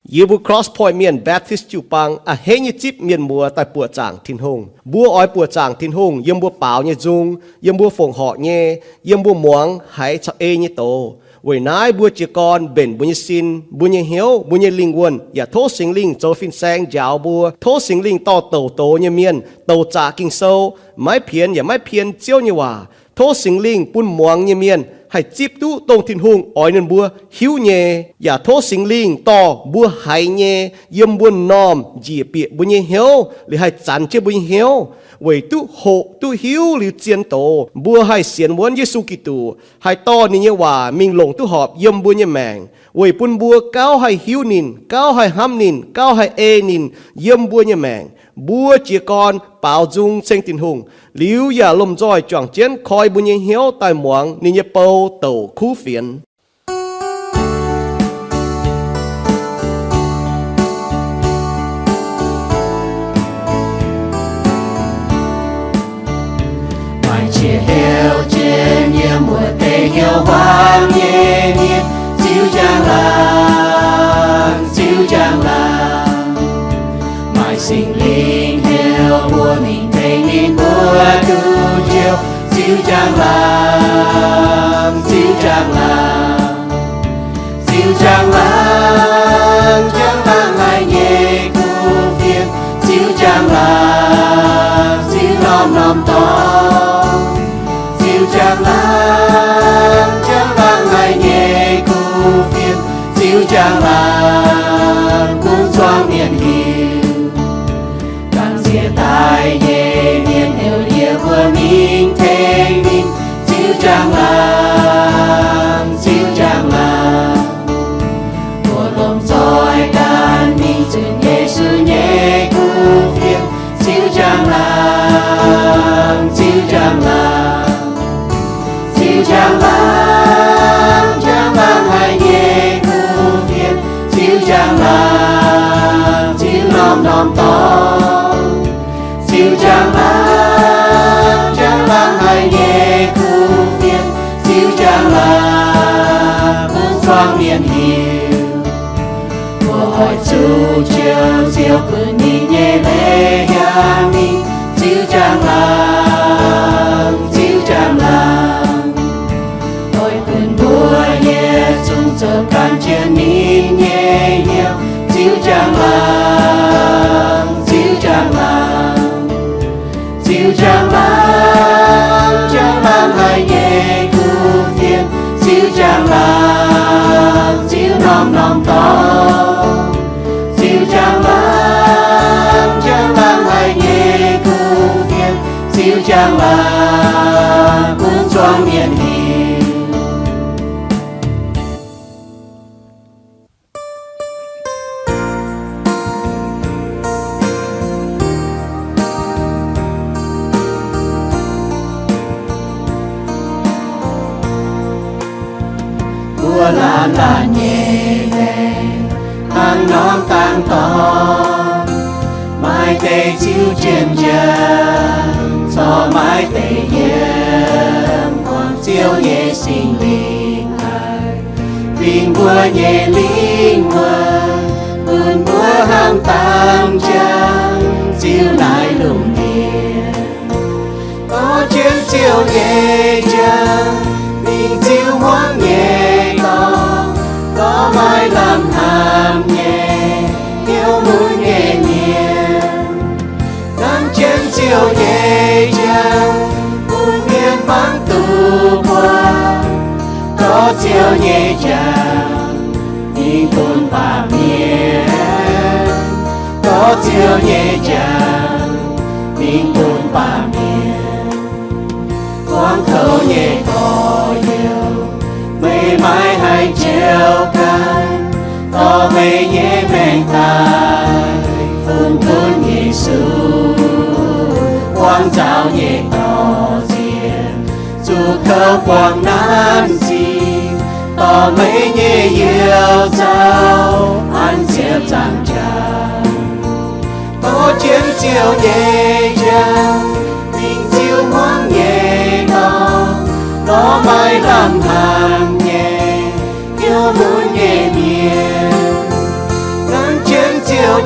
Yie mbuo Cross Point Mienh Baptist jiu-baang a'hneiv nyei zipv mienh muoz daaih buoqc zaangc Tin-Hungh. Mbuo oix buoqc zaangc Tin-Hungh yiem mbuo baaux nyei nzung, yiem mbuo fongc horc nyei, yiem mbuo muangx haiz caux ei nyei doz. Weic naaiv mbuo jiez gorn mbenc mbuo nyei sin, mbuo nyei hnyouv, mbuo nyei lingh wuonh, yaac tov Singx Lingh zoux fin-saeng njaaux mbuo. Tov Singx Lingh dorh douc doz nyei mienh, douc zaqc Ging-Sou, maiv pienx yaac maiv pien Ziouv nyei waac. Tov Singx Lingh bun muangx nyei mienh haih zipv duqv dongh Tin-Hungh oix ninh mbuo hiuv nyei, yaac tov Singx Lingh dorh mbuo haiz nyei yiem mbuo m'normh njiec bieqc mbuo nyei hnyouv, liuz haih zanx jienv mbuo nyei hnyouv, weic duqv hoqc duqv hiuv liuz zien doz, mbuo haih sienx wuonv Yesu Giduc, haih dorh ninh nyei waac mingh longc duqv horpc yiem mbuo nyei maengc, weic bun mbuo gauh haih hiuv ninh, gauh haih hnamv ninh, gauh haih ei ninh yiem mbuo nyei maengc. Mbuo jiez gorn baaux nzung ceng Tin-Hungh, liuz yaac lomh nzoih juangc jienv koi mbuo nyei hnyouv daaih muangx ninh nyei bou douc kuv fienx. Maaih qiex heuc jienv yiem wuov deix hnyouv huaang nyei mienh, ziux njang-laangc, ziux njang-laangc. Maaih Singx Lingh heuc mbuo mingh tengx ninh mbuo duqv njoux, ziux njang-laangc, ziux njang-laangc. Ziux njang-laangc, njang-laangc haic nyei kuv fienx, ziux njang-laangc, ziux norm-norm dorngx. Ziux njang-laangc, njang-laangc haic nyei kuv fienx, ziux njang-laangc bun zuangx mienh hiuv. Ganh ziex daaih nyei mienh heuc yie mbuo mingh tengx ninh, ziux njang-laangc, ziux njang-laangc. Mbuo lomh nzoih ganh mingh zunc Yesu nyei kuv fienx, ziux njang-laangc, ziux njang-laangc. Ziux njang-laangc, njang-laangc haic nyei kuv fienx, ziux njang-laangc, ziux norm-norm dorngx. Ziux njang-laangc, njang-laangc haic nyei kuv fienx, ziux njang-laangc bun zuangx mienh hiuv. Mbuo oix zuqc joux Ziouv bun ninh nyei leiz hiaangx mingh, ziux njang-laangc, ziux njang-laangc. Oix bun mbuo yietc zungv zoux ganh jienv ninh nyei hnyouv, ziux njang-laangc, ziux njang-laangc. Ziux njang-laangc, njang-laangc haic nyei kuv fienx, ziux njang-laangc, ziux norm-norm dorngx. Ziux njang-laangc, njang-laangc haic nyei kuv fienx, ziux njang-laangc bun zuangx mienh hiuv. Mbuo laanh laanh nyei maengc, hnangv norm dangx dorngx, maaih deix ziux jienv njang, corc maaih deix yiem muangx Ziouv nyei Singx Lingh haic, fingx mbuo nyei lingh wuonh, bun mbuo hnangv dangx njang, ziux naaiv lungh ndiev. Dorh jienv Ziouv nyei njang mingh ziux hmuangv nyei dorngx, dorh maaih lamh hnamv nyei, hnyouv mun nyei mienh. Hnamv jienv Ziouv nyei njang, bun mienh mangc duqv mbuo. Dorh Ziouv nyei njang mingh bun baamh mienh. Dorh Ziouv nyei njang mingh bun baamh mienh. Buangv kouv nyei gorx-youz, meih maiv haih njoux ganh. Dorh meih nyei maengc daaih fungx bun Yesu, buangv nzaaux nyei dorh nziex, zuqc kouv buangh naanv sic. Dorh meih nyei youz zaux an ziepc nzaangc jaax. Dorh jienv Ziouv nyei njang mingh ziux hmuangv nyei dorngx, dorh maaih lamh hnamv nyei, hnyouv mun nyei mienh.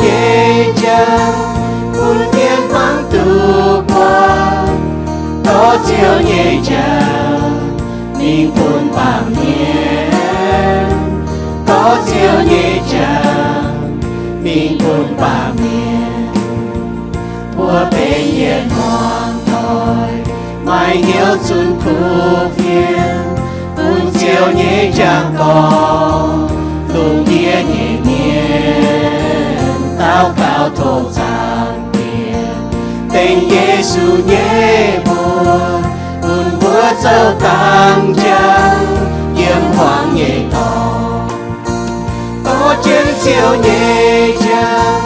nyei njang bun mienh hmuangv duqv buangh. Dorh Ziouv nyei njang mingh bun baamh mienh. Dorh Ziouv nyei njang mingh bun baamh mienh. Mbuo benx yietc hmuangx doic, maiv hnyouv zunh kuv fienx, bun Ziouv nyei njang gorngv lungh ndiev nyei mienh daux gaux tov Zaangc Diex, dengv Yesu nyei mbuox, bun mbuo zoux dangx njang yiem hmuangx nyei dorngx. Dorh jienv Ziouv nyei njang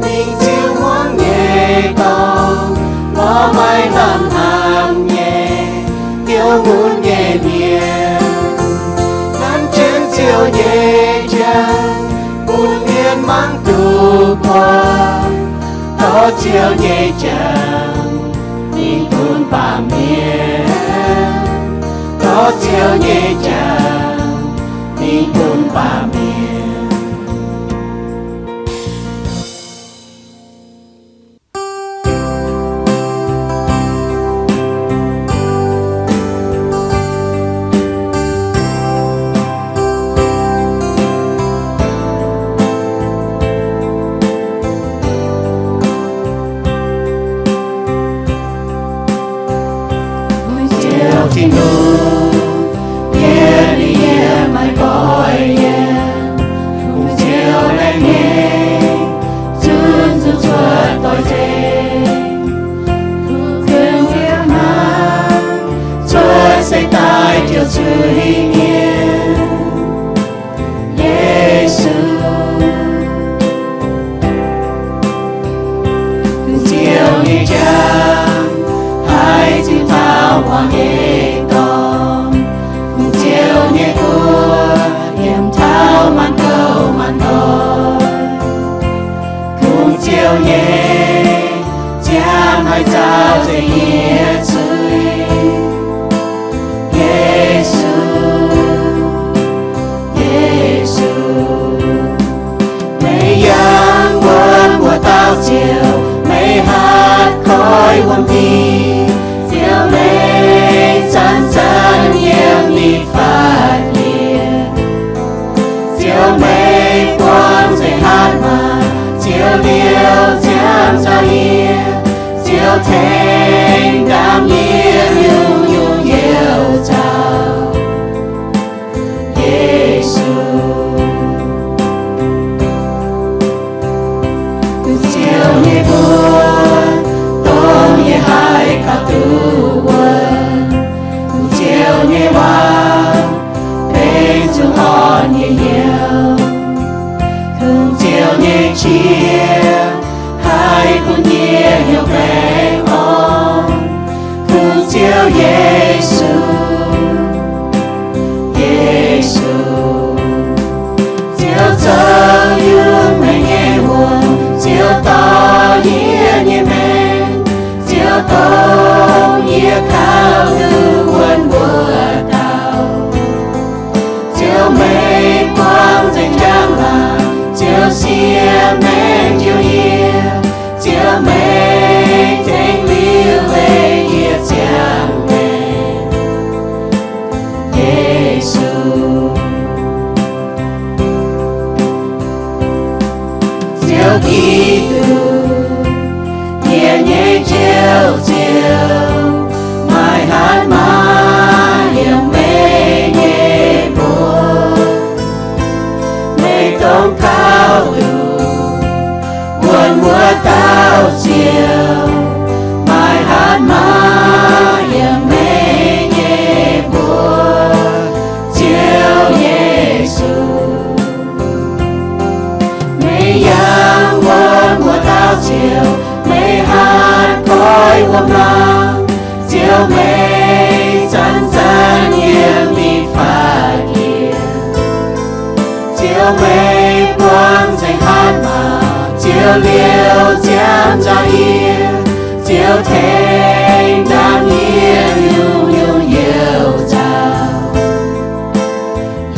mingh ziux hmuangx nyei dorngx, lorz maaih lamh hnamv nyei, hnyouv nqunv nyei mienh. Nanv jienv Ziouv nyei njang bun mienh hmuangv duqv buangh. Dorh Ziouv nyei njang mingh bun baamh mienh. Dorh Ziouv nyei njang mingh bun baamh mienh. Ziouv Tin-Hungh, yie liuz yie maiv goiv yiem, kungx Ziouv laengz nyei, zunv zuqc cuotv doix-dekc. Kungx Ziouv hnangv cuotv seix daaih jouh zuiz-mienh. Yesu, kungx Ziouv nyei njang haih ziux taux hmuangx nyei dorngx. Kungx Ziouv nyei guoqv yiem taux maanc gouv maanc ndoih. Kungx Ziouv nyei ziangh haih zaaux nzengc yie zuiz. Yesu, Yesu, meih yangh wuonv mbuo dauh Ziouv, meih hatc koiv wuom-ndiev. Ziouv, meih zanc-zanc yiem ninh fatv yietc. Ziouv, meih buangh nzengc hatc maaz, Ziouv liouh ziangh nzauh yie. Ziouv, tengx ndaam yie nyungc-nyungc youh nzauh. Yesu, Kungx Ziouv nyei mbuox dongh yie haih gauh duqv wuonv. Kungx Ziouv nyei waac benx zuqc orn nyei hnyouv. Kungx Ziouv nyei qiex haih bun yie hnyouv baengh orn. Kungx Ziouv Yesu, Yesu, Ziouv zoux yungz meih nyei wuom, Ziouv dorh yie nyei maengc, Ziouv dongh yie kaux duqv wuonv mbuo dauh. Ziouv meih buangh nzengc njang-laangc, Ziouv siev maengc njoux yie, Ziouv meih tengx liuz leih yie ziangh maengc. Yesu, Ziouv Giduc, yie nyei Njoux Ziouv, maaih hatc maaz yiem meih nyei mbuox. Meih dongh gauh duqv wuonv mbuo dauh Ziouv, maaih hatc maaz yiem meih nyei mbuox. Ziouv Yesu, meih yangh wuonv mbuo dauh Ziouv, meih hatc koiv wuom-laangc. Ziouv, meih zanc-zanc yiem ninh fatv yietc. Ziouv, meih buangh nzengc hatc maaz, Ziouv liouh ziangh nzauh yie. Ziouv, tengx ndaam yie nyungc-nyungc youh nzauh.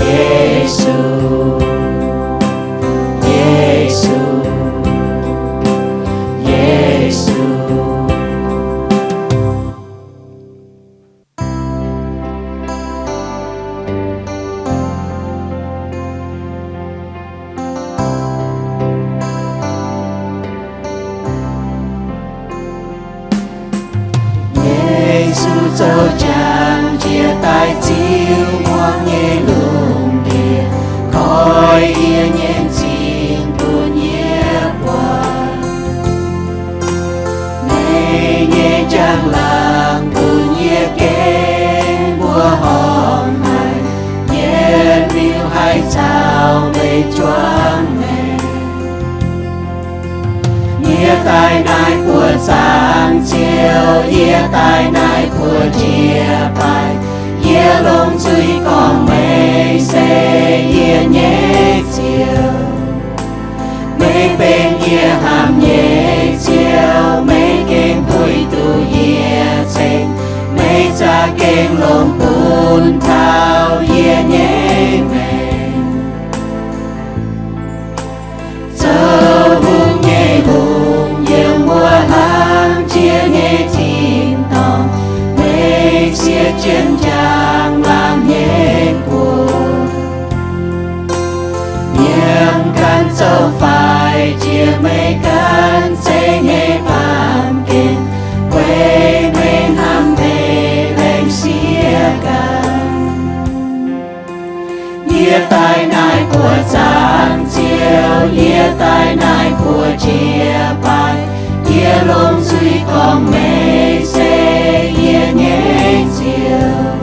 Yesu, Yesu, Zoux jangx jiex daaih ziux muangx nyei lungh ndiev, koi yie nyei m'zing bun yie buatc. Meih nyei njang-laangc bun yie gengh mbuoqc horngh haic, yie liuz haih caux meih juangc maengc. Yie daaih naaiv buoz zaangc Ziouv, yie daaih naaiv buoz jiex baaih, yie longc zuiz gorngv meih se yie nyei Ziouv. Meih benx yie hnamv nyei Ziouv, meih gengh puix duqv yie ceng, meih za'gengh longc bun taux yie nyei maengc. Zoux hungh nyei Hungh, yiem wuov hlang jiex nyei tin-dorngh, meih siev jienv njang-laangc nyei guoqv. Yiem ganh zoux faix jiex meih ganh zeiv nyei baamh gen, weic meih hnamv meih laengz siev ganh. Yie daaih naaiv buoz zaangc Ziouv, yie daaih naaiv buoz jiex baaih, yie longc zuiz gorngv meih se yie nyei Ziouv.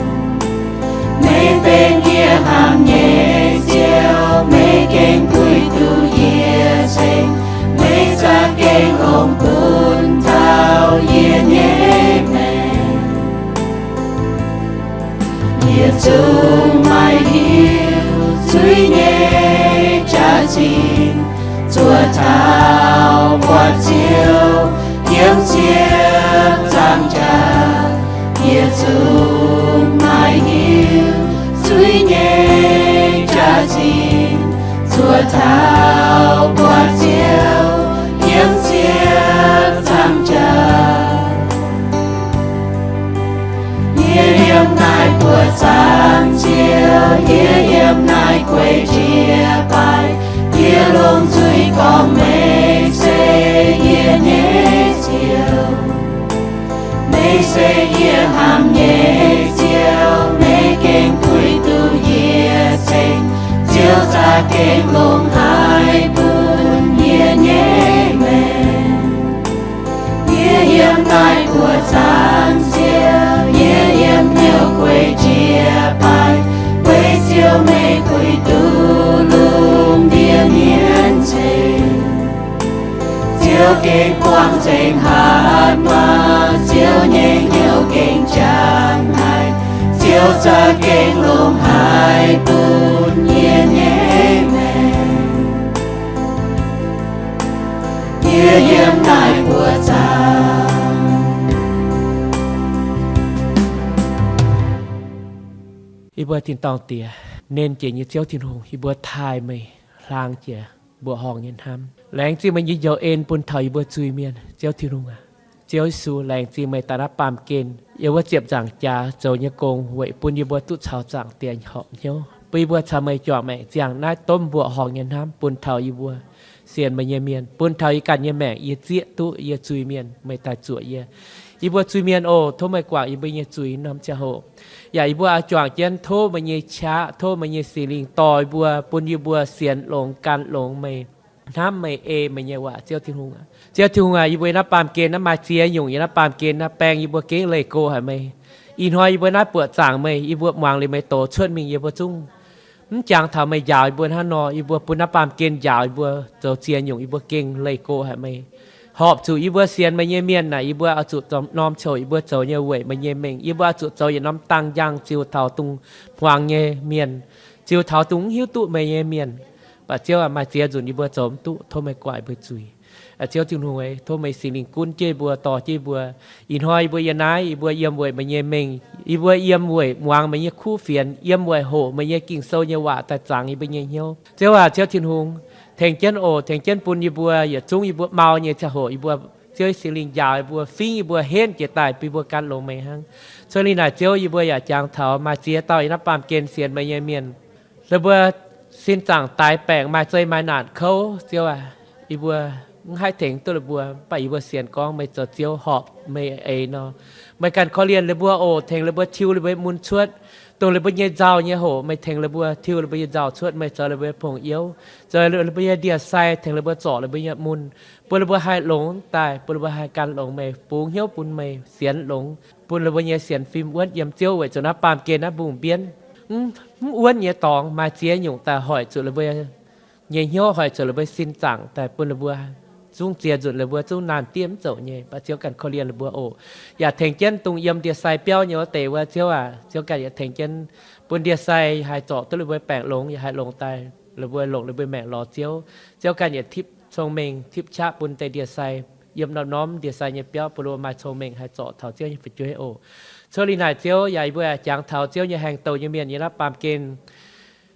Meih benx yie hnamv nyei Ziouv, meih gengh puix duqv yie ceng, meih za'gengh longc bun taux yie nyei maengc. Yietc zungv maaih hiuv zuiz nyei jaax-zinh, zuov taux buatc Ziouv yiem ziepc nzaangc jaax. Yietc zungv maaih hiuv zuiz nyei jaax-zinh, zuov taux buatc Ziouv yiem ziepc nzaangc jaax. Yie yiem naaiv buoz zaangc Ziouv, yie yiem naaiv gueiv jiex baaih, yie longc zuiz gorngv meih se yie nyei Ziouv. Meih se yie hnamv nyei Ziouv, meih gengh puix duqv yie ceng, Ziouv za'gengh longc haiz bun yie nyei maengc. Yie yiem naaiv buoz zaangc Ziouv, yie yiem hnyouv gueiv jiex baaih, weic Ziouv meih puix duqv lungh ndiev mienv ceng. Ziouv gengh buangh nzengc hatc maaz, Ziouv nyei hnyouv gengh jangx haic, Ziouv za'gengh longc haiz bun yie nyei maengc. Yie yiem naaiv buoz zaangc. Yie mbuo tin-dorngh Diex, nernh jiex nyei Ziouv Tin-Hungh, yie mbuo taaih meih, hlang jiex mbuoqc horngh nyei hnamv. Laengz zingh meih nyei njoux en bun taux yie mbuo zuiz-mienh, Ziouv Tin-Hungh aac. Ziouv Yesu, laengz zingh meih daaih naaiv baamh gen, yiem wuov ziepc nzaangc jaax zoux nyei gong weic bun yie mbuo duqv caux Zaangc Diex horpc hnyouv, bun yie mbuo caux meih juangc maengc ziangh naaiv domh mbuoqc horngh nyei hnamv bun taux yie mbuo sienx meih nyei mienh, bun taux yie ganh nyei maengc yie zieqv duqv yie zuiz-mienh, meih daaih zuoqc yie. Yie mbuo zuiz-mienh oc, tov meih guangc yie mbuo nyei zuiz norm ziangh hoc. Yaac yie mbuo oix juangc jienv tov meih nyei qaqv, tov meih nyei Singx Lingh dorh yie mbuo, bun yie mbuo sienx longx, gan longx meih, hnamv meih, ei meih nyei waac, Ziouv Tin-Hungh aac. Ziouv Tin-Hungh aac, yie mbuo yiem naaiv baamh gen naaiv maaih ziex nyungc, yiem naaiv baamh gen naaiv baengh yie mbuo gengh leih go haic meih. Ih hnoi yie mbuo naaiv buoqc zaangc meih, yie mbuo muangx liuz meih doz cuotv mingh, yie mbuo zungv mv jangx taux meih njaaux yie mbuo hnangv nor, yie mbuo bun naaiv baamh gen njaaux yie mbuo zoux ziex nyungc, yie mbuo gengh leih go haic meih. Horpc zuqc yie mbuo sienx meih nyei mienh naaic, yie mbuo oix zuqc norm coc yie mbuo zoux nyei weic meih nyei mengh. Yie mbuo oix zuqc zoux yietc norm dang njang ziux taux dongh hmuangx nyei mienh, ziux taux dongh mv hiuv duqv meih nyei mienh. Baac Ziouv aac, maaih ziex nzunc yie mbuo zoux mv duqv, tov meih guangc yie mbuo zuiz. Aa, Ziouv Tin-Hungh, tov meih Singx Lingh gunv jienv yie mbuo, dorh jienv yie mbuo. Ih hnoi yie mbuo yiem naaiv, yie mbuo yiem weic meih nyei mengh, yie mbuo yiem weic muangx meih nyei kuv fienx, yiem weic hoqc meih nyei Ging-Sou nyei waac daaih zaangc yie mbuo nyei hnyouv. Ziouv aac, Ziouv Tin-Hungh, tengx jienv oc, tengx jienv bun yie mbuo yietc zungv yie mbuo mau nyei ziangh hoc yie mbuo, Ziouv Singx Lingh njaaux yie mbuo, fingv yie mbuo, henv jiex daaih bun yie mbuo gan longx meih hnangv. Cuotv liuz naaic Ziouv, yie mbuo yaac jangx taux maaih ziex dauh yiem naaiv baamh gen sienx meih nyei mienh, ninh mbuo sin zaangc daix baengc, maaih zei maaih naanc kouv, Ziouv aac, yie mbuo mv haih tengx duqv ninh mbuo. Mv baac yie mbuo sienx gorngv meih zoux Ziouv horpc meih eix nor, meih ganh korv-lienh ninh mbuo oc, tengx ninh mbuo tiuv ninh mbuo mun cuotv. Dongh ninh mbuo nyei nzauh nyei hoc meih tengx ninh mbuo tiuv ninh mbuo nyei nzauh cuotv, meih zoux ninh mbuo nyei pong-youv, zoux ninh mbuo nyei ndie-sai, tengx ninh mbuo zorc ninh mbuo nyei mun, bun ninh mbuo haih longx daaih, bun ninh mbuo haih gan longx meih, bungx hnyouv bun meih, sienx longx, bun ninh mbuo nyei sienx fim wuonv yiem Ziouv weic zuqc naaiv baamh gen naaiv mbungh mbienv, mv, mv wuonv nyei dorngx maaih ziex nyungc daaih hoic zuqc ninh mbuo nyei hnyouv, hoic zuqc ninh mbuo sin zaangc daaih, bun ninh mbuo zungv ziex nzunc ninh mbuo zungv naanh diev mv zoux nyei. Mv baac Ziouv ganh korv-lienh ninh mbuo oc. Yaac tengx jienv dongh yiem ndie-sai biauv nyei wuov deix wuov, Ziouv aac, Ziouv ganh yaac tengx jienv bun ndie-sai haih zorc duqv ninh mbuo baengh longx, yaac haih longx daaih, ninh mbuo longc ninh mbuo maengc lorz Ziouv. Ziouv ganh yaac tipv cong-mengh, tipv qaqv bun deix ndie-sai yiem norm-norm ndie-sai nyei biauv, bun ninh mbuo maaih cong-mengh haih zorc taux Ziouv nyei fu'jueiv oc. Cuotv liuz naaic Ziouv yaac yie mbuo yaac jangx taux Ziouv nyei haengh douh nyei mienh yiem naaiv baamh gen.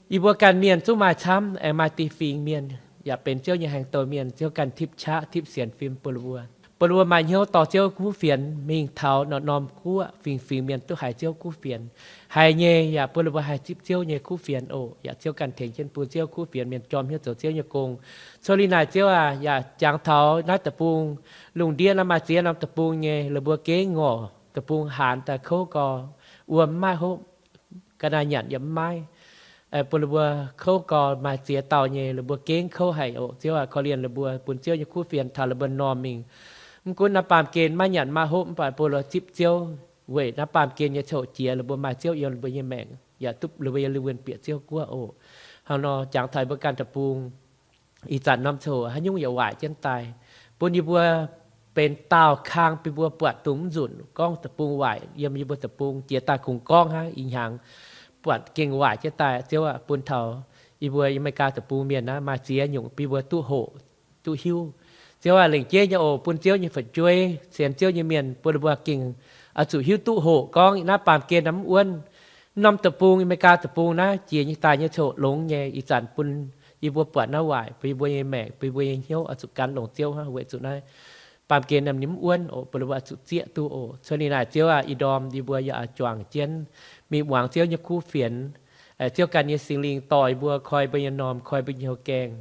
Yie mbuo ganh mienh zungv maaih camv, aengx maaih dieh fingx mienh yaac benx Ziouv nyei haengh douh mienh. Ziouv ganh tipv qaqv tipv sienx fim bun ninh mbuo, bun ninh mbuo maaih hnyouv dorh Ziouv kuv fienx mingh taux norm-norm guoqv, fingx-fingx mienh duqv haiz Ziouv kuv fienx. Haiz nyei yaac bun ninh mbuo haih zipv Ziouv nyei kuv fienx oc. Yaac Ziouv ganh tengx jienv bun Ziouv kuv fienx mienh jorm hnyouv zoux Ziouv nyei gong. Cuotv liuz naaic Ziouv aac, yaac jangx taux naaiv deic-bung, lungh ndiev naaiv maaih ziex norm deic-bung nyei, ninh mbuo gengh ngorc, deic-bung haanz daaih kouv gau, wuom mv maaih hopv, ga'naaiv nyanc yaac mv maaih, bun ninh mbuo kouv gau, maaih ziex dauh nyei, ninh mbuo gengh kouv haic oc. Ziouv aac, korv-lienh ninh mbuo, bun Ziouv nyei kuv fienx taux ninh mbuo normh mingh. Mv gunv naaiv baamh gen maiv nyanc maiv hopv, mv baac bun ninh mbuo zipv Ziouv weic naaiv baamh gen nyei coqv jiex, ninh mbuo maaih Ziouv yiem ninh mbuo nyei maengc, yaac duqv ninh mbuo yiem lingh wuonh bieqc Ziouv guoqv oc. Hnangv nor jangx taux mbuo ganh deic-bung, ih zanc norm coqv haaix nyungc yaac waaic jienv daaih, bun yie mbuo benx daauh kang bun mbuo buatc dongh mv nzunc gorngv deic-bung waaic yiem yie mbuo deic-bung jiex daaih kungx gorngv hnangv ih hnyangx buatc gengh waaic jienv daaih. Ziouv aac, bun taux yie mbuo Aa^me^li^gaa deic-bung mienh naaiv maaih ziex nyungc bun mbuo duqv hoqc, duqv hiuv. Ziouv aac, lengc jeiv nyei oc, bun Ziouv nyei fu'jueiv, sienx Ziouv nyei mienh, bun ninh mbuo gengh oix zuqc hiuv duqv hoqc gorngv naaiv baamh gen naaiv mv wuonv. Mv norm deic-bung, Aa^me^li^gaa deic-bung naaiv jiex nyei daaih nyei coqv longx nyei. Ih zanc bun yie mbuo buatc naaiv waaic, bun yie mbuo nyei maengc, bun yie mbuo nyei hnyouv oix zuqc gan longx Ziouv hnangv, weic zuqc naaiv baamh gen naaiv ninh mv wuonv oc, bun ninh mbuo oix zuqc zieqv duqv oc. Cuotv liuz naaic Ziouv aac, ih ndorm yie mbuo yaac juangc jienv mingh muangx Ziouv nyei kuv fienx. Ziouv ganh nyei Singx Lingh dorh yie mbuo, koi mbuo nyei m'normh, koi mbuo nyei hnyouv gaengh,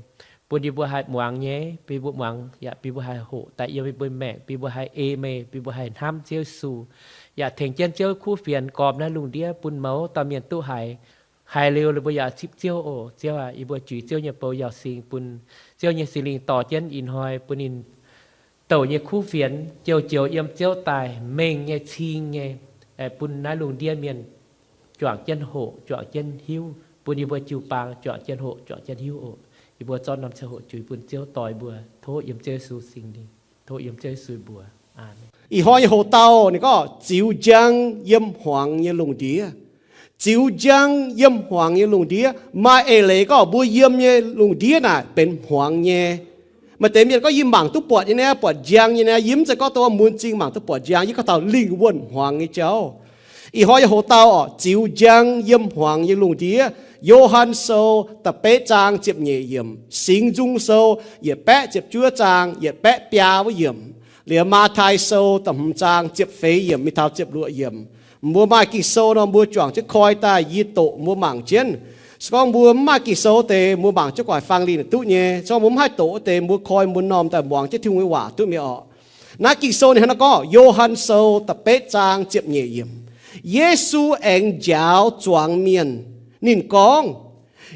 bun yie mbuo haih muangx nyei, bun yie mbuo muangx yaac bun yie mbuo haih hoqc daaih yiem yie mbuo maengc, bun yie mbuo haih ei meih, bun yie mbuo haih hnamv Ziouv Yesu. Yaac tengx jienv Ziouv kuv fienx gormx naaiv lungh ndiev bun mouz dauh mienh duqv haiz. Haiz liuz ninh mbuo yaac zipv Ziouv oc. Ziouv aac, yie mbuo juix Ziouv nyei bou yauz sing bun Ziouv nyei Singx Lingh dorh jienv ih hnoi bun ninh douc nyei kuv fienx joux-joux yiem Ziouv daaih mengh nyei, cing nyei, bun naaiv lungh ndiev mienh juangc jienv hoqc, juangc jienv hiuv, bun yie mbuo jiu-baang juangc jienv hoqc, juangc jienv hiuv oc. Yie mbuo zorqv norm ziangh hoc juix bun Ziouv dorh yie mbuo, tov yiem Ziouv Yesu Singx Lingh, tov yiem Ziouv Yesu mbuox. Aamen. Ih hnoi nyei hoc-dauh ninh gorngv ziux njang yiem hmuangx nyei lungh ndiev. Ziux njang yiem hmuangx nyei lungh ndiev. Maaih eix leiz gorngv mbuo yiem nyei lungh ndiev naaic benx hmuangx nyei. Maaih deix mienh gorngv yie mangc duqv buatc nyei naaiv, buatc njang nyei naaiv. Yie mv zeiz gorngv dongh mun cing mangc duqv buatc njang. Yie gorngv taux lingh wuonh hmuangx nyei jauv. Ih hnoi nyei hoc-dauh orqc, ziux njang yiem hmuangx nyei lungh ndiev. Yo^han Sou da'betv zaang ziepc nyeic yiemc, Singx Nzung Sou yietc baeqv ziepc juov zaang yietc baeqv biaa wuov yiemc, liuz Matv^tai Sou da'hmz zaang ziepc feix yiemc mingh taux ziepc luoqc yiemc. Mbuo maaih Ging-Sou nor mbuo juangc jienv koi daaih yie doqc mbuo mangc jienv. Se gorngv mbuo mv maaih Ging-Sou deix, mbuo mangc jienv gu'nguaaic fang lingh duqv nyei. Se gorngv mbuo mv haih doqc wuov deix, mbuo koi mbuo m'normh daaih muangx jienv Tin-Hungh nyei waac duqv mi'aqv orqc. Naaiv Ging-Sou ninh hnangv naaiv gorngv, Yo^han Sou da'betv zaang ziepc nyeic yiemc. Yesu aengx njaaux zuangx mienh. Ninh gorngv,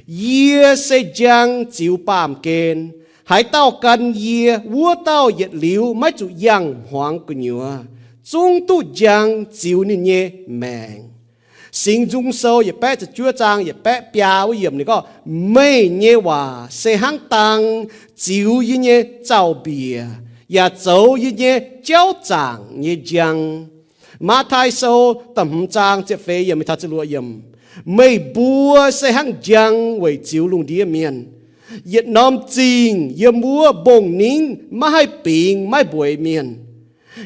Yie se njang ziux baamh gen. Haaix dauh gan yie, wuov dauh yietc liuz maiv zuqc yangh hmuangx gu'nyuoz, zungv duqv njang ziux ninh nyei maengc. Singx Nzung Sou yietc baeqv ziepc juov zaang yietc baeqv biaa wuov yiemc ninh gorngv, Meih nyei waac se hnangv dang ziux yie nyei zaux-mbiec, yaac zoux yie nyei jauv zaangc nyei njang. Matv^tai Sou da'hmz zaang ziepc feix yiemc mingh taux ziepc luoqc yiemc, Meih mbuo se hnangv njang weic ziux lungh ndiev mienh. Yietc norm zingh yiem wuov mbong-ningv maiv haih bingx maiv mbueiz mienh,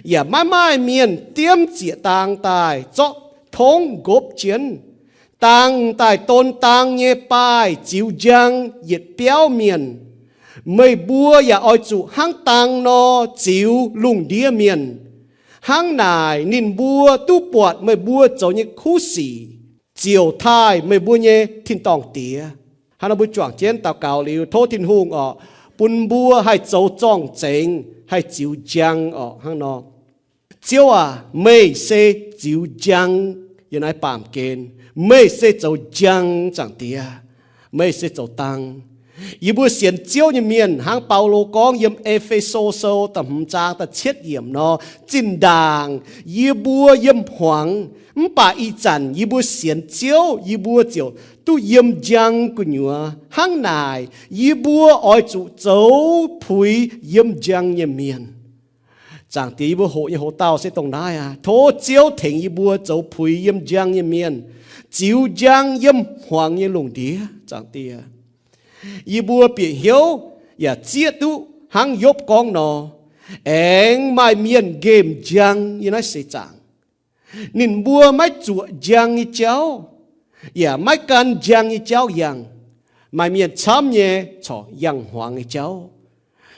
yaac maiv maaih mienh diemv zieqc dang daaih zorqv tongv nqopv jienv. Dangh daaih don dang nyei baaih ziux njang yietc biauv mienh. Meih mbuo yaac oix zuqc hnangv dang nor ziux lungh ndiev mienh. Hnangv naaic ninh mbuo duqv buatc meih mbuo zoux nyei kuv sic, ziouc taaih meih mbuo nyei tin-dorngh Diex. Hnangv nor mbuo juangc jienv daux gaux liuz, tov Tin-Hungh orqc, bun mbuo haih zoux zorng-zengx, haih ziux njang orqc. Hnangv nor, Ziouv aac, meih se ziux njang yiem naaiv baamh gen. Meih se zoux njang, Zaangc Diex. Meih se zoux dang. Yie mbuo sienx Ziouv nyei mienh, hnangv Baulo gorngv yiem E^fe^so Sou da'hmz zaang da'cietv yiemc nor, zinh ndaangc yie mbuo yiem hmuangx, mv baac ih zanc yie mbuo sienx Ziouv, yie mbuo ziouc duqv yiem njang gu'nyuoz. Hnangv naaic, yie mbuo oix zuqc zoux puix yiem njang nyei mienh. Zaangc Diex, yie mbuo hoqc nyei hoc-dauh se dongh naaiv aqv. Tov Ziouv tengx yie mbuo zoux puix yiem njang nyei mienh, ziux njang yiem hmuangx nyei lungh ndiev, Zaangc Diex. Yie mbuo bieqc hnyouv yaac zieqv duqv hnangv Yopv gorngv nor, aengx maaih mienh nqemh njang yiem naaiv seix zaangc. Ninh mbuo maiv zuoqc njang nyei jauv, yaac maiv gan njang nyei jauv yangh. Maaih mienh camv nyei corc yangh hmuangx nyei jauv.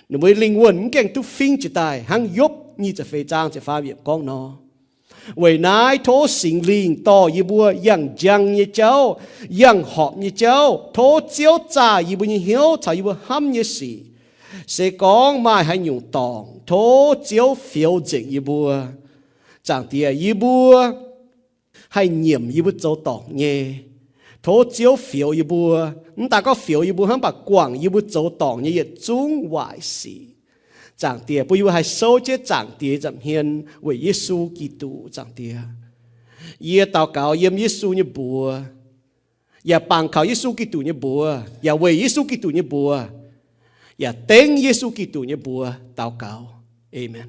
Ninh mbuo lingh wuonh mv gaengh duqv fingv jiez daaih, hnangv Yopv nyic ziepc feix zaang ziepc faam yiemc gorngv nor. Weic naaiv tov Singx Lingh dorh yie mbuo yangh njang nyei jauv, yangh horpc nyei jauv. Tov Ziouv zaah yie mbuo nyei hnyouv caux yie mbuo hnamv nyei sic. Se gorngv maaih haaix nyungc dorngc, tov Ziouv fioux nzengc yie mbuo. Zaangc Diex, yie mbuo haih nyiemc yie mbuo zoux dorngc nyei. Tov Ziouv fioux yie mbuo, mv daan gorngv fioux yie mbuo hnangv, mv baac guangc yie mbuo zoux dorngc nyei yietc zungv waaic sic. Zaangc Diex, bun yie mbuo haih souv jienv Zaangc Diex nza'hmien weic Yesu Giduc, Zaangc Diex. Yie daux gaux yiem Yesu nyei mbuox, yaac bangc kaux Yesu Giduc nyei mbuox, yaac weic Yesu Giduc nyei mbuox, yaac dengv Yesu Giduc nyei mbuox daux gaux. Aamen.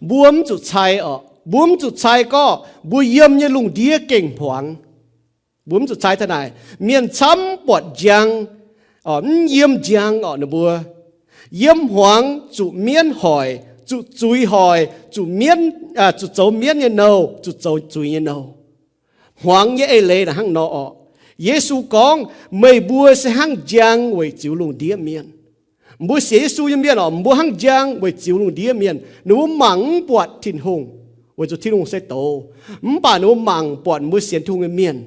Mbuo mv zuqc cai orqc. Mbuo mv zuqc cai gorngv mbuo yiem nyei lungh ndiev gengh hmuangx. Mbuo mv zuqc cai taux naaic. Mienh camv buatc njang, mv yiem njang orqc ninh mbuo. Yiem hmuangx zuqc mienv hoic, zuqc zuiz hoic, zuqc mienv, zuqc zoux mienv nyei nouh, zuqc zoux zuiz nyei nouh. Hmuangx nyei eix leiz naaic hnangv nor orqc. Yesu gorngv, meih mbuo se hnangv njang weic ziux lungh ndiev mienh. Mbuo sienx Yesu nyei mienh orqc, mbuo hnangv njang weic ziux lungh ndiev mienh. Ninh mbuo mangc mv buatc Tin-Hungh, weic zuqc Tin-Hungh se doz. Mv baac ninh mbuo mangc buatc mbuo sienx Tin-Hungh nyei mienh.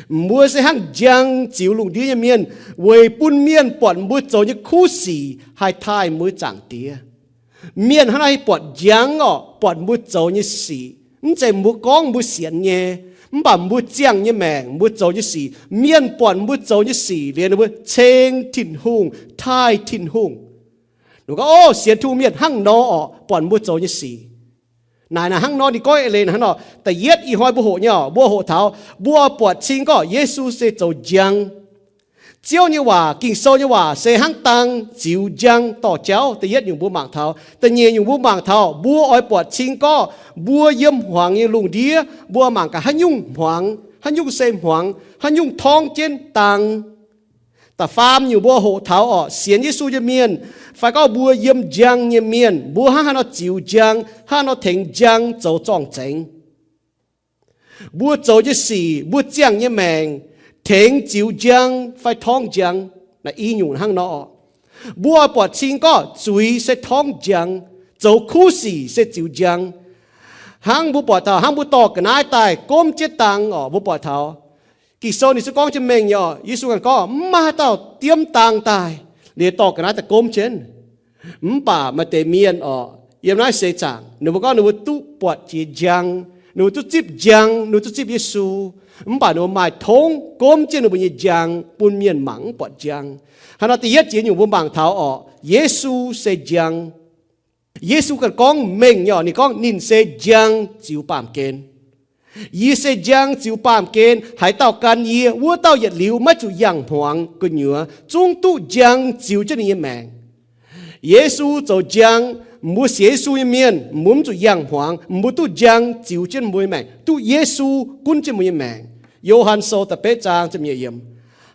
Mbuo se hnangv njang ziux lungh ndiev nyei mienh, weic bun mienh buatc mbuo zoux nyei kuv sic haih taaih mbuo Zaangc Diex. Mienh hnangv naaiv buatc njang orqc, buatc mbuo zoux nyei sic. Mv zeiz mbuo gorngv mbuo sienx nyei, mv baac mbuo ziangh nyei maengc, mbuo zoux nyei sic. Mienh buatc mbuo zoux nyei sic liuz ninh mbuo ceng Tin-Hungh, taaih Tin-Hungh. Ninh gorngv, ov, sienx Tin-Hungh mienh hnangv nor orqc, buatc mbuo zoux nyei sic. Naaic naaic hnangv nor, ninh gorngv eix leiz naaic hnangv nor. Da'yietv ih hnoi mbuo hoqc nyei orqc, mbuo hoqc taux, mbuo oix buatc cing gorngv Yesu se zoux njang. Ziouv nyei waac, Ging-Sou nyei waac se hnangv dang ziux njang dorh jauv. Da'yietv nyungc mbuo mangc taux. Da'nyeic nyungc mbuo mangc taux, mbuo oix buatc cing gorngv mbuo yiem hmuangx nyei lungh ndiev, mbuo mangc gaax haaix nyungc hmuangx, haaix nyungc se hmuangx, haaix nyungc torngv jienv dang. Da'faam nyungc mbuo hoqc taux orqc, sienx Yesu nyei mienh, fai gorngv mbuo yiem njang nyei mienh, mbuo hnangv haaix nor ziux njang, hnangv haaix nor tengx njang zoux zorng-zengx. Mbuo zoux nyei sic, mbuo ziangh nyei maengc, tengx ziux njang fai torngv njang. Naaiv i nyungc hnangv nor orqc. Mbuo oix buatc cing gorngv zuiz se torngv njang, zoux kuv sic se ziux njang. Hnangv mbuo buatc taux, hnangv mbuo dorh ga'naaiv daaih gomv jienv dang orqc, mbuo buatc taux Ging-Sou ninh se gorngv jienv mengh nyei orqc. Yesu ganh gorngv, mv maaih haaix dauh diemv dang daaih liuz dorh ga'naaiv daaih gomv jienv. Mv baac maaih deix mienh orqc, yiem naaiv seix zaangc ninh mbuo gorngv ninh mbuo duqv buatc jiex njang, ninh mbuo duqv zipv njang, ninh mbuo duqv zipv Yesu. Mv baac ninh mbuo maaih tongv gomv jienv ninh mbuo nyei njang bun mienh mangc mv buatc njang. Hnangv nor da'yietv jiex nyungc mbuo mangc taux orqc, Yesu se njang. Yesu ganh gorngv mengh nyei orqc, ninh gorngv ninh se njang ziux baamh gen. Yie se njang ziux baamh gen, haaix dauh gan yie, wuov dauh yietc liuz maiv zuqc yangh hmuangx gu'nyuoz, zungv duqv njang ziux jienv ninh nyei maengc. Yesu zoux njang, mbuo sienx Yesu nyei mienh, mbuo mv zuqc yangh hmuangx, mbuo duqv njang ziux jienv mbuo nyei maengc, duqv Yesu gunv jienv mbuo nyei maengc. Yo^han Sou da'betv zaang ziepc nyeic yiemc.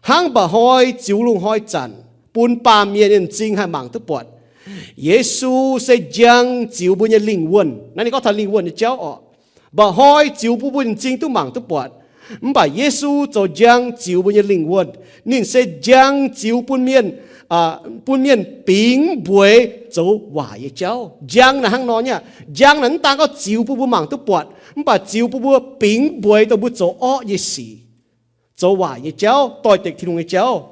Hnangv mba'hnoi ziux lungh hnoi zanc bun baamh mienh nyei m'zing haih mangc duqv buatc, Yesu se njang ziux mbuo nyei lingh wuonh. Naaiv ninh gorngv taux lingh wuonh nyei jauv orqc. Mba'hnoi ziux bun mbuo nyei m'zing duqv mangc duqv buatc. Mv baac Yesu zoux njang ziux mbuo nyei lingh wuonh. Ninh se njang ziux bun mienh, bun mienh bingx mbueix zoux waaic nyei jauv. Njang naaic hnangv nor nyei aqv. Njang naaic mv daan gorngv ziux bun mbuo mangc duqv buatc, mv baac ziux bun mbuo bingx mbueix dongh mbuo zoux orqv nyei sic, zoux waaic nyei jauv, doix-dekc Tin-Hungh nyei jauv.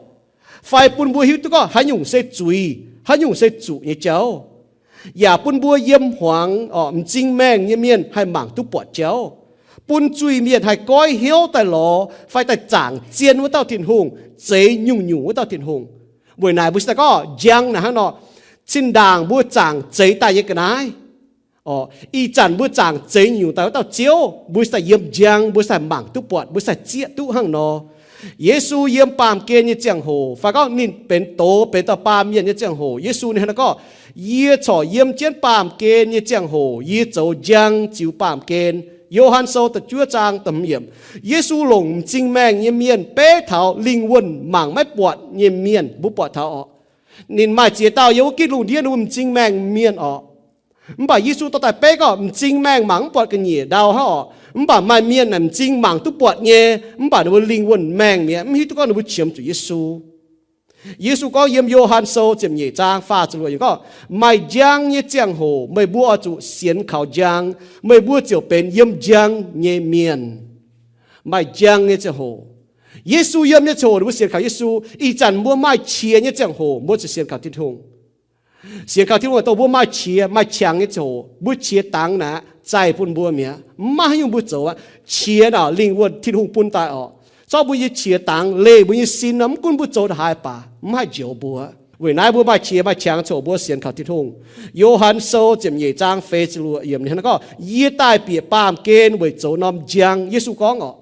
fai bun mbuo hiuv duqv gorngv haaix nyungc se zuiz, haaix nyungc se zuqc nyei jauv, yaac bun mbuo yiem hmuangx, orqc, m'zing maengh nyei mienh haih mangc duqv buatc jauv, bun zuiz-mienh haih goiv hnyouv daaih lorz fai daaih zaangc zien wuov dauh Tin-Hungh, zeix nyungc-nyungc wuov dauh Tin-Hungh. Weic naaic mbuo se daaih gorngv njang naaic hnangv nor, zinh ndaangc mbuo zaangc zeix daaih nyei ga'naaiv, orqc, ih zanc mbuo zaangc zeix nyungc daaih wuov dauh Ziouv, mbuo se daaih yiem njang, mbuo se daaih mangc duqv buatc, mbuo se daaih zieqv duqv hnangv nor. Yesu yiem baamh gen nyei ziangh hoc, fai gorngv ninh benx doz benx dauh baamh mienh nyei ziangh hoc, Yesu ninh hnangv naaiv gorngv, Yie corc yiem jienv baamh gen nyei ziangh hoc, yie zoux njang ziux baamh gen. Yo^han Sou da'juov zaang da'hmz yiemc. Yesu longc m'zing maengh nyei mienh beiv taux lingh wuonh mangc maiv buatc nyei mienh. Mbuo buatc taux orqc, ninh maaih ziex dauh yiem wuov gitv lungh ndiev ninh mbuo m'zing maengh mienh orqc. Mv baac Yesu dorh daaih beiv gorngv m'zing maengh mangc mv buatc ga'nyiec ndau hnangv orqc. Mv baac maaih mienh naaic m'zing mangc duqv buatc nyei, mv baac ninh mbuo lingh wuonh maengh mi'aqv, mv hiuv duqv gorngv ninh mbuo qiemx zuqc Yesu. Yesu gorngv yiem Yo^han Sou ziepc nyeic zaang faah ziepc luoqc yiemc gorngv, Maaih njang nyei ziangh hoc meih mbuo oix zuqc sienx kaux njang, meih mbuo ziouc benx yiem njang nyei mienh. Maaih njang nyei ziangh hoc, Yesu yiem nyei ziangh hoc ninh mbuo sienx kaux Yesu. Ih zanc mbuo maaih qiex nyei ziangh hoc mbuo zuqc sienx kaux Tin-Hungh. Sienx kaux Tin-Hungh dongh mbuo maaih qiex maaih qangx nyei ziangh hoc, mbuo qiex dangx naaic zaih bun mbuo mi'aqv. Mv maaih haaix nyungc mbuo zoux aqv. Qiex naaic lingh wuonh Tin-Hungh bun daaih orqc. Zorqv mbuo nyei qiex dangx leih mbuo nyei sin nor, mv gunv mbuo zoux haaix baac mv haih njoux mbuo. Weic naaiv mbuo maaih qiex maaih qangx ziangh hoc mbuo sienx kaux Tin-Hungh. Yo^han Sou ziepc nyeic zaang feix ziepc luoqc yiemc ninh hnangv naaiv gorngv, Yie daaih bieqc baamh gen weic zoux norm njang. Yesu gorngv orqc,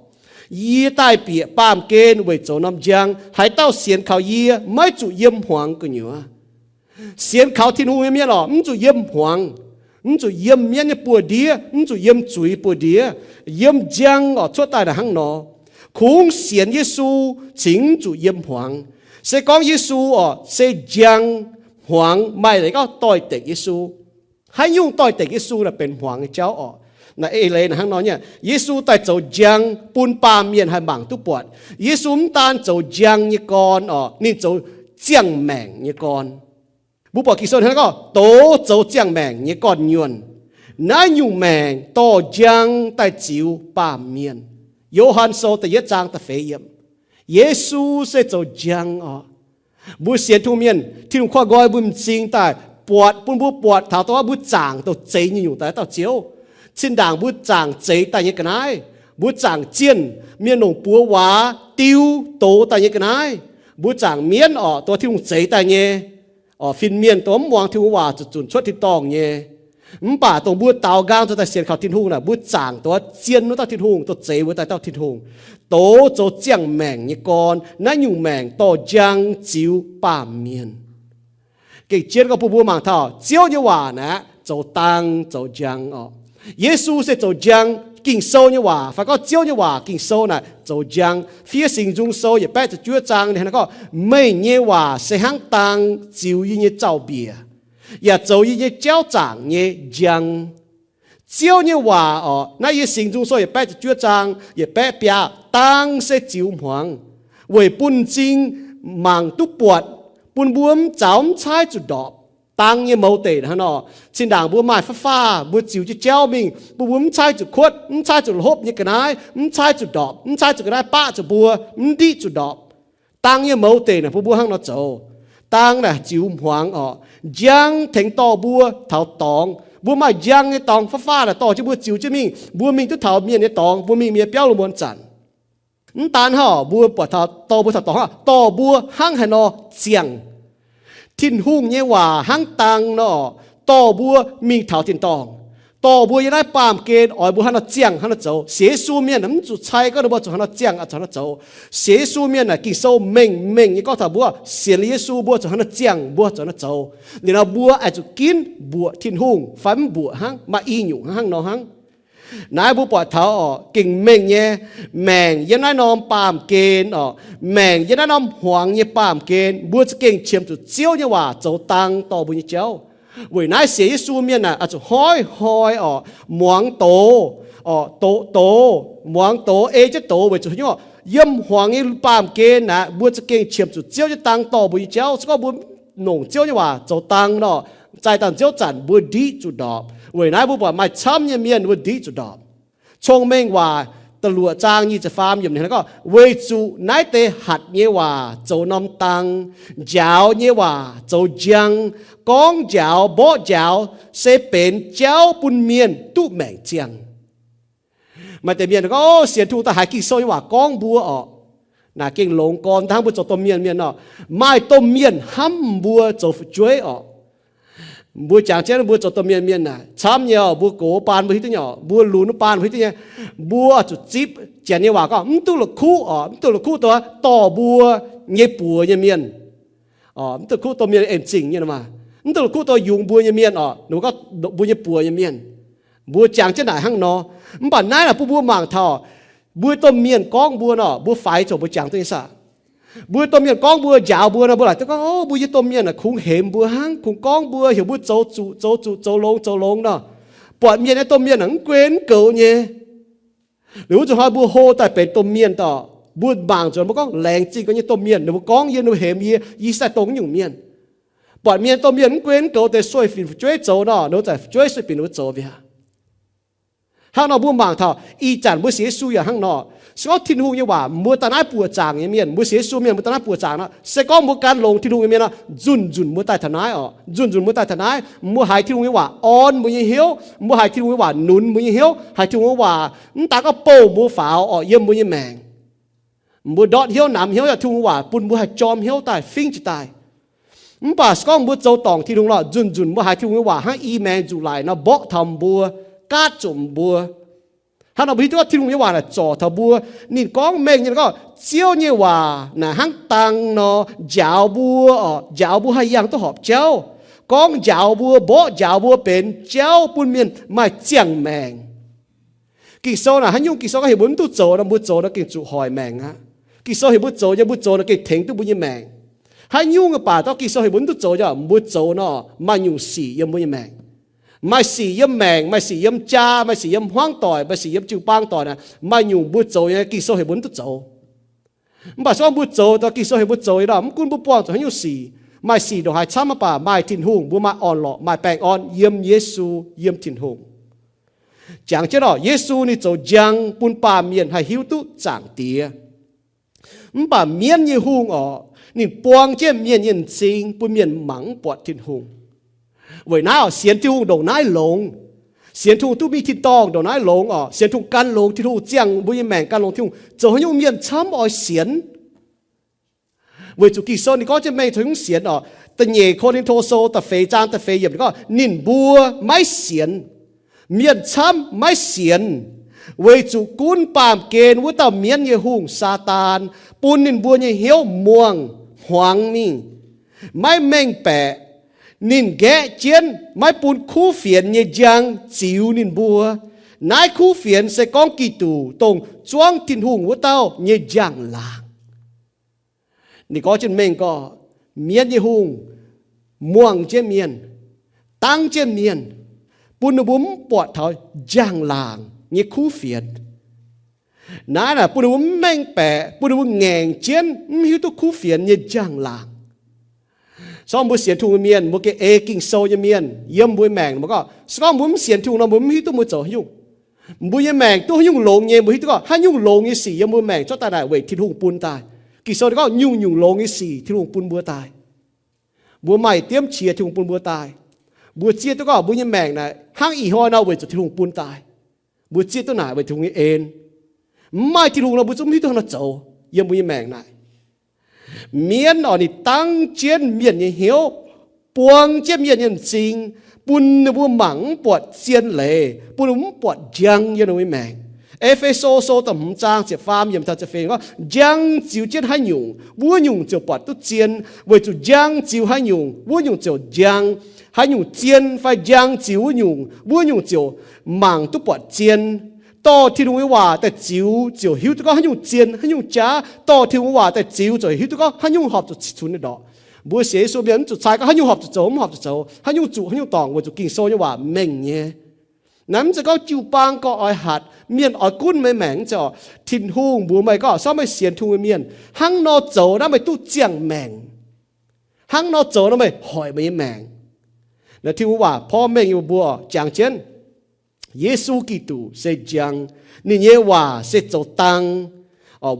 Yie daaih bieqc baamh gen weic zoux norm njang. Haaix dauh sienx kaux yie maiv zuqc yiem hmuangx gu'nyuoz. Sienx kaux Tin-Hungh nyei mienh orqc, mv zuqc yiem hmuangx, mv zuqc yiem mienv nyei buoz-ndiev, mv zuqc yiem zuiz buoz-ndiev. Yiem njang orqc, cuotv daaih naaic hnangv nor. Kungx sienx Yesu cingx mv zuqc yiem hmuangx. Se gorngv Yesu orqc se njang, hmuangx maaih leiz gorngv doix-dekc Yesu. Haaix nyungc doix-dekc Yesu naaic benx hmuangx nyei jauv orqc. Naaiv eix leiz naaic hnangv nor nyei, Yesu daaih zoux njang bun baamh mienh haih mangc duqv buatc. Yesu mv daan zoux njang nyei gorn orqc, ninh zoux ziangh maengc nyei gorn. Mbuo buatc Ging-Sou hnangv gorngv, Doz zoux ziangh maengc nyei gorn-nyuonh. Naaiv nyungc maengc dorh njang daaih ziux baamh mienh. Yo^han Sou da'yietv zaang da'feix yiemc. Yesu se zoux njang orqc. Mbuo sienx Tin-Hungh mienh, Tin-Hungh koiv nqoi mbuo m'zing daaih buatc, bun mbuo buatc taux dongh mbuo zaangc dongh zeix nyei nyungc daaih dauh Ziouv. Zinh ndaangc mbuo zaangc zeix daaih nyei ga'naaiv, mbuo zaangc zienh mienh longc buoz waac diu doz daaih nyei ga'naaiv, mbuo zaangc mienv orqc, dongh Tin-Hungh zeix daaih nyei, orqc, fin-mienh dongh mv muangx Tin-Hungh waac zuqc zunc cuotv tin-dorngh nyei. Mv baac dongh mbuo daaux nqaang zoux daaih sienx kaux Tin-Hungh naaic, mbuo zaangc dongh zien wuov dauh Tin-Hungh, dongh zeix mbuo daaih dauh Tin-Hungh. Doz zoux ziangh maengc nyei gorn, naaiv nyungc maengc dorh njang ziux baamh mienh. Gengh jienv gorngv bun mbuo mangc taux Ziouv nyei waac naaic zoux dang zoux njang orqc. Yesu se zoux njang. Ging-Sou nyei waac fai gorngv Ziouv nyei waac Ging-Sou naaic zoux njang. Fiev Singx Nzung Sou yietc baeqv ziepc juov zaang ninh hnangv gorngv, Meih nyei waac se hnangv dang ziux yie nyei zaux-mbiec, yaac zoux yie nyei jauv zaangc nyei njang. Ziouv nyei waac orqc, naaiv yie Singx Nzung Sou yietc baeqv ziepc juov zaang yietc baeqv biaa, dang se ziux hmuangx, weic bun m'zing mangc duqv buatc, bun mbuo mv zaux mv caaiv zuqc ndorpc. Dang nyei mouz deic hnangv nor, zinh ndaangc mbuo maaih fav-faah, mbuo ziux jienv jauv mingh, bun mbuo mv caaiv zuqc kuotv, mv caaiv zuqc hlopv nyei ga'naaiv, mv caaiv zuqc ndorpc, mv caaiv zuqc ga'naaiv baqv zuqc mbuo, mv ndiqv zuqc ndorpc. Dang nyei mouz deic naaic bun mbuo hnangv nor zoux. Dang naaic ziux hmuangx orqc. Njang tengx dorh mbuo taux dorngx. Mbuo maaih njang nyei dorngx fav-faah naaic dorh jienv mbuo ziux jienv mingh. Mbuo mingh duqv taux mienh nyei dorngx, mbuo mingh mienh biauv lungh muonz zanc. Mv daan hnangv, mbuo buatc taux dorh mbuo taux dorngx hnangv, dorh mbuo hnangv haaix nor ziangh. Tin-Hungh nyei waac hnangv dang nor, dorh mbuo mingh taux tin-dorngh, dorh mbuo yiem naaiv baamh gen oix mbuo hnangv nor ziangh hnangv nor zoux. Sienx Yesu mienh mv zuqc cai gorngv ninh mbuo zuqc hnangv nor ziangh, zuqc hnangv nor zoux. Sienx Yesu mienh naaic Ging-Sou mengh mengh nyei gorngv taux mbuo sienx liuz Yesu mbuo zuqc hnangv nor ziangh, mbuo zuqc hnangv nor zoux. Liuz nor mbuo oix zuqc ginv mbuoqc Tin-Hungh fai mv mbuoqc hnangv, maaih i nyungc hnangv nor hnangv. Naaiv mbuo buatc taux orqc, gengh mengh nyei, maengc yiem naaiv norm baamh gen orqc, maengc yiem naaiv norm hmuangx nyei baamh gen, mbuo za'gengh qiemx zuqc Ziouv nyei waac zoux dang dorh mbuo nyei jauv. Weic naaiv sienx Yesu mienh naaic oix zuqc hnoi-hnoi orqc, muangx doz, orqc, doqc doz, muangx doz, ei jienv doz weic zuqc hnangv nor, yiem hmuangx nyei baamh gen naaic mbuo za'gengh qiemx zuqc Ziouv nyei dang dorh mbuo nyei jauv. Se gorngv mbuo longc Ziouv nyei waac zoux dang nor, zaih dangh Ziouv zanc mbuo ndiqv zuqc ndorpc. Weic naaiv mbuo buatc maaih camv nyei mienh mbuo ndiqv zuqc ndorpc. Cong-mengh waac da'luoqc zaang nyic ziepc faam yiemc ninh gorngv, weic zuqc naaiv deix hatc nyei waac zoux norm dang, njaaux nyei waac zoux njang, gorngv njaaux mborqv njaaux, se benx jauv bun mienh duqv maengc ziangh. Maaih deix mienh gorngv, sienx Tin-Hungh daaih haiz Ging-Sou nyei waac gorngv mbuo orqc, naaic gengh longx gorn hnangv mbuo zoux domh mienh mienh orqc. Maaih domh mienh hnamv mbuo zoux fu'jueiv orqc. Mbuo jangx jienv mbuo zoux domh mienh mienh naaic, camv nyei orqc, mbuo gox baan mbuo hiuv duqv nyei orqc, mbuo lunx baan mbuo hiuv duqv nyei. Mbuo zuqc zipv Janx nyei waac gorngv, mv duqv la'kuqv orqc, mv duqv la'kuqv dongh dorh mbuo nyei buoz nyei mienh. Mv duqv la'kuqv dongh mienh en-zingh nyei, mv duqv la'kuqv dongh yungz mbuo nyei mienh orqc, mbuo nyei buoz nyei mienh. Mbuo jangx jienv naaic hnangv nor. Mv baac naaiv naaic bun mbuo mangc taux, mbuo domh mienh gorngv mbuo nor, mbuo faix zoux mbuo jangx duqv nyei saah? Mbuo domh mienh gorngv mbuo, njaaux mbuo nor, mbuo laaic duqv gorngv, o, mbuo nyei domh mienh naaic kungx hemx mbuo hnangv, kungx gorngv mbuo, heuc mbuo zoux zuqc zoux zuqc, zoux longx zoux longx nor. Buatc mienh nyei domh mienh naaic mv gunv mv goux nyei. Liuz wuov zanc hnoi mbuo hlo daaih benx domh mienh dorh, mbuo mangc zuqc mbuo gorngv laengz zingh ga'nyei domh mienh, ninh mbuo gorngv yie, ninh mbuo hemx yie, yie se dongh nyungc mienh. Buatc mienh domh mienh mv gunv mv goux deix sueih fin fu'jueiv zoux nor, ninh mbuo za'gengh fu'jueiv sueih fin ninh mbuo zoux mi'aqv. Hnangv nor mbuo mangc taux ih zanc mbuo sienx Yesu yaac hnangv nor. Se gorngv Tin-Hungh nyei waac mbuo daaih naaiv buoqc zaangc nyei mienh, mbuo sienx Yesu mienh mbuo daaih naaiv buoqc zaangc nor, se gorngv mbuo gan longx Tin-Hungh nyei mienh nor, nzunc nzunc mbuo daaih taux naaiv orqc, nzunc nzunc mbuo daaih taux naaiv, mbuo haiz Tin-Hungh nyei waac orn mbuo nyei hnyouv, mbuo haiz Tin-Hungh nyei waac nunz mbuo nyei hnyouv, haiz Tin-Hungh nyei waac mv daan gorngv bouh mbuo faaux orqc yiem mbuo nyei maengc. Mbuo ndortv hnyouv namx hnyouv yaac Tin-Hungh nyei waac bun mbuo haih jorm hnyouv daaih fingv jiez daaih. Mv baac se gorngv mbuo zoux dorngc Tin-Hungh lorqc, nzunc nzunc mbuo haiz Tin-Hungh nyei waac hnangv i maengx nzuqc laic nor mborqv taux mbuo, gaatv zuqc mbuo. Hnangv nor mbuo hiuv duqv gorngv Tin-Hungh nyei waac naaic zorc taux mbuo. Ninh gorngv mengh nyei gorngv, Ziouv nyei waac naaic hnangv dang nor njaaux mbuo orqc, njaaux mbuo haih yangh duqv horpc jauv. Gorngv njaaux mbuo, mborqv njaaux mbuo benx jauv bun mienh maaih ziangh maengc. Ging-Sou naaic haaix nyungc Ging-Sou gorngv heuc mbuo mv duqv zoux nor, mbuo zoux nor gengh zuqc hoic maengc aqv. Ging-Sou heuc mbuo zoux nyei, mbuo zoux nor gengh tengx duqv mbuo nyei maengc. Haaix nyungc baac gorngv Ging-Sou hengx mbuo mv duqv zoux nyei, mbuo zoux nor maaih nyungc sic yiem mbuo nyei maengc. Maaih sic yiem maengc, maaih sic yiem jaa, maaih sic yiem hmuangv doic, maaih sic yiem jiu-baang doic naaic, maaih nyungc mbuo zoux nyei Ging-Sou hengx mbuo mv duqv zoux. Mv baac se gorngv mbuo zoux dongh Ging-Sou hengx mbuo zoux nyei nor, mv gunv mbuo buangh zuqc haaix nyungc sic, maaih sic ndongc haaix camv mv baac maaih Tin-Hungh, mbuo maaih orn-lorqc, maaih baengh orn yiem Yesu, yiem Tin-Hungh. Jangx jienv orqc, Yesu ninh zoux njang bun baamh mienh haih hiuv duqv Zaangc Diex. Mv baac mienv nyei hungh orqc, ninh buang jienv mienh nyei m'zing bun mienh mangc mv buatc Tin-Hungh. Weic naaiv orqc, sienx Tin-Hungh ndongc naaiv longx. Sienx Tin-Hungh duqv mingh tin-dorngh ndongc naaiv longx orqc. Sienx Tin-Hungh gan longx, Tin-Hungh ziangh mbuo nyei maengc gan longx, Tin-Hungh zoux haaix nyungc mienh camv oix sienx. Weic zuqc Ging-Sou ninh gorngv jienv mengh zoux haaix nyungc sienx orqc. Da'nyeic Ko^lin^to Sou da'feix zaang da'feix yiemc ninh gorngv, ninh mbuo maiv sienx. Mienh camv maiv sienx, weic zuqc gunv baamh gen wuov dauh mienv nyei hungh, Saadaan, bun ninh mbuo nyei hnyouv muangh hmuangx mingh, maiv mengh baeqc. Ninh nqaeqv jienv maiv bun kuv fienx nyei njang ziux ninh mbuo. Naaiv kuv fienx se gorngv Giduc, dongh zuangv Tin-Hungh wuov dauh nyei njang-laangc. Ninh gorngv jienv mengh gorngv, mienv nyei hungh muangh jienv mienh, dangv jienv mienh, bun ninh mbuo mv buatc taux njang-laangc nyei kuv fienx. Naaiv naaic bun ninh mbuo mv mengh baeqc, bun ninh mbuo ngaengc jienv mv hiuv duqv kuv fienx nyei njang-laangc. Se gorngv mbuo sienx Tin-Hungh nyei mienh, mbuo gengh ei Ging-Sou nyei mienh yiem mbuo maengc, mbuo gorngv, se gorngv mbuo mv sienx Tin-Hungh nor, mbuo mv hiuv duqv mbuo zoux haaix nyungc. Mbuo nyei maengc duqv haaix nyungc longx nyei, mbuo hiuv duqv gorngv haaix nyungc longx nyei sic yiem mbuo maengc cuotv daaih naaic weic Tin-Hungh bun daaih. Ging-Sou ninh gorngv nyungc-nyungc longx nyei sic Tin-Hungh bun mbuo daaih. Mbuo maaih diemv qiex Tin-Hungh bun mbuo daaih. Mbuo zieqv duqv gorngv mbuo nyei maengc naaic hnangv ih hnoi nor weic zuqc Tin-Hungh bun daaih. Mbuo zieqv duqv naaic weic Tin-Hungh nyei en. Mv maaih Tin-Hungh nor mbuo zungv mv hiuv duqv haaix nor zoux yiem mbuo nyei maengc naaic. Mienv orqc, ninh dangv jienv mienh nyei hnyouv, buang jienv mienh nyei m'zing, bun ninh mbuo mangc mv buatc zien leiz, bun ninh mbuo mv buatc njang yiem ninh mbuo nyei maengc. E^fe^so Sou da'hmz zaang ziepc faam yiemc taux ziepc feix gorngv, njang ziux jienv haaix nyungc, wuov nyungc ziouc buatc duqv zien. Weic zuqc njang ziux haaix nyungc, wuov nyungc ziouc njang. Haaix nyungc zien fai njang ziux wuov nyungc, wuov nyungc ziouc mangc duqv buatc zien. Dorh Tin-Hungh nyei waac daaih ziux ziouc hiuv duqv gorngv haaix nyungc zien, haaix nyungc jaav. Dorh Tin-Hungh nyei waac daaih ziux ziouc hiuv duqv gorngv haaix nyungc horpc zuqc cunx nyei ndorqc. Mbuo sienx Yesu mienh mv zuqc cai gorngv haaix nyungc horpc zuqc zoux, mv horpc zuqc zoux, haaix nyungc zuqc, haaix nyungc dorngc, weic zuqc Ging-Sou nyei waac mengh nyei. Naaiv mv zeiz gorngv jiu-baang gorx oix hatc, mienh oix gunv meih maengc, mv zeiz orqc. Tin-Hungh mbuox meih gorngv, se gorngv meih sienx Tin-Hungh nyei mienh, hnangv nor zoux naaiv meih duqv ziangh maengc. Hnangv nor zoux nor meih hoic meih nyei maengc. Naaiv Tin-Hungh waac porv mengh nyei, mbuo jangx jienv. Yesu Giduc se njang. Ninh nyei waac se zoux dang,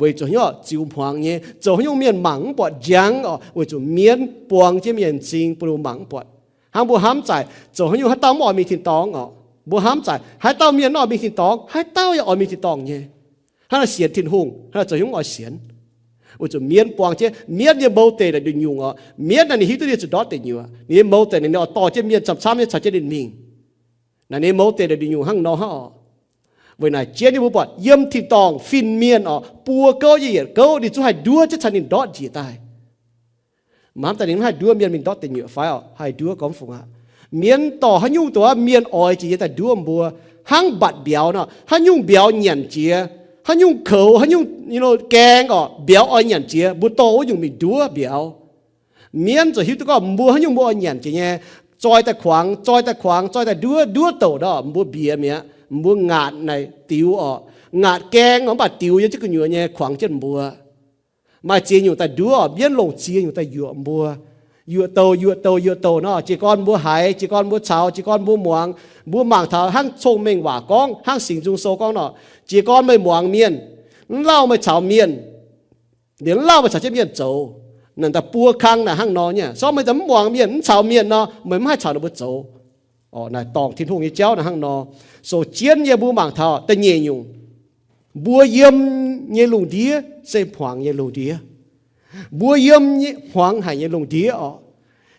weic zuqc hnyouv ziux hmuangx nyei. Zoux haaix nyungc mienh mangc mv buatc njang oc, weic zuqc mienv buang jienv mienh m'zing bun mbuo mangc mv buatc. Hnangv mbuo hnamv zaaic, zoux haaix nyungc haaix dauh mv oix mingh tin-dorngh oc? Mbuo hnamv zaaic, haaix dauh mienh mv oix mingh tin-dorngh? Haaix dauh yaac oix mingh tin-dorngh nyei. Hnangv naaic sienx Tin-Hungh, hnangv naaic zoux haaix nyungc oix sienx? Weic zuqc mienv buang jienv, mienv nyei mouz deic naaic nduqc nyungc oc. Mienv naaic ninh hiuv duqv ninh zuqc ndortv deic nyuoqc, ninh nyei mouz deic naaic ninh oix dorh jienv mienh camv-camv nyei caux jienv ninh mingh. Naaic ninh mouz deic naaic nduqc nyungc hnangv nor hnangv oc. Weic naaic jienv nyei mbuo buatc yiem tin-dorngh fin-mienh oc, buo gouv nyei yietc gouv ninh zungv haih nduov jienv caux ninh ndortv njiec daaih. Mv hnamv daaih ninh mv haih nduov mienh mingh ndortv deic nyuoqc fai oc? Haih nduov gormx fungc aqv. Mienv dorh haaix nyungc dongh mienh oix jiex nyei daaih nduov mbuo. Hnangv mbatc mbiauz nor, haaix nyungc mbiauz nyanc jiex, haaix nyungc koux, haaix nyungc gaeng oc, mbiauz oix nyanc jiex, mbuo dorh wuov nyungc mingh nduov mbiauz. Mienv ziouc hiuv duqv gorngv mbuo haaix nyungc mbuo oix nyanc jiex nyei, zoi daaih kuangx, zoi daaih kuangx, zoi daaih nduov, nduov douc nor mbuo mbiex mi'aqv. Mbuo ngaatc naaic diux oc, ngaatc gaeng oc, mv baac diux yiem jienv gu'nyuoz nyei kuangx jienv mbuo. Maaih ziex nyungc daaih nduov oc, mienv longc ziex nyungc daaih yuoqc mbuo. Yuoqc douc, yuoqc douc, yuoqc douc nor, jiez gorn mbuo haiz, jiez gorn mbuo caux, jiez gorn mbuo muangx. Mbuo mangc taux hnangv cong-mengh waac gorngv, hnangv Singx Nzung Sou gorngv nor, jiez gorn meih muangx mienh, mv lauh meih caux mienh, liemh mv lauh meih caux jienv mienh zoux. Naaic daaih buo kang naaic hnangv nor nyei. Sorng meih daaih mv muangx mienh, mv caux mienh nor, meih mv haih caux ninh mbuo zoux. Naaic dorngc Tin-Hungh nyei jauv naaic hnangv nor. Sou jienv nyei mbuo mangc taux da'nyeic nyungc, mbuo yiem nyei lungh ndiev se hmuangx nyei lungh ndiev. Mbuo yiem hmuangx haic nyei lungh ndiev oc.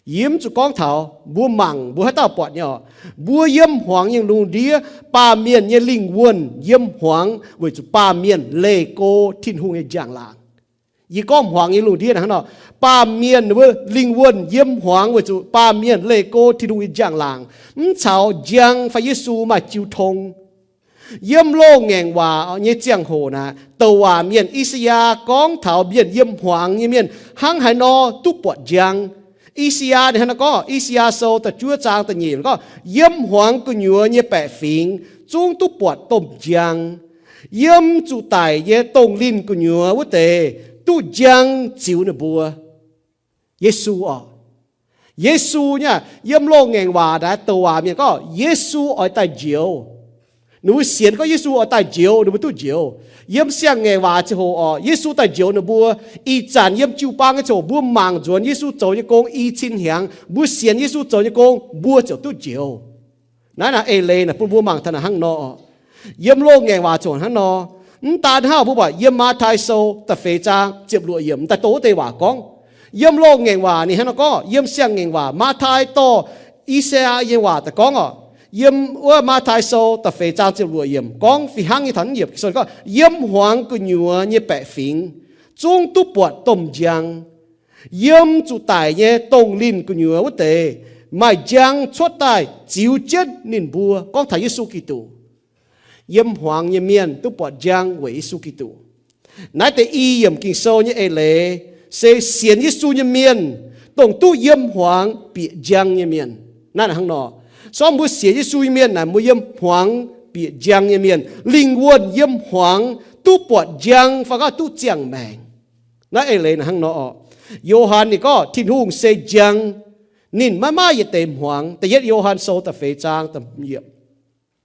Yie mv zuqc gorngv taux mbuo mangc mbuo haaix dauh buatc nyei oc. Mbuo yiem hmuangx nyei lungh ndiev, baamh mienh nyei lingh wuonh yiem hmuangx weic zuqc baamh mienh leih go Tin-Hungh nyei njang-laangc. Yie gorngv hmuangx nyei lungh ndiev naaic hnangv nor, baamh mienh wuov lingh wuonh yiem hmuangx weic zuqc baamh mienh leih go Tin-Hungh nyei njang-laangc. Mv caux njang fai Yesu maaih jiu tong. Yiem loz-ngaengc waac nyei ziangh hoc naaic, douc waac mienh I^saa^yaa gorngv taux mienh yiem hmuangx nyei mienh hnangv haaix nor duqv buatc njang. I^saa^yaa ninh hnangv nor gorngv, I^saa^yaa Sou da'juov zaang da'nyeic gorngv, yiem hmuangx gu'nyuoz nyei baeqc fingx zungv duqv buatc domh njang. Yiem zuqc daic nyei dongh linh gu'nyuoz wuov deix duqv njang ziux ninh mbuo. Yesu oc. Yesu nyei, yiem loz-ngaengc waac naaic douc waac mienh gorngv Yesu oix daaih njoux. Ninh mbuo sienx gorngv Yesu oix daaih njoux, ninh mbuo duqv njoux. Yiem siang-ngaengc waac ziangh hoc oc, Yesu daaih njoux ninh mbuo. Ih zanc yiem jiu-baang nyei ziangh hoc mbuo mangc nzuonx Yesu zoux nyei gong i cin hnyangx, mbuo sienx Yesu zoux nyei gong, mbuo ziouc duqv njoux. Naaiv naaic eix leiz naaic bun mbuo mangc taux naaic hnangv nor oc. Yiem loz-ngaengc waac ziouc hnangv nor. Mv daan hnangv, mbuo buatc yiem Matv^tai Sou da'feix zaang ziepc luoqc yiemc daaih dongh wuov deix waac gorngv. Yiem loz-ngaengc waac ninh hnangv nor gorngv, yiem siang-ngaengc waac Matv^tai dorh I^saa^yaa nyei waac daaih gorngv oc. Yiem wuov Matv^tai Sou da'feix zaang ziepc luoqc yiemc gorngv fih hnangv nyei taux yiemc Sou gorngv, yiem hmuangx gu'nyuoz nyei baeqc fingx zungv duqv buatc domh njang. Yiem zuqc daic nyei dongh linh gu'nyuoz wuov deix maaih njang cuotv daaih ziux jienv ninh mbuo, gorngv taux Yesu Giduc. Yiem hmuangx nyei mienh duqv buatc njang weic Yesu Giduc. Naaiv deix i yiemc Ging-Sou nyei eix leiz se sienx Yesu nyei mienh dongh duqv yiem hmuangx bieqc njang nyei mienh. Naaiv hnangv nor, sorng mbuo sienx Yesu nyei mienh naaic mbuo yiem hmuangx bieqc njang nyei mienh, lingh wuonh yiem hmuangx duqv buatc njang fai gorngv duqv ziangh maengc. Naaiv eix leiz naaic hnangv nor oc. Yo^han ninh gorngv Tin-Hungh se njang, ninh maiv maaih yietc deix hmuangx. Da'yietv Yo^han Sou da'feix zaang da'yiemc.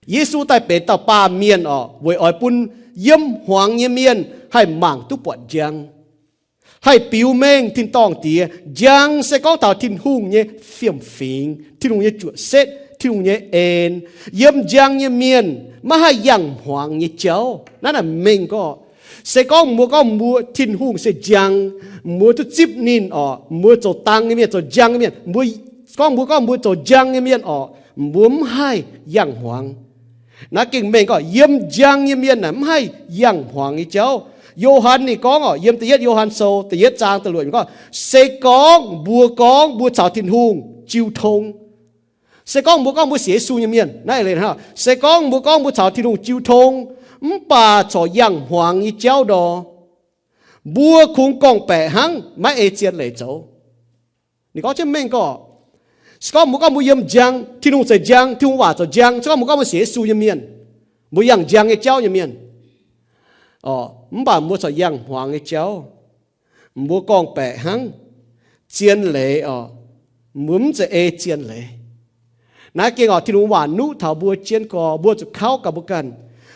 Yesu daaih benx dauh baamh mienh oc, weic oix bun yiem hmuangx nyei mienh haih mangc duqv buatc njang, haih biux mengh tin-dorngh Diex. Njang se gorngv taux Tin-Hungh nyei fiem-fingx, Tin-Hungh nyei juoqc setv, Tin-Hungh nyei en. Yiem njang nyei mienh maiv haih yangh hmuangx nyei jauv. Naaiv naaic mengh gorngv, se gorngv mbuo gorngv mbuo Tin-Hungh se njang, mbuo duqv zipv ninh oc, mbuo zoux dang nyei mienh, zoux njang nyei mienh, mbuo gorngv mbuo gorngv mbuo zoux njang nyei mienh oc, mbuo mv haih yangh hmuangx. Naaiv gengh mengh gorngv yiem njang nyei mienh naaic mv haih yangh hmuangx nyei jauv. Yo^han ninh gorngv oc, yiem da'yietv Yo^han Sou da'yietv zaang da'luoqc yiemc gorngv, se gorngv mbuo gorngv mbuo caux Tin-Hungh jiu tong, se gorngv mbuo gorngv mbuo sienx Yesu nyei mienh, naaiv leiz, se gorngv mbuo gorngv mbuo caux Tin-Hungh jiu tong, mv baac corc yangh hmuangx nyei jauv nor, mbuo kungx gorngv-baeqc hnangv, maiv ei zien leiz zoux. Ninh gorngv jienv mengh gorngv, se gorngv mbuo gorngv mbuo yiem njang, Tin-Hungh zeiz njang, Tin-Hungh waac zoux njang, se gorngv mbuo gorngv mbuo sienx Yesu nyei mienh, mbuo yangh njang nyei jauv nyei mienh, mv baac mbuo corc yangh hmuangx nyei jauv, mbuo gorngv-baeqc hnangv, zien leiz oc, mbuo mv zeiz ei zien leiz. Naaiv gengh oc, Tin-Hungh waac nuqv taux mbuo jienv gorx, mbuo zuqc kauv gaax mbuo ganh.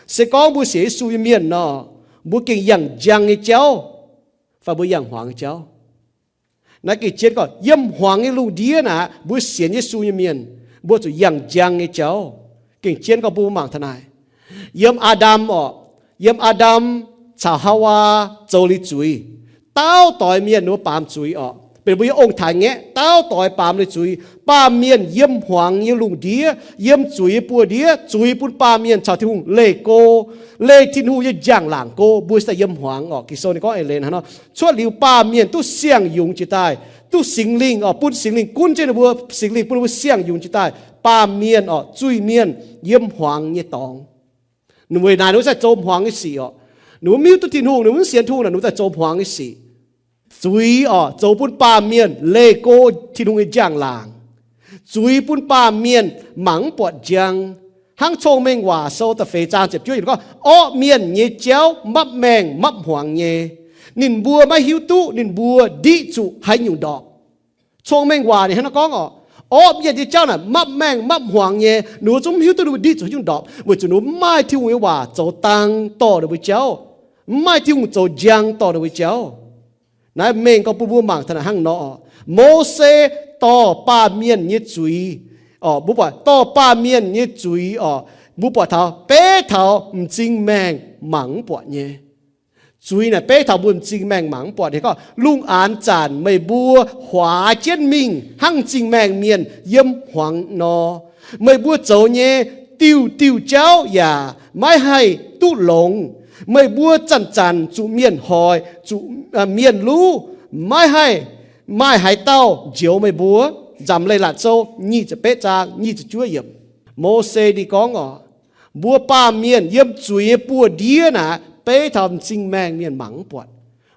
Se gorngv mbuo sienx Yesu nyei mienh nor, mbuo gengh yangh njang nyei jauv, fai mbuo yangh hmuangx nyei jauv? Naaiv gengh jienv gorx, yiem hmuangx nyei lungh ndiev naaic, mbuo sienx Yesu nyei mienh, mbuo zuqc yangh njang nyei jauv. Gengh jienv gorx bun mbuo mangc taux naaic. Yiem Aa^ndam oc, yiem Aa^ndam caux Haawaa zoux liuz zuiz, dauh doix mienh ninh mbuo baamz zuiz oc. Benx mbuo nyei ong-taaix-ngaeqv dauh doix baamz liuz zuiz. Baamh mienh yiem hmuangx nyei lungh ndiev, yiem zuiz nyei buoz-ndiev, zuiz bun baamh mienh caux Tin-Hungh leih go, leih Tin-Hungh nyei njang-laangc go. Mbuo se daaih yiem hmuangx oc. Ging-Sou ninh gorngv eix leiz hnangv nor, cuotv liuz baamh mienh duqv siang-yungz jiex daaih, duqv Singx Lingh oc, bun Singx Lingh gunv jienv ninh mbuo, Singx Lingh bun ninh mbuo siang-yungz jiex daaih. Baamh mienh oc, zuiz-mienh yiem hmuangx nyei dorngx. Ninh weic naaic ninh mbuo se zoux hmuangx nyei sic oc. Ninh mbuo mv hiuv duqv Tin-Hungh, ninh mbuo mv sienx Tin-Hungh naaic, ninh mbuo daaih zoux hmuangx nyei sic. Zuiz oc, zoux bun baamh mienh leih go Tin-Hungh nyei njang-laangc. Zuiz bun baamh mienh mangc mv buatc njang. Hnangv Cong-Mengh Waac Sou da'feix zaang ziepc juov yiemc gorngv, orqv mienh nyei jauv mapv maengh mapv hmuangx nyei. Ninh mbuo maiv hiuv duqv ninh mbuo ndiqv zuqc haaix nyungc ndorpc. Cong-Mengh Waac ninh hnangv naaiv gorngv oc, orqv mienh nyei jauv naaic mapv maengh mapv hmuangx nyei. Ninh mbuo zungv mv hiuv duqv ninh mbuo ndiqv zuqc haaix nyungc ndorpc, weic zuqc ninh mbuo mv maaih Tin-Hungh nyei waac zoux dang dorh ninh mbuo jauv, mv maaih Tin-Hungh zoux njang dorh ninh mbuo jauv. Naaiv mengh gorngv bun mbuo mangc taux naaic hnangv nor oc. Mose dorh baamh mienh nyei zuiz oc, mbuo buatc dorh baamh mienh nyei zuiz oc, mbuo buatc taux beiv taux m'zing maengh mangc mv buatc nyei. Zuiz naaic beiv taux mbuo m'zing maengh mangc mv buatc nyei. Gorngv lungh aanx zanc meih mbuo huaax jienv mingh hnangv m'zing maengh mienh yiem hmuangx nor. Meih mbuo zoux nyei diuh diuh jauv yaac maiv haih duqv longx. Meih mbuo zanc-zanc zuqc mienh hoic, zuqc mienh luv, maiv haih maaih haaix dauh njoux meih mbuo. Nzamc Leiz-Latc Sou nyic ziepc betv zaang nyic ziepc juov yiemc. Mose ninh gorngv oc, mbuo baamh mienh yiem zuiz nyei buoz-ndiev naaic beiv taux m'zing maengh mienh mangc mv buatc.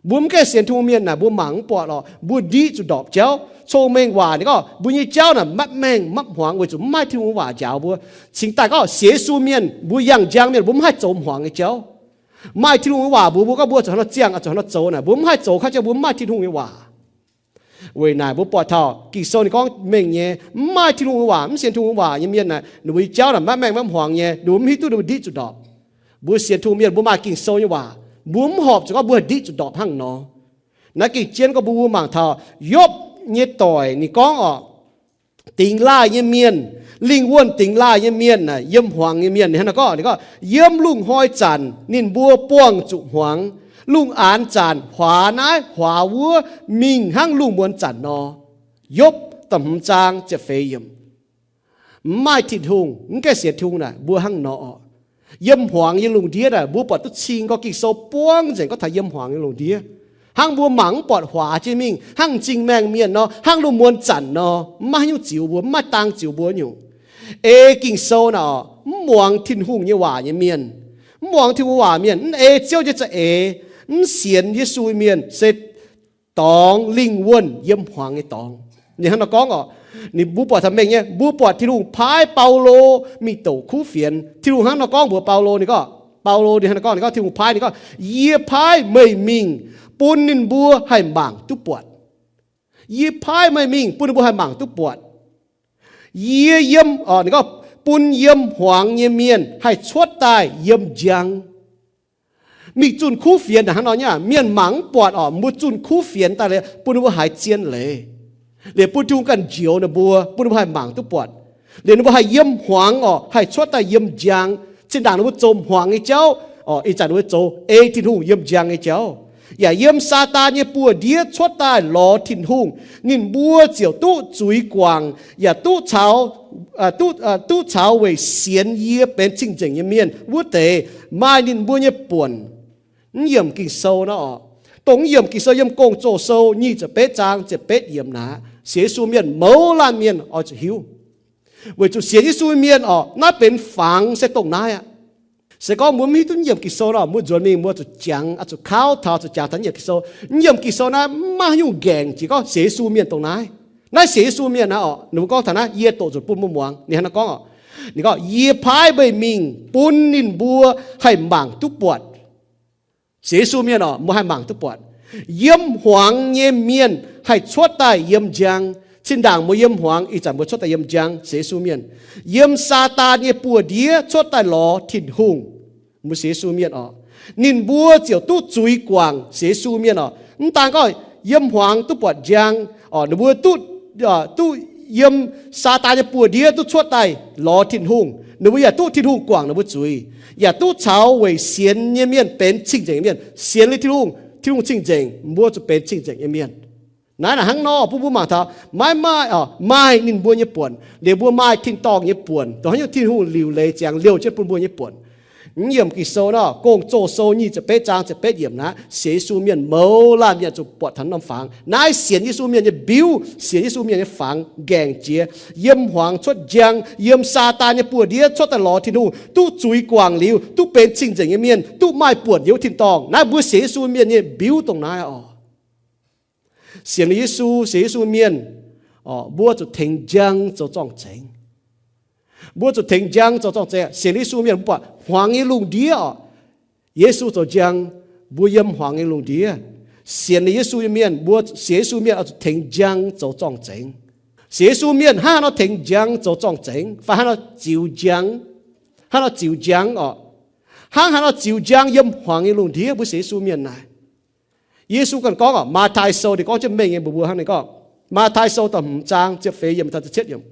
Mbuo mv gaengh sienx Tin-Hungh mienh naaic mbuo mangc mv buatc oc, mbuo ndiqv zuqc ndorpc jauv. Cong-Mengh Waac ninh gorngv mbuo nyei jauv naaic mapv maengh mapv hmuangx weic zuqc mv maaih Tin-Hungh waac njaaux mbuo. Cingx daaih gorngv sienx Yesu mienh mbuo yangh njang mienh mbuo mv haih zoux hmuangx nyei jauv. Maaih Tin-Hungh nyei waac mbuox mbuo gorngv mbuo zuqc hnangv nor ziangh, zuqc hnangv nor zoux naaic, mbuo mv haih zoux kuv jauv, mbuo mv maaih Tin-Hungh nyei waac. Weic naaic mbuo buatc taux Ging-Sou ninh gorngv mengh nyei, mv maaih Tin-Hungh nyei waac, mv sienx Tin-Hungh nyei waac nyei mienh naaic, ninh mbuo nyei jauv naaic mapv maengh mapv hmuangx nyei, ninh mbuo mv hiuv duqv ninh mbuo ndiqv zuqc ndorpc. Mbuo sienx Tin-Hungh mienh mbuo maaih Ging-Sou nyei waac, mbuo mv horpc zuqc gorngv mbuo haih ndiqv zuqc ndorpc hnangv nor. Naaiv gengh jienv gorngv mbuo mangc taux Yopv nyei doic ninh gorngv oc, dingx laaih nyei mienh, lingh wuonh dingx laaih nyei mienh, yiem hmuangx nyei mienh, ninh hnangv naaiv gorngv, ninh gorngv, yiem lungh hnoi zanc ninh mbuo buangh zuqc hmuangx, lungh aanx zanc huaax naaiv huaax wuov mingh hnangv lungh muonz zanc nor. Yopv da'hmz zaang ziepc feix yiemc. Mv maaih Tin-Hungh, mv gaengh sienx Tin-Hungh naaic mbuo hnangv nor oc. Yiem hmuangx nyei lungh ndiev naaic mbuo buatc duqv cing gorngv Ging-Sou buangv nzengc gorngv taux yiem hmuangx nyei lungh ndiev. Hnangv mbuo mangc mv buatc huaax jienv mingh hnangv m'zing maengh mienh nor, hnangv lungh muonz zanc nor, mv maaih haaix nyungc ziux mbuo, mv maaih dang ziux mbuo nyungc. Ei Ging-Sou naaic oc, mv muangx Tin-Hungh nyei waac nyei mienh, mv muangx Tin-Hungh waac mienh, mv ei Ziouv nyei za'eix, mv sienx Yesu nyei mienh se dorngx lingh wuonh yiem hmuangx nyei dorngx. Ninh hnangv nor gorngv oc, ninh mbuo buatc taux mengh nyei, mbuo buatc Tin-Hungh paaiv Baulo mingh douc kuv fienx. Tin-Hungh hnangv nor gorngv mbuox Baulo, ninh gorngv, Baulo ninh hnangv nor gorngv, ninh gorngv Tin-Hungh paaiv, ninh gorngv, yie paaiv meih mingh bun ninh mbuo haih mangc duqv buatc. Yie paaiv meih mingh bun ninh mbuo haih mangc duqv buatc. Yie yiem, ninh gorngv, bun yiem hmuangx nyei mienh haih cuotv daaih yiem njang. Mingh zunh kuv fienx naaic hnangv nor nyei, mienh mangc mv buatc oc, mbuo zunh kuv fienx daaih liuz bun ninh mbuo haiz zien leiz, liuz bun Tin-Hungh ganh njoux ninh mbuo, bun ninh mbuo haih mangc duqv buatc, liuz ninh mbuo haih yiem hmuangx oc, haih cuotv daaih yiem njang. Zinh ndaangc ninh mbuo zoux hmuangx nyei jauv oc, ih zanc ninh mbuo zoux ei Tin-Hungh yiem njang nyei jauv, yaac yiem Saadaan nyei buoz-ndiev cuotv daaih lorz Tin-Hungh, ninh mbuo ziouc duqv zuiz guangc, yaac duqv caux, duqv, duqv caux weic sienx yie benx cing-nzengc nyei mienh wuov deix maaih ninh mbuo nyei buonc. Mv yiemc Ging-Sou nor oc, dongh mv yiemc Ging-Sou yiem Gong-Zoh Sou nyic ziepc betv zaang ziepc betv yiemc naaic, sienx Yesu mienh mouz laanh mienh oix zuqc hiuv. Weic zuqc sienx Yesu mienh oc, naaiv benx fangx se dongh naaiv aqv. Se gorngv mbuo mv hiuv duqv mv yiemc Ging-Sou nor, mbuo nzuonx mingh mbuo zuqc jangx, zuqc kauv taux, zuqc jangx taux mv yiemc Ging-Sou. Mv yiemc Ging-Sou naaiv mv maaih haaix nyungc ngaengc jiex gorngv sienx Yesu mienh dongh naaiv. Naaiv sienx Yesu mienh naaiv oc, ninh mbuo gorngv taux naaiv, yie doqc nzunc bun mbuo muangx. Ninh hnangv naaiv gorngv oc, ninh gorngv, yie paaiv meih mingh bun ninh mbuo haih mangc duqv buatc. Sienx Yesu mienh oc, mbuo haih mangc duqv buatc. Yiem hmuangx nyei mienh haih cuotv daaih yiem njang. Zinh ndaangc mbuo yiem hmuangx, ih zanc mbuo cuotv daaih yiem njang, sienx Yesu mienh, yiem Saadaan nyei buoz-ndiev cuotv daaih lorz Tin-Hungh. Mbuo sienx Yesu mienh oc, ninh mbuo ziouc duqv zuiz guangc sienx Yesu mienh oc. Mv daan gorngv yiem hmuangx duqv buatc njang oc, ninh mbuo duqv, duqv yiem Saadaan nyei buoz-ndiev duqv cuotv daaih lorz Tin-Hungh. Ninh mbuo yaac duqv Tin-Hungh guangc ninh mbuo zuiz, yaac duqv caux weic sienx nyei mienh benx cing-nzengc nyei mienh. Sienx liuz Tin-Hungh, Tin-Hungh cing-nzengc, mbuo zuqc benx cing-nzengc nyei mienh. Naaiv naaic hnangv nor, bun mbuo mangc taux maiv maaih, maaih ninh mbuo nyei buonc, liuz mbuo maaih tin-dorngh nyei buonc, dongh haaix nyungc Tin-Hungh liuc leiz ziangx liouh jienv bun mbuo nyei buonc. Mv yiemc Ging-Sou nor, Gong-Zoh Sou nyic ziepc betv zaang ziepc betv yiemc naaiv, sienx Yesu mienh mouz laanh mienh zuqc buatc taux norm fangx. Naaiv sienx Yesu mienh nyei mbiuv, sienx Yesu mienh nyei fangx nqaengc jiex. Yiem hmuangx cuotv njang, yiem Saadaan nyei buoz-ndiev cuotv daaih lorz Tin-Hungh, duqv zuiz guangc liuz, duqv benx cing-nzengc nyei mienh, duqv maaih buonc yiem wuov tin-dorngh. Naaiv mbuo sienx Yesu mienh nyei mbiuv dongh naaiv oc. Sienx liuz Yesu, sienx Yesu mienh oc, mbuo zuqc tengx njang zoux zorng-zengx. Mbuo zuqc tengx njang zoux zorng-zengx. Sienx liuz Yesu mienh mbuo buatc hmuangx nyei lungh ndiev oc, Yesu zoux njang, mbuo yiem hmuangx nyei lungh ndiev. Sienx liuz Yesu nyei mienh, mbuo sienx Yesu mienh oix zuqc tengx njang zoux zorng-zengx. Sienx Yesu mienh hnangv haaix nor tengx njang zoux zorng-zengx fai hnangv haaix nor ziux njang, hnangv haaix nor ziux njang oc, hnangv haaix nor ziux njang yiem hmuangx nyei lungh ndiev, mbuo sienx Yesu mienh naaic. Yesu ganh gorngv oc, Matv^taai Sou, ninh gorngv jienv mengh nyei mbuox mbuo hnangv, ninh gorngv, Matv^taai Sou da'hmz zaang ziepc feix yiemc daaih ziepc cietv yiemc,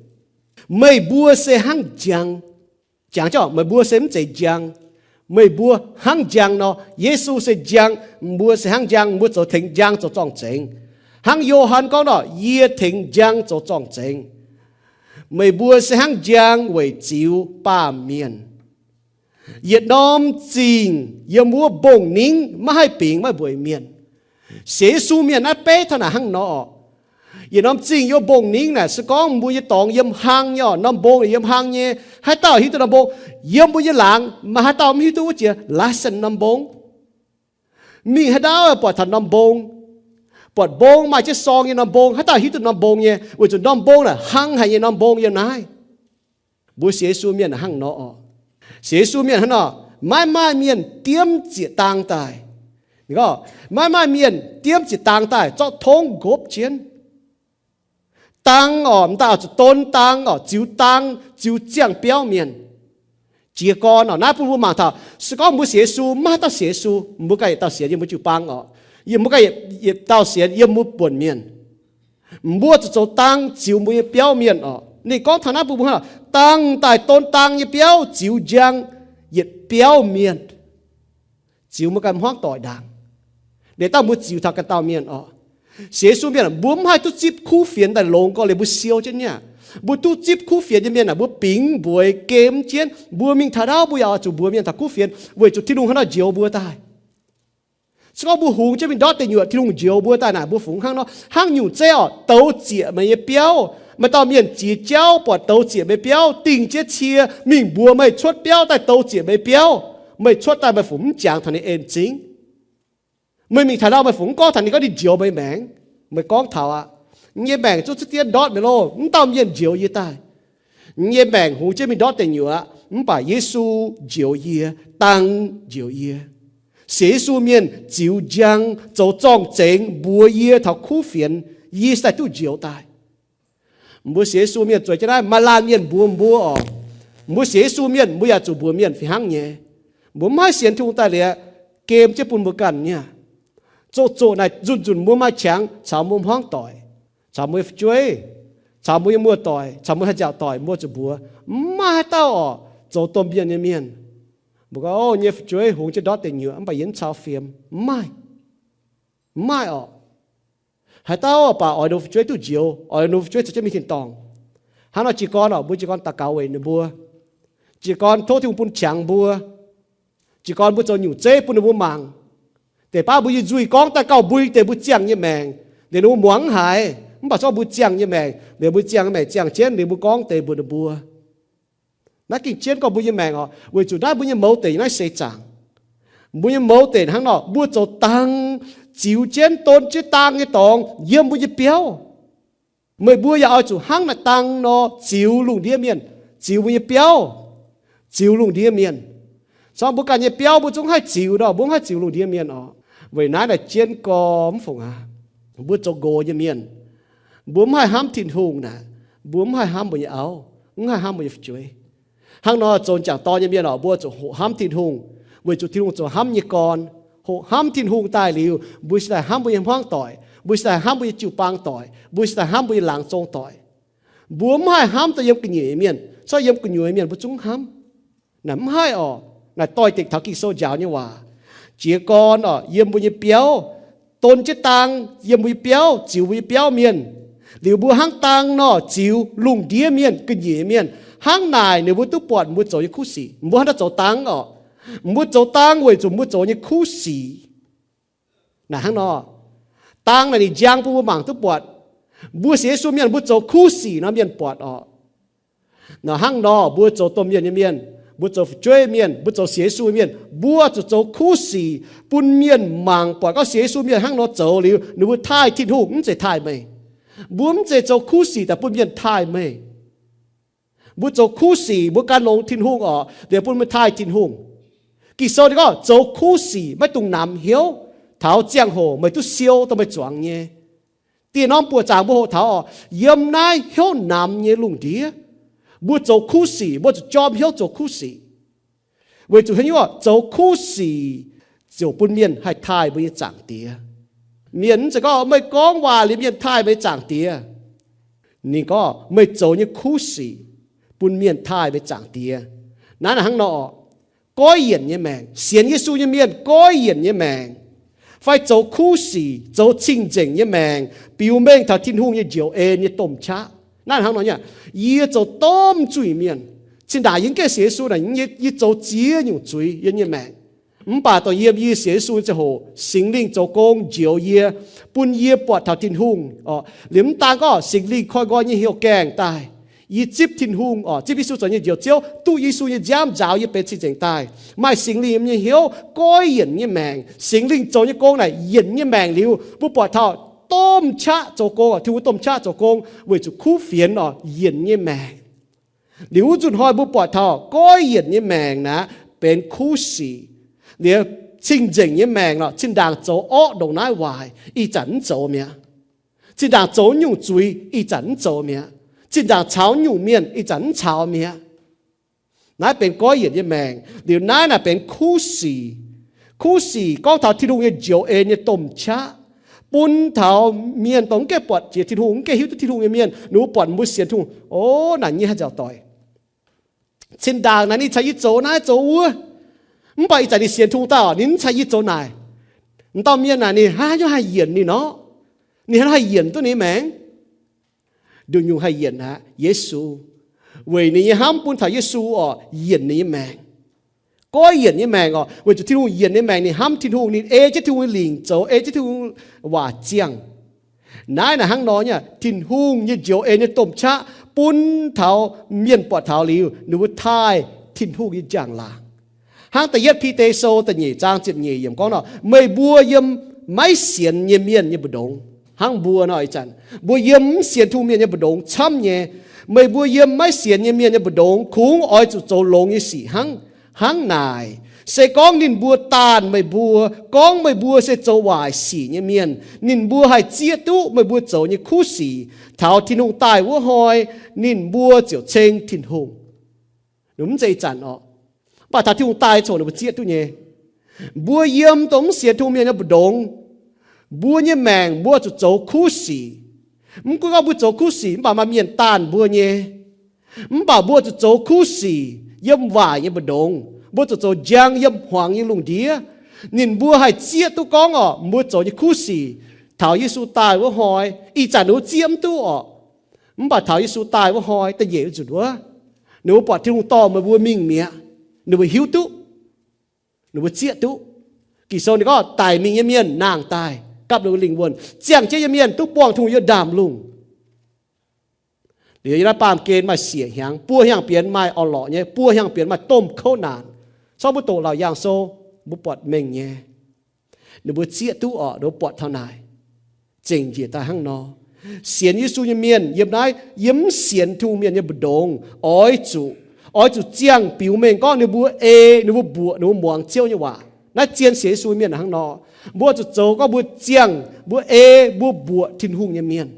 meih mbuo se hnangv njang. Jangx jienv oc, meih mbuo se mv zeiz njang. Meih mbuo hnangv njang nor, Yesu se njang, mbuo se hnangv njang, mbuo zoux tengx njang zoux zorng-zengx. Hnangv Yo^han gorngv nor, yie tengx njang zoux zorng-zengx. Meih mbuo se hnangv njang weic ziux baamh mienh. Yietc norm zingh yiem wuov mbong-ningv maiv haih bingx maiv mbueiz mienh. Sienx Yesu mienh naaiv beiv taux naaic hnangv nor oc. Yietc norm zingh yiem mbong-ningv naaic, se gorngv mbuo nyei dorngx yiem hlang nyei oc, norm mbong yiem hlang nyei, haaix dauh hiuv duqv norm mbong? Yiem mbuo nyei laangz maaih haaix dauh mv hiuv duqv wuov jiex license norm mbong? Mingh haaix dauh buatc taux norm mbong, buatc mbong maaih jienv sorng nyei norm mbong, haaix dauh hiuv duqv norm mbong nyei? Weic zuqc norm mbong naaic hlang haic nyei norm mbong yiem naaiv. Mbuo sienx Yesu mienh hnangv nor oc. Sienx Yesu mienh hnangv nor, maiv maaih mienh diemv ziec dang daaih. Maiv maaih mienh diemv ziec dang daaih zorqv tongv nqopv jienv. Dang oc, m'daaih oix zuqc don dang oc, ziux dang, ziux ziangh biauv mienh. Jiez gorn oc, naaiv bun mbuo mangc taux se gorngv mbuo sienx Yesu, maiv haaix dauh sienx Yesu, mbuo ganh yietc dauh sienx yiem mbuo jiu-baang oc, yiem mbuo ganh yietc dauh sienx yiem mbuo buonc mienh. Mbuo zuqc zoux dang ziux mbuo nyei biauv mienh oc. Ninh gorngv taux naaiv bun mbuo hnangv, dang daaih don dang nyei biauv ziux njang yietc biauv mienh, ziux mbuo ganh hmuangv doic ndaangc. Liuz dauh mbuo ziux taux ganh dauh mienh oc. Sienx Yesu mienh, mbuo mv haih duqv zipv kuv fienx daaih longx gorx liuz mbuo siou jienv nyei aqv. Mbuo duqv zipv kuv fienx nyei mienh aah, mbuo bingx mbueix, gemx jienv. Mbuo mingh taux ndau mbuo yaac oix zuqc mbuox mienh taux kuv fienx weic zuqc Tin-Hungh hnangv nor njoux mbuo daaih. Se gorngv mbuo hungx jienv mingh ndortv deic nyuoqc, Tin-Hungh njoux mbuo daaih naaic, mbuo fungx hnangv nor, hnangv nyungc zeiv oc, douz zieqc meih nyei biauv. Maaih dauh mienh jiex jauv buatc douz zieqc meih biauv, dingh jienv cie mingh mbuox meih cuotv biauv daaih douz zieqc meih biauv. Meih cuotv daaih meih fungx mv jangx taux ninh en zingv? Meih mingh taux ndau meih fungx mv gorngv taux ninh, gorngv ninh njoux meih maengc? Meih gorngv taux aqv. Yie nyei maengc zungv cuotv diev ndortv mi'aqv loh, mv dauh mienh njoux yie daaih. Yie nyei maengc hungx jienv mingh ndortv deic nyuoqc, mv baac Yesu njoux yie, dang njoux yie. Sienx Yesu mienh ziux njang, zoux zorng-zengx mbuox yie taux kuv fienx, yie se daaih duqv njoux daaih. Mbuo sienx Yesu mienh zueiz jienv naaiv, maaih laanh mienh mbuox mbuo oc, mbuo sienx Yesu mienh mbuo yaac zuqc mbuox mienh fih hnangv nyei. Mbuo mv haih sienx Tin-Hungh daaih liuz, gem jienv bun mbuo ganh nyei aqv. Zoqc zoqc naaic nzunc nzunc mbuo maaih qangx caux mbuo hmuangv doic, caux mbuo nyei fu'jueiv, caux mbuo nyei muoz-doic, caux mbuo haih nziaauc doic, mbuo zuqc mbuox. Mv maaih haaix dauh oc, zoux domh mienh nyei mienh, mbuo gorngv, O, yie nyei fu'jueiv hungx jienv ndortv deic nyuoqc mv baac yie mv cau fiem. Mv maaih. Mv maaih oc. Haaix dauh baac oix ninh fu'jueiv duqv njoux, oix ninh fu'jueiv zoux jienv mingh tin-dorngh. Hnangv nor jiez gorn oc, mbuo jiez gorn daux gaux weic ninh mbuo. Jiez gorn tov Tin-Hungh bun qangx mbuo. Jiez gorn mbuo zoux nyungc zeiv bun ninh mbuo mangc. Deix baav mbuo nyei nzuih gorngv daaih gauh mbui deix mbuo ziangh nyei maengc, deix ninh mbuo muangx mv haiz. Mv baac se gorngv mbuo ziangh nyei maengc, deix mbuo ziangh nyei maengc ziangh jienv, deix mbuo gorngv deix mbuox ninh mbuo. Naaiv gengh jienv gorngv mbuo nyei maengc oc, weic zuqc naaiv mbuo nyei mouz deic naaiv seix zaangc. Mbuo nyei mouz deic hnangv nor, mbuo zoux dang, ziux jienv, don jienv dang nyei dorngx yiem mbuo nyei biauv. Meih mbuo yaac oix zuqc hnangv naaic dang nor ziux lungh ndiev mienh, ziux mbuo nyei biauv, ziux lungh ndiev mienh. Se gorngv mbuo ganh nyei biauv mbuo zungv haih ziux nor, mbuo mv haih ziux lungh ndiev mienh oc. Weic naaiv naaic jienv gorngv mv fungc aqv. Mbuo zoux nqox nyei mienh, Mbuo mv haih hnamv Tin-Hungh naaic, mbuo mv haih hnamv mbuo nyei auv, mv haih hnamv mbuo nyei fu'jueiv. Hnangv nor, zoux m'jangc dorn nyei mienh oc, mbuo zuqc hoqc hnamv Tin-Hungh weic zuqc Tin-Hungh zoux hnamv nyei gorn. Hoqc hnamv Tin-Hungh daaih liuz, mbuo cingx daaih hnamv mbuo nyei hmuangv doic, mbuo cingx daaih hnamv mbuo nyei jiu-baang doic, mbuo cingx daaih hnamv mbuo nyei laangz zong doic. Mbuo mv haih hnamv dongh yiem gu'nyuoz nyei mienh. Corc yiem gu'nyuoz nyei mienh mbuo zungv hnamv. Naaic mv haih oc. Naaic doix-dekc taux Ging-Sou njaaux nyei waac. Jiez gorn oc, yiem mbuo nyei biauv, don jienv dang yiem mbuo nyei biauv, ziux mbuo nyei biauv mienh. Liuz mbuo hnangv dang nor ziux lungh ndiev mienh, gu'nyuoz mienh. Hnangv naaic ninh mbuo duqv buatc mbuo zoux nyei kuv sic. Mbuo hnangv naaiv zoux dang oc. Mbuo zoux dang weic zuqc mbuo zoux nyei kuv sic. Naaic hnangv nor, dang naaic ninh njang bun mbuo mangc duqv buatc. Mbuo sienx Yesu mienh mbuo zoux kuv sic nor mienh buatc oc. Naaic hnangv nor, mbuo zoux domh mienh nyei mienh, mbuo zoux fu'jueiv mienh, mbuo zoux sienx Yesu mienh, mbuo zuqc zoux kuv sic bun mienh mangc buatc gorngv sienx Yesu mienh hnangv nor zoux liuz, ninh mbuo taaih Tin-Hungh, mv zeiz taaih meih. Mbuo mv zeiz zoux kuv sic daaih bun mienh taaih meih. Mbuo zoux kuv sic, mbuo gan longx Tin-Hungh oc, liuz bun meih taaih Tin-Hungh. Ging-Sou ninh gorngv zoux kuv sic maiv dungx namx hnyouv taux ziangh hoc meih duqv siou dongh meih zuangx nyei. Dieh norm buoqc zaangc mbuo hoqc taux oc, yiem naaiv hnyouv namx nyei lungh ndiev, mbuo zoux kuv sic, mbuo zuqc jorm hnyouv zoux kuv sic. Weic zuqc haaix nyungc? Zoux kuv sic ziouc bun mienh haih taaih mbuo nyei Zaangc Diex. Mienh mv zeiz gorngv meih gorngv waac liuz mienh taaih meih Zaangc Diex. Ninh gorngv meih zoux nyei kuv sic bun mienh taaih meih Zaangc Diex. Naaiv naaic hnangv nor, goiv yienc nyei maengc, sienx Yesu nyei mienh goiv yienc nyei maengc, fai zoux kuv sic, zoux cing-nzengc nyei maengc, biux mengh taux Tin-Hungh nyei njoux en nyei domh qaqv. Naaiv hnangv nor nyei, yie zoux domh zuiz-mienh. Cin-ndaangc yie mv gaengh sienx Yesu naaic, yie zoux ziex nyungc zuiz yiem nyei maengc. Mv baac dongh yiem yie sienx Yesu ziangh hoc, Singx Lingh zoux gong njoux yie, bun yie buatc taux Tin-Hungh oc. Liuz mv daan gorngv Singx Lingh koi nqoi nyei heuc gaengh daaih, yie zipv Tin-Hungh oc, zipv Yesu zoux nyei Njoux Ziouv, duqv Yesu nyei nziaamv nzaaux yie benx cing-nzengc daaih, maaih Singx Lingh nyei hnyouv goiv yienc nyei maengc. Singx Lingh zoux nyei gong naaic yienc nyei maengc liuz, mbuo buatc taux domh qaqv zoux gong, Tin-Hungh domh qaqv zoux gong weic zuqc kuv fienx oc, yienc nyei maengc. Liuz wuov nzunc hnoi mbuo buatc taux goiv yienc nyei maengc naaic benx kuv sic. Liuz cing-nzengc nyei maengc oc, cin-ndaangc zoux orqv ndongc naaiv waaic, ih zanc mv zoux mi'aqv. Cin-ndaangc zoux nyungc zuiz, ih zanc mv zoux mi'aqv. Cin-ndaangc caux nyungc mienh, ih zanc mv caux mi'aqv. Naaiv benx goiv yienc nyei maengc. Liuz naaiv naaic benx kuv sic. Kuv sic gorngv taux Tin-Hungh nyei njoux en nyei domh qaqv, bun taux mienh dongh mv gaengh buatc jiex Tin-Hungh, mv gaengh hiuv duqv Tin-Hungh nyei mienh, ninh mbuo buatc mbuo sienx Tin-Hungh, o, naaic nyei haaix nzauc doic. Cin-ndaangc naaic ninh caux yie zoux naaiv zoux wuov, mv baac ih zanc ninh sienx Tin-Hungh daaih oc, ninh mv caux yie zoux naaic. M'dauh mienh naaic ninh haaix nyungc haih yienc ninh nor? Ninh haaix nyungc haih yienc duqv ninh maengc? Nduqc nyungc haih yienc aqv, Yesu. Weic ninh nyei hnamv bun taux Yesu oc, yienc ninh nyei maengc. Goiv yienc nyei maengc oc, weic zuqc Tin-Hungh yienc ninh maengc, ninh hnamv Tin-Hungh, ninh ei jienv Tin-Hungh nyei lingc zoux, ei jienv Tin-Hungh waac ziangh. Naaiv naaic hnangv nor nyei, Tin-Hungh nyei njoux en nyei domh qaqv bun taux mienh buatc taux liuz, ninh mbuo taaih Tin-Hungh nyei njang-laangc. Hnangv da'yietv Bide Sou da'nyeic zaang ziepc nyeic yiemc gorngv nor, meih mbuo yiem maiv sienx nyei mienh nyei mbu'ndongx. Hnangv mbuo nor ih zanc, mbuo yiem mv sienx Tin-Hungh mienh nyei mbu'ndongx camv nyei. Meih mbuo yiem maiv sienx nyei mienh nyei mbu'ndongx kungx oix zuqc zoux longx nyei sic hnangv. Hnangv naaic, se gorngv ninh mbuo daanh meih mbuo, gorngv meih mbuo se zoux waaic sic nyei mienh, ninh mbuo haih zieqv duqv meih mbuo zoux nyei kuv sic. Taux Tin-Hungh daaih wuov hnoi, ninh mbuo ziouc ceng Tin-Hungh. Mv zeiz ih zanc oc. Mv baac taux Tin-Hungh daaih coc ninh mbuo zieqv duqv nyei. Mbuo yiem dongh mv sienx Tin-Hungh mienh nyei mbu'ndongx, mbuo nyei maengc mbuo zuqc zoux kuv sic. Mv gunv gorngv mbuo zoux kuv sic mv baac maaih mienh daanh mbuo nyei, mv baac mbuo zuqc zoux kuv sic yiem waaic nyei mbu'ndongx. Mbuo zuqc zoux njang yiem hmuangx nyei lungh ndiev. Ninh mbuo haih zieqv duqv gorngv oc, mbuo zoux nyei kuv sic taux Yesu daaih wuov hnoi. Ih zanc ninh mbuo zieqv mv duqv oc. Mv baac taux Yesu daaih wuov hnoi da'nyeic nzunc wuov, ninh mbuo buatc Tin-Hungh dorh meih mbuo mingh mi'aqv, ninh mbuo hiuv duqv, ninh mbuo zieqv duqv. Ging-Sou ninh gorngv daic mingh nyei mienh nangh daaih gapv ninh mbuo lingh wuonh. Ziangh jienv nyei mienh duqv buangh Tin-Hungh yiem ndaamv-lungh. Liuz yiem naaiv baamh gen maaih siec hnyangx, buo hnyangx-bienx maaih orn-lorqc nyei, buo hnyangx-bienx maaih domh kouv naanc. Corc mbuo doqc Laauc Yaangh Sou, mbuo buatc mengh nyei. Ninh mbuo zieqv duqv oc, ninh mbuo buatc taux naaic. Zengc njiec daaih hnangv nor. Sienx Yesu nyei mienh yiem naaiv, yiem mv sienx Tin-Hungh mienh nyei mbu'ndongx, oix zuqc, oix zuqc ziangh biux mengh gorngv ninh mbuo ei, ninh mbuo mbuoqc, ninh mbuo muangx Ziouv nyei waac. Naaiv zien sienx Yesu mienh hnangv nor. Mbuo zuqc zoux gorngv mbuo ziangh, mbuo ei, mbuo mbuoqc Tin-Hungh nyei mienh.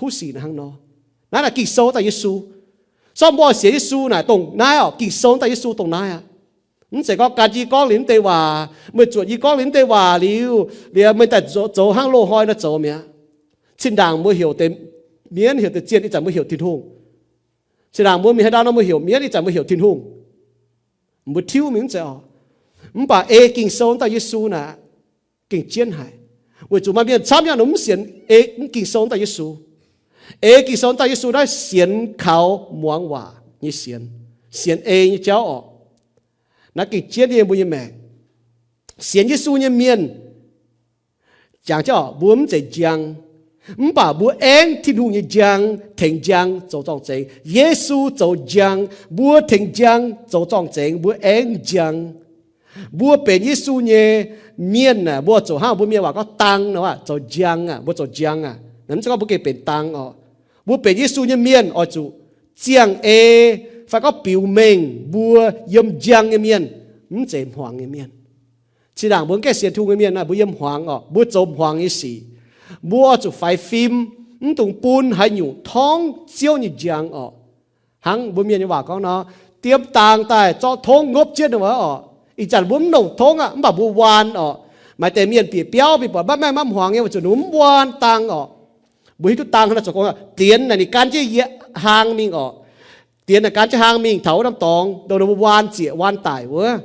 Kuv sic naaiv hnangv nor. Naaiv naaic Ging-Sou daaih Yesu. Sortv mbuo sienx Yesu naaic dongh naaiv oc. Ging-Sou daaih Yesu dongh naaiv aqv. Mv zeiz gorngv gan jiv gorngv liuz mv deix waac, meih zuotc yie gorngv liuz mv deix waac liuz, liuz meih daaih zoux hnangv loz-hnoi nor zoux mi'aqv. Zinh ndaangc mbuo heuc deix mienv heuc deix zienh, ih zanc mbuo heuc Tin-Hungh. Zinh ndaangc mbuo mingh haaix ndau nor mbuo heuc mienv, ih zanc mbuo heuc Tin-Hungh. Mbuo tiuv mingh mv zeiz oc. Mv baac ei Ging-Sou daaih Yesu naaic gengh jienv haic. Weic zuqc maaih mienh camv yaac mv sienx ei Ging-Sou daaih Yesu. Ei Ging-Sou daaih Yesu naaiv sienx kaux muangx waac nyei sienx, sienx ei nyei jauv oc. Naaiv gengh jienv yiem mbuo nyei maengc. Sienx Yesu nyei mienh, jangx jienv oc, mbuo mv zeiz njang, mv baac mbuo aengv Tin-Hungh nyei njang, tengx njang zoux zorng-zengx. Yesu zoux njang, mbuo tengx njang zoux zorng-zengx, mbuo aengv njang. Mbuo benx Yesu nyei mienh aah, mbuo zuqc hnangv mbuo mienh waac gorngv dang nor, zoux njang aqv, mbuo zoux njang aqv. Mv zeiz gorngv mbuo gengh benx dang oc. Mbuo benx Yesu nyei mienh oix zuqc ziangh ei fai gorngv biux mengh mbuo yiem njang nyei mienh, mv zeiz hmuangx nyei mienh. Zinh ndaangc mbuo mv gaengh sienx Tin-Hungh nyei mienh naaic, mbuo yiem hmuangx oc, mbuo zoux hmuangx nyei sic. Mbuo oix zuqc faix fim, mv dungx bun haaix nyungc torngv Ziouv nyei njang oc. Hnangv mbuo mienh nyei waac gorngv nor, diem dang daaih zorqv tongv ngopv jienv oc. Ih zanc mbuo mv longc tongv aqv, mv baac mbuo waan oc. Maaih deix mienh bieqc biauv mingh buatc maiv maengh maiv hmuangx nyei, weic zuqc ninh mbuo mv waan dang oc. Mbuo hiuv duqv dang naaiv zoux gong, dienx naaic ninh gan jienv yie hlaang mingh oc. Dienx naaic gan jienv hlaang mingh taux wuov norm dorngx, dongh ninh mbuo waan zieqc waan daic wuov.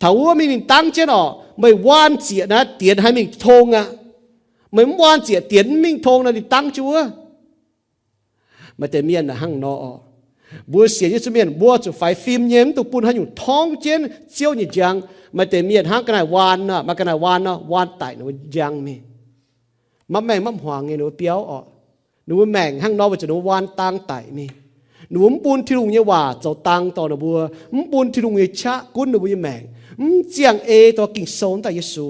Taux wuov mingh ninh dangv jienv oc. Meih waan zieqc naaiv dienx haih mingh tong aqv. Meih mv waan zieqc dienx mv mingh tong nor ninh dangv jienv wuov. Maaih deix mienh hnangv nor oc. Mbuo sienx Yesu mienh mbuo zuqc faix fim nyei, mv dungx bun haaix nyungc torngv jienv Ziouv nyei njang. Maaih deix mienh hnangv ga'naaiv waan nor, maaih ga'naaiv waan nor, waan daic ninh mbuo njang mingh. Maiv maengh maiv hmuangx nyei ninh mbuo biauv oc. Ninh mbuo maengc hnangv nor weic zuqc ninh mbuo waan dang daic mingh. Ninh mbuo mv bun Tin-Hungh nyei waac zoux dang dorh ninh mbuo, mv bun Tin-Hungh nyei qaqv gunv ninh mbuo nyei maengc, mv ziangh ei dorh Ging-Sou daaih Yesu.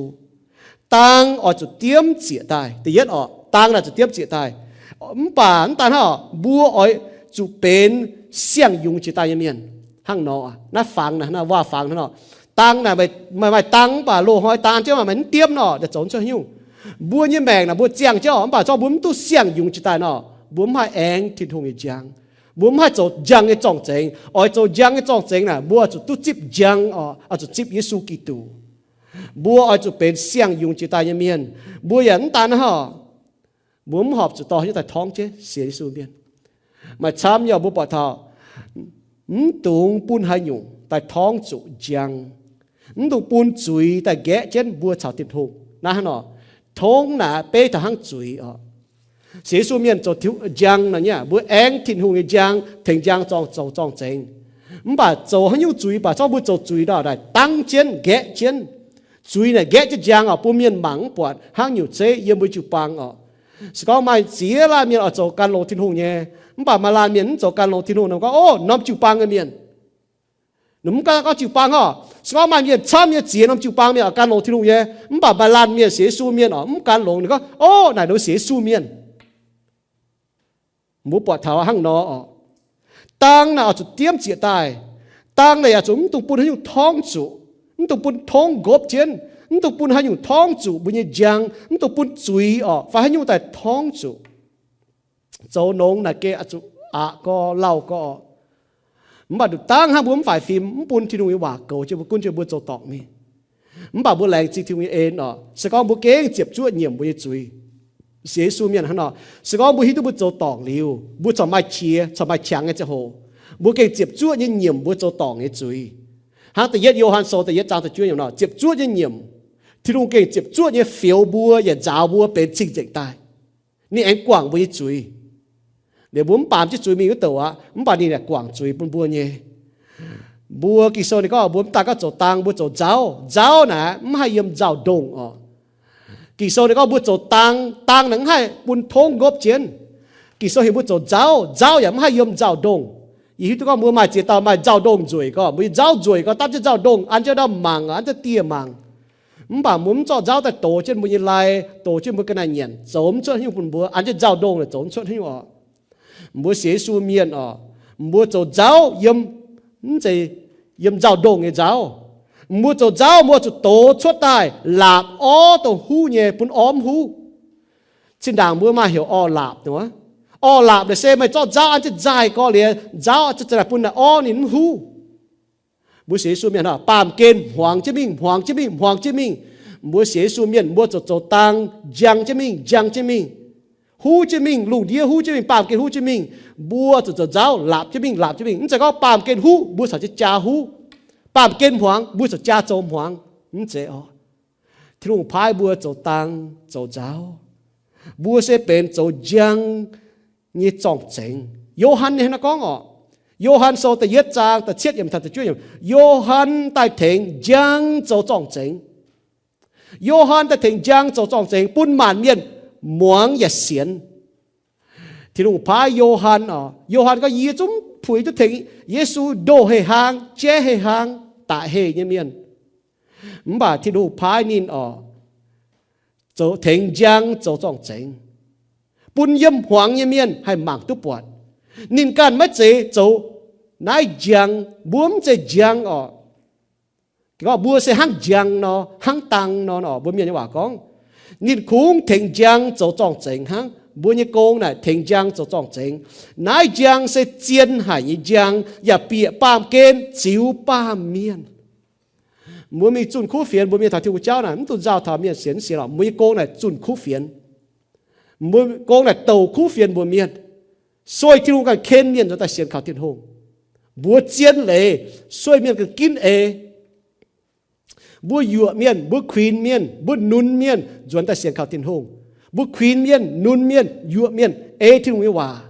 Dang oix zuqc diemv zieqc daaih. Da'yietv oc, dang naaic zuqc diemv zieqc daaih. Mv baac mv daan hnangv oc, mbuo oix zuqc benx siang-yungz jiex daaih nyei mienh. Hnangv nor, naaiv fangx naaic, naaiv waac-fangx hnangv nor. Dang naaic, maaih maaih dang mv baac loz-hnoi dang jienv maaih mv diemv nor, daaih zoux cuotv haaix nyungc. Mbuo nyei maengc naaic mbuo ziangh jienv oc, mv baac zorqv mbuo mv duqv siang-yungz jiex daaih nor, mbuo mv haih aengx Tin-Hungh nyei njang. Mbuo mv haih zoux njang nyei zorng-zengx. Oix zoux njang nyei zorng-zengx naaic, mbuo oix zuqc duqv zipv njang oc, oix zuqc zipv Yesu Giduc. Mbuo oix zuqc benx siang-yungz jiex daaih nyei mienh. Mbuo yaac mv daan hnangv oc, mbuo mv horpc zuqc dorh haaix nyungc daaih torngv jienv sienx Yesu mienh. Maaih camv nyei mbuo buatc taux, mv dungx bun haaix nyungc daaih torngv zuqc njang. Mv dungx bun zuiz daaih nqaeqv jienv mbuo caux Tin-Hungh. Naaiv hnangv nor, tongv naaic beiv taux hnangv zuiz oc. Sienx Yesu mienh zoux njang nor nyei, mbuo aengv Tin-Hungh nyei njang, tengx njang zorng zoux zorng-zengx. Mv baac zoux haaix nyungc zuiz baac zorqv mbuo zoux zuiz nor naaic dangv jienv nqaeqv jienv. Zuiz naaic nqaeqv jienv njang oc, bun mienh mangc mv buatc hnangv nyungc zeiv yiem mbuo jiu-baang oc. Se gorngv maaih ziex laanh mienh oix zoux gan longx Tin-Hungh nyei, mv baac maaih laanh mienh mv zoux gan longx Tin-Hungh, ninh gorngv, Ov, norm jiu-baang nyei mienh. Ninh mv gan gorngv jiu-baang oc. Se gorngv maaih mienh camv nyei ziex norm jiu-baang mienh oix gan longx Tin-Hungh nyei, mv baac maaih laanh mienh sienx Yesu mienh oc, mv gan longx, ninh gorngv, Ov, naaic ninh sienx Yesu mienh. Mbuo buatc taux hnangv nor oc. Dang naaic oix zuqc diemv zieqc daaih. Dang naaic yaac zuqc mv dungx bun haaix nyungc torngv zuqc, mv dungx bun tongv nqopv jienv, mv dungx bun haaix nyungc torngv zuqc mbuo nyei njang, mv dungx bun zuiz oc fai haaix nyungc daaih torngv zuqc. Zoux nongx naaic gengh oix zuqc aqc gorx lauh gorx. Mv baac nduqc dangv hnangv mbuo mv faix fim, mv bun Tin-Hungh nyei waac goux jienv mbuo, gunv jienv mbuo zoux dorngc mingh. Mv baac mbuo laengz zingh Tin-Hungh nyei en oc. Se gorngv mbuo gengh ziepc zuoqv nyiemc mbuo nyei zuiz, sienx Yesu mienh hnangv nor, se gorngv mbuo hiuv duqv mbuo zoux dorngc liuz, mbuo corc maaih qiex corc maaih qangx nyei ziangh hoc, mbuo gengh ziepc zuoqv nyei nyiemc mbuo zoux dorngc nyei zuiz. Hnangv da'yietv Yo^han Sou da'yietv zaang da'juov yiemc nor, ziepc zuoqv nyei nyiemc. Tin-Hungh gengh ziepc zuoqv nyei fioux mbuo yaac nzaaux mbuo benx cing-nzengc daaih. Ninh aengx guangc mbuo nyei zuiz. Liuz mbuo mv baamz jienv zuiz mingh wuov douc aqv, mv baac ninh yaac guangc zuiz bun mbuo nyei. Mbuo Ging-Sou ninh gorngv mbuo mv daan gorngv zoux dang, mbuo zoux nzauv. Nzauv naaic mv haih yiem nzauh ndongh oc. Ging-Sou ninh gorngv mbuo zoux dang, dang naaic mv haih bun tongv nqopv jienv. Ging-Sou heuc mbuo zoux nzauv, nzauv yaac mv haih yiem nzauh ndongh. Yie hiuv duqv gorngv mbuo maaih ziex dauh maaih nzauh ndongh nzueic gorngv, mbuo nyei nzauv nzueic gorngv, dapv jienv nzauh ndongh an jienv ndau mangc, an jienv dieh mangc. Mv baac mbuo mv zorqv nzauv daaih dox jienv mbuo nyei lai, dox jienv mbuo ga'naaiv nyanc, zoux mv cuotv haaix nyungc bun mbuo, an jienv nzauh ndongh naaic zoux mv cuotv haaix nyungc oc. Mbuo sienx Yesu mienh oc, mbuo zoux nzauv yiem, mv zeiz yiem nzauh ndongh nyei nzauv. Mbuo zoux nzauv mbuo zuqc dox cuotv daaih laapc orv dongh huv nyei bun orv mv huv. Zinh ndaangc mbuo maaih heuc orv laapc nor, Orv laapc naaic se meih zorqv nzauv an jienv nzaaih gorx liuz, nzauv zuqc naaic bun naaic orv ninh mv huv. Mbuo sienx Yesu mienh baamh gen hmuangx jienv mingh, hmuangx jienv mingh, hmuangx jienv mingh. Mbuo sienx Yesu mienh mbuo zuqc zoux dang njang jienv mingh, njang jienv mingh, huv jienv mingh, lungh ndiev huv jienv mingh, baamh gen huv jienv mingh. Mbuo zuqc zoux nzauv laapc jienv mingh, laapc jienv mingh. Mv zeiz gorngv baamh gen huv mbuo caux jienv jaa huv, baamh gen hmuangx mbuo caux jaa zoux hmuangx. Mv zeiz oc. Tin-Hungh paaiv mbuo zoux dang, zoux nzauv. Mbuo se benx zoux njang nyei zorng-zengx. Yo^han ninh hnangv naaiv gorngv oc. Yo^han Sou da'yietv zaang da'cietv yiemc taux da'juov yiemc, Yo^han daaih tengx njang zoux zorng-zengx. Yo^han daaih tengx njang zoux zorng-zengx bun maanc mienh muangx yaac sienx. Tin-Hungh paaiv Yo^han oc. Yo^han gorngv, Yie zungv puix duqv tengx Yesu ndoh heh hlaang, jaiv heh hlaang, daic heh nyei mienh. Mv baac Tin-Hungh paaiv ninh oc, zoux tengx njang zoux zorng-zengx, bun yiem hmuangx nyei mienh haih mangc duqv buatc. Ninh ganh maiv zeiz zoux naaiv njang, mbuo mv zeiz njang oc. Mbuo se hnangv njang nor, hnangv dang nor, mbuo mienh nyei waac gorngv. Ninh kungx tengx njang zoux zorng-zengx hnangv. Mbuo nyei gong naaic tengx njang zoux zorng-zengx. Naaiv njang se zien haic nyei njang, yaac bieqc baamh gen ziux baamh mienh. Mbuo mingh zunh kuv fienx, mbuo mienh taux Tin-Hungh jauv naaic mv dungx nzauh taux mienh sienx mv sienx lorqc. Mbuo nyei gong naaic zunh kuv fienx. Mbuo gong naaic douc kuv fienx mbuox mienh, sueih Tin-Hungh ganh ken mienh nzuonx daaih sienx kaux Tin-Hungh. Mbuox zien leiz, sueih mienh ganh ginv eix. Mbuo yuoqc mienh, mbuo kuinx mienh, mbuo nunx mienh nzuonx daaih sienx kaux Tin-Hungh. Mbuo kuinx mienh, nunx mienh, yuoqc mienh ei Tin-Hungh nyei waac.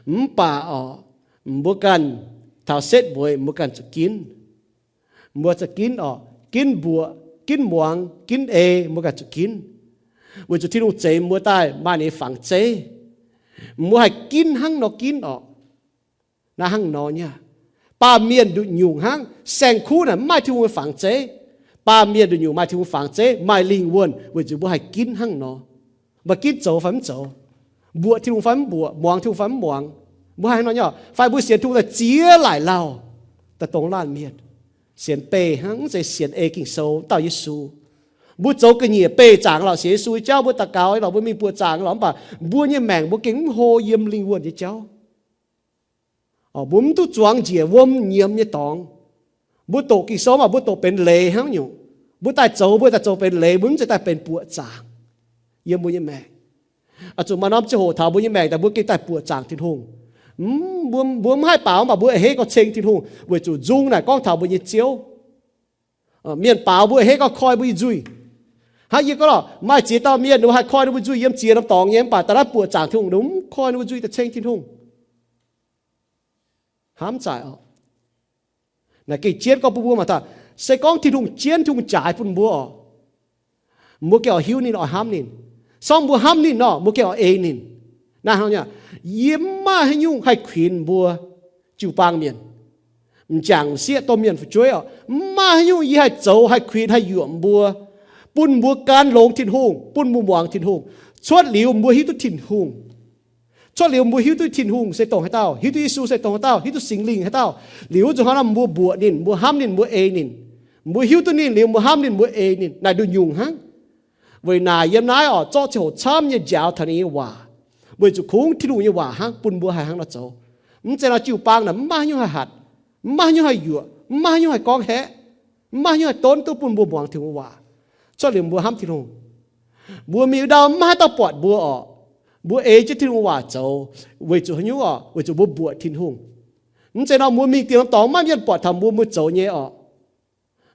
Mv baac oc, mbuo ganh taux setv mueiz mbuo ganh zuqc ginv. Mbuo zuqc ginv oc, ginv mbuoqc, ginv muangx, ginv ei, mbuo ganh zuqc ginv. Weic zuqc Tin-Hungh zeix mbuo daaih maaih ninh nyei fangx zeiv. Mbuo haih ginv hnangv nor ginv oc. Naaiv hnangv nor nyei. Baamh mienh nduqc nyungc hnangv, saeng-kuv naaic mv maaih Tin-Hungh nyei fangx zeiv. Baamh mienh nduqc nyungc maaih Tin-Hungh fangx zeiv, maaih lingh wuonh, weic zuqc mbuo haih ginv hnangv nor. Mbuo ginv zoux fai mv zoux, mbuoqc Tin-Hungh fai mv mbuoqc, muangx Tin-Hungh fai mv muangx. Mbuo haih hnangv nor nyei oc. Fai mbuo sienx Tin-Hungh daaih ziex laaic lauh, daaih dongh laanh mienh sienx beih hnangv, mv zeiz sienx ei Ging-Sou, mv dauh Yesu. Mbuo zoux ga'nyiec beih zaangc lorqc, sienx Yesu nyei jauv, mbuo daux gaux lorqc, mbuo mingh buoqc zaangc lorqc, mv baac mbuo nyei maengc mbuo gengh mv hlo yiem lingh wuonh nyei jauv. Mbuo mv duqv zuangx njiec wuom nyiemz nyei dorngx. Mbuo doqc Ging-Sou mv baac mbuo doqc benx leiz hnangv nyungc. Mbuo daaih zoux, mbuo daaih zoux benx leiz, mbuo mv zeiz daaih benx buoqc zaangc yiem mbuo nyei maengc. Zuqc maaih norm ziangh hoc taux mbuo nyei maengc daaih mbuo gengh daaih buoqc zaangc Tin-Hungh. Mbuo, mbuo mv haih baaux, mv baac mbuo a'hneiv gauh ceng Tin-Hungh, weic zuqc nzung naaic gorngv taux mbuo nyei Ziouv. Mienh baaux mbuo a'hneiv gauh koi mbuo nyei nzuih. Hnangv yie gorngv lorqc, maaih ziex dauh mienh ninh mbuo haih koi ninh mbuo nzuih yiem ziex norm dorngx nyei, mv baac daaih naaiv buoqc zaangc Tin-Hungh ninh mbuo mv koi ninh mbuo nzuih daaih ceng Tin-Hungh. Hnamv zaaic oc. Naaiv gengh jienv gorngv bun mbuo mangc taux, se gorngv Tin-Hungh jienv, Tin-Hungh jaaix bun mbuo oc, mbuo gengh oix hiuv ninh, oix hnamv ninh. Sorng mbuo hnamv ninh nor, mbuo gengh oix ei ninh. Naaiv hnangv nyei, yie mv maaih haaix nyungc haih kuinx mbuo jiu-baang mienh. M'jangc m'sieqv domh mienh fu'jueiv oc, mv maaih haaix nyungc yie haih zoux, haih kuinx, haih yuoqc mbuo, bun mbuo gan longx Tin-Hungh, bun mbuo muangx Tin-Hungh. Cuotv liuz mbuo hiuv duqv Tin-Hungh, cuotv liuz mbuo hiuv duqv Tin-Hungh se dongh haaix dauh, hiuv duqv Yesu se dongh haaix dauh, hiuv duqv Singx Lingh haaix dauh, liuz zuqc hnangv nor mbuo mbuoqc ninh, mbuo hnamv ninh, mbuo ei ninh. Mbuo hiuv duqv ninh liuz mbuo hnamv ninh, mbuo ei ninh, naaic nduqc nyungc hnangv. Weic naaic yiem naaiv oc, zorqv ziangh hoc camv nyei njaaux taux ninh nyei waac, weic zuqc kungx Tin-Hungh nyei waac hnangv bun mbuo haih hnangv nor zoux. Mv zeiz nor jiu-baang naaic mv maaih haaix nyungc haih hatc, mv maaih haaix nyungc haih yuoqc, mv maaih haaix nyungc haih gorngv haeqv, mv maaih haaix nyungc haih donv duqv bun mbuo muangx Tin-Hungh nyei waac. Cuotv liuz mbuo hnamv Tin-Hungh, mbuo mingh ndau mv maaih haaix dauh buatc mbuo oc. Mbuo ei jienv Tin-Hungh waac zoux, weic zuqc haaix nyungc oc? Weic zuqc mbuo mbuoqc Tin-Hungh. Mv zeiz nor mbuo mingh dingc norm dorngx mv maaih mienh buatc taux mbuo, mbuo zoux nyei oc.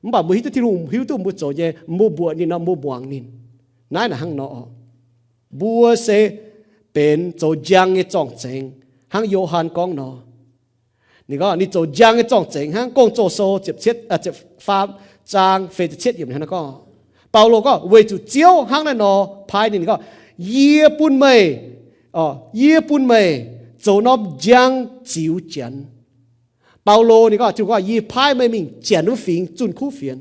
Mv baac mbuo hiuv duqv Tin-Hungh hiuv duqv mbuo zoux nyei, mbuo mbuoqc ninh nor, mbuo muangx ninh. Naaiv naaic hnangv nor oc. Mbuo se benx zoux njang nyei zorng-zengx, hnangv Yo^han gorngv nor. Ninh gorngv ninh zoux njang nyei zorng-zengx hnangv. Gong-Zoh Sou ziepc cietv, ziepc faam zaang feix ziepc cietv yiemc hnangv naaiv gorngv, Baulo gorngv, weic zuqc Ziouv hnangv naaiv nor paaiv ninh, ninh gorngv, yie bun meih, yie bun meih zoux norm njang ziux Janx. Baulo ninh gorngv, Tin-Hungh gorngv, yie paaiv meih mingh Janx wuov fingx zunh kuv fienx.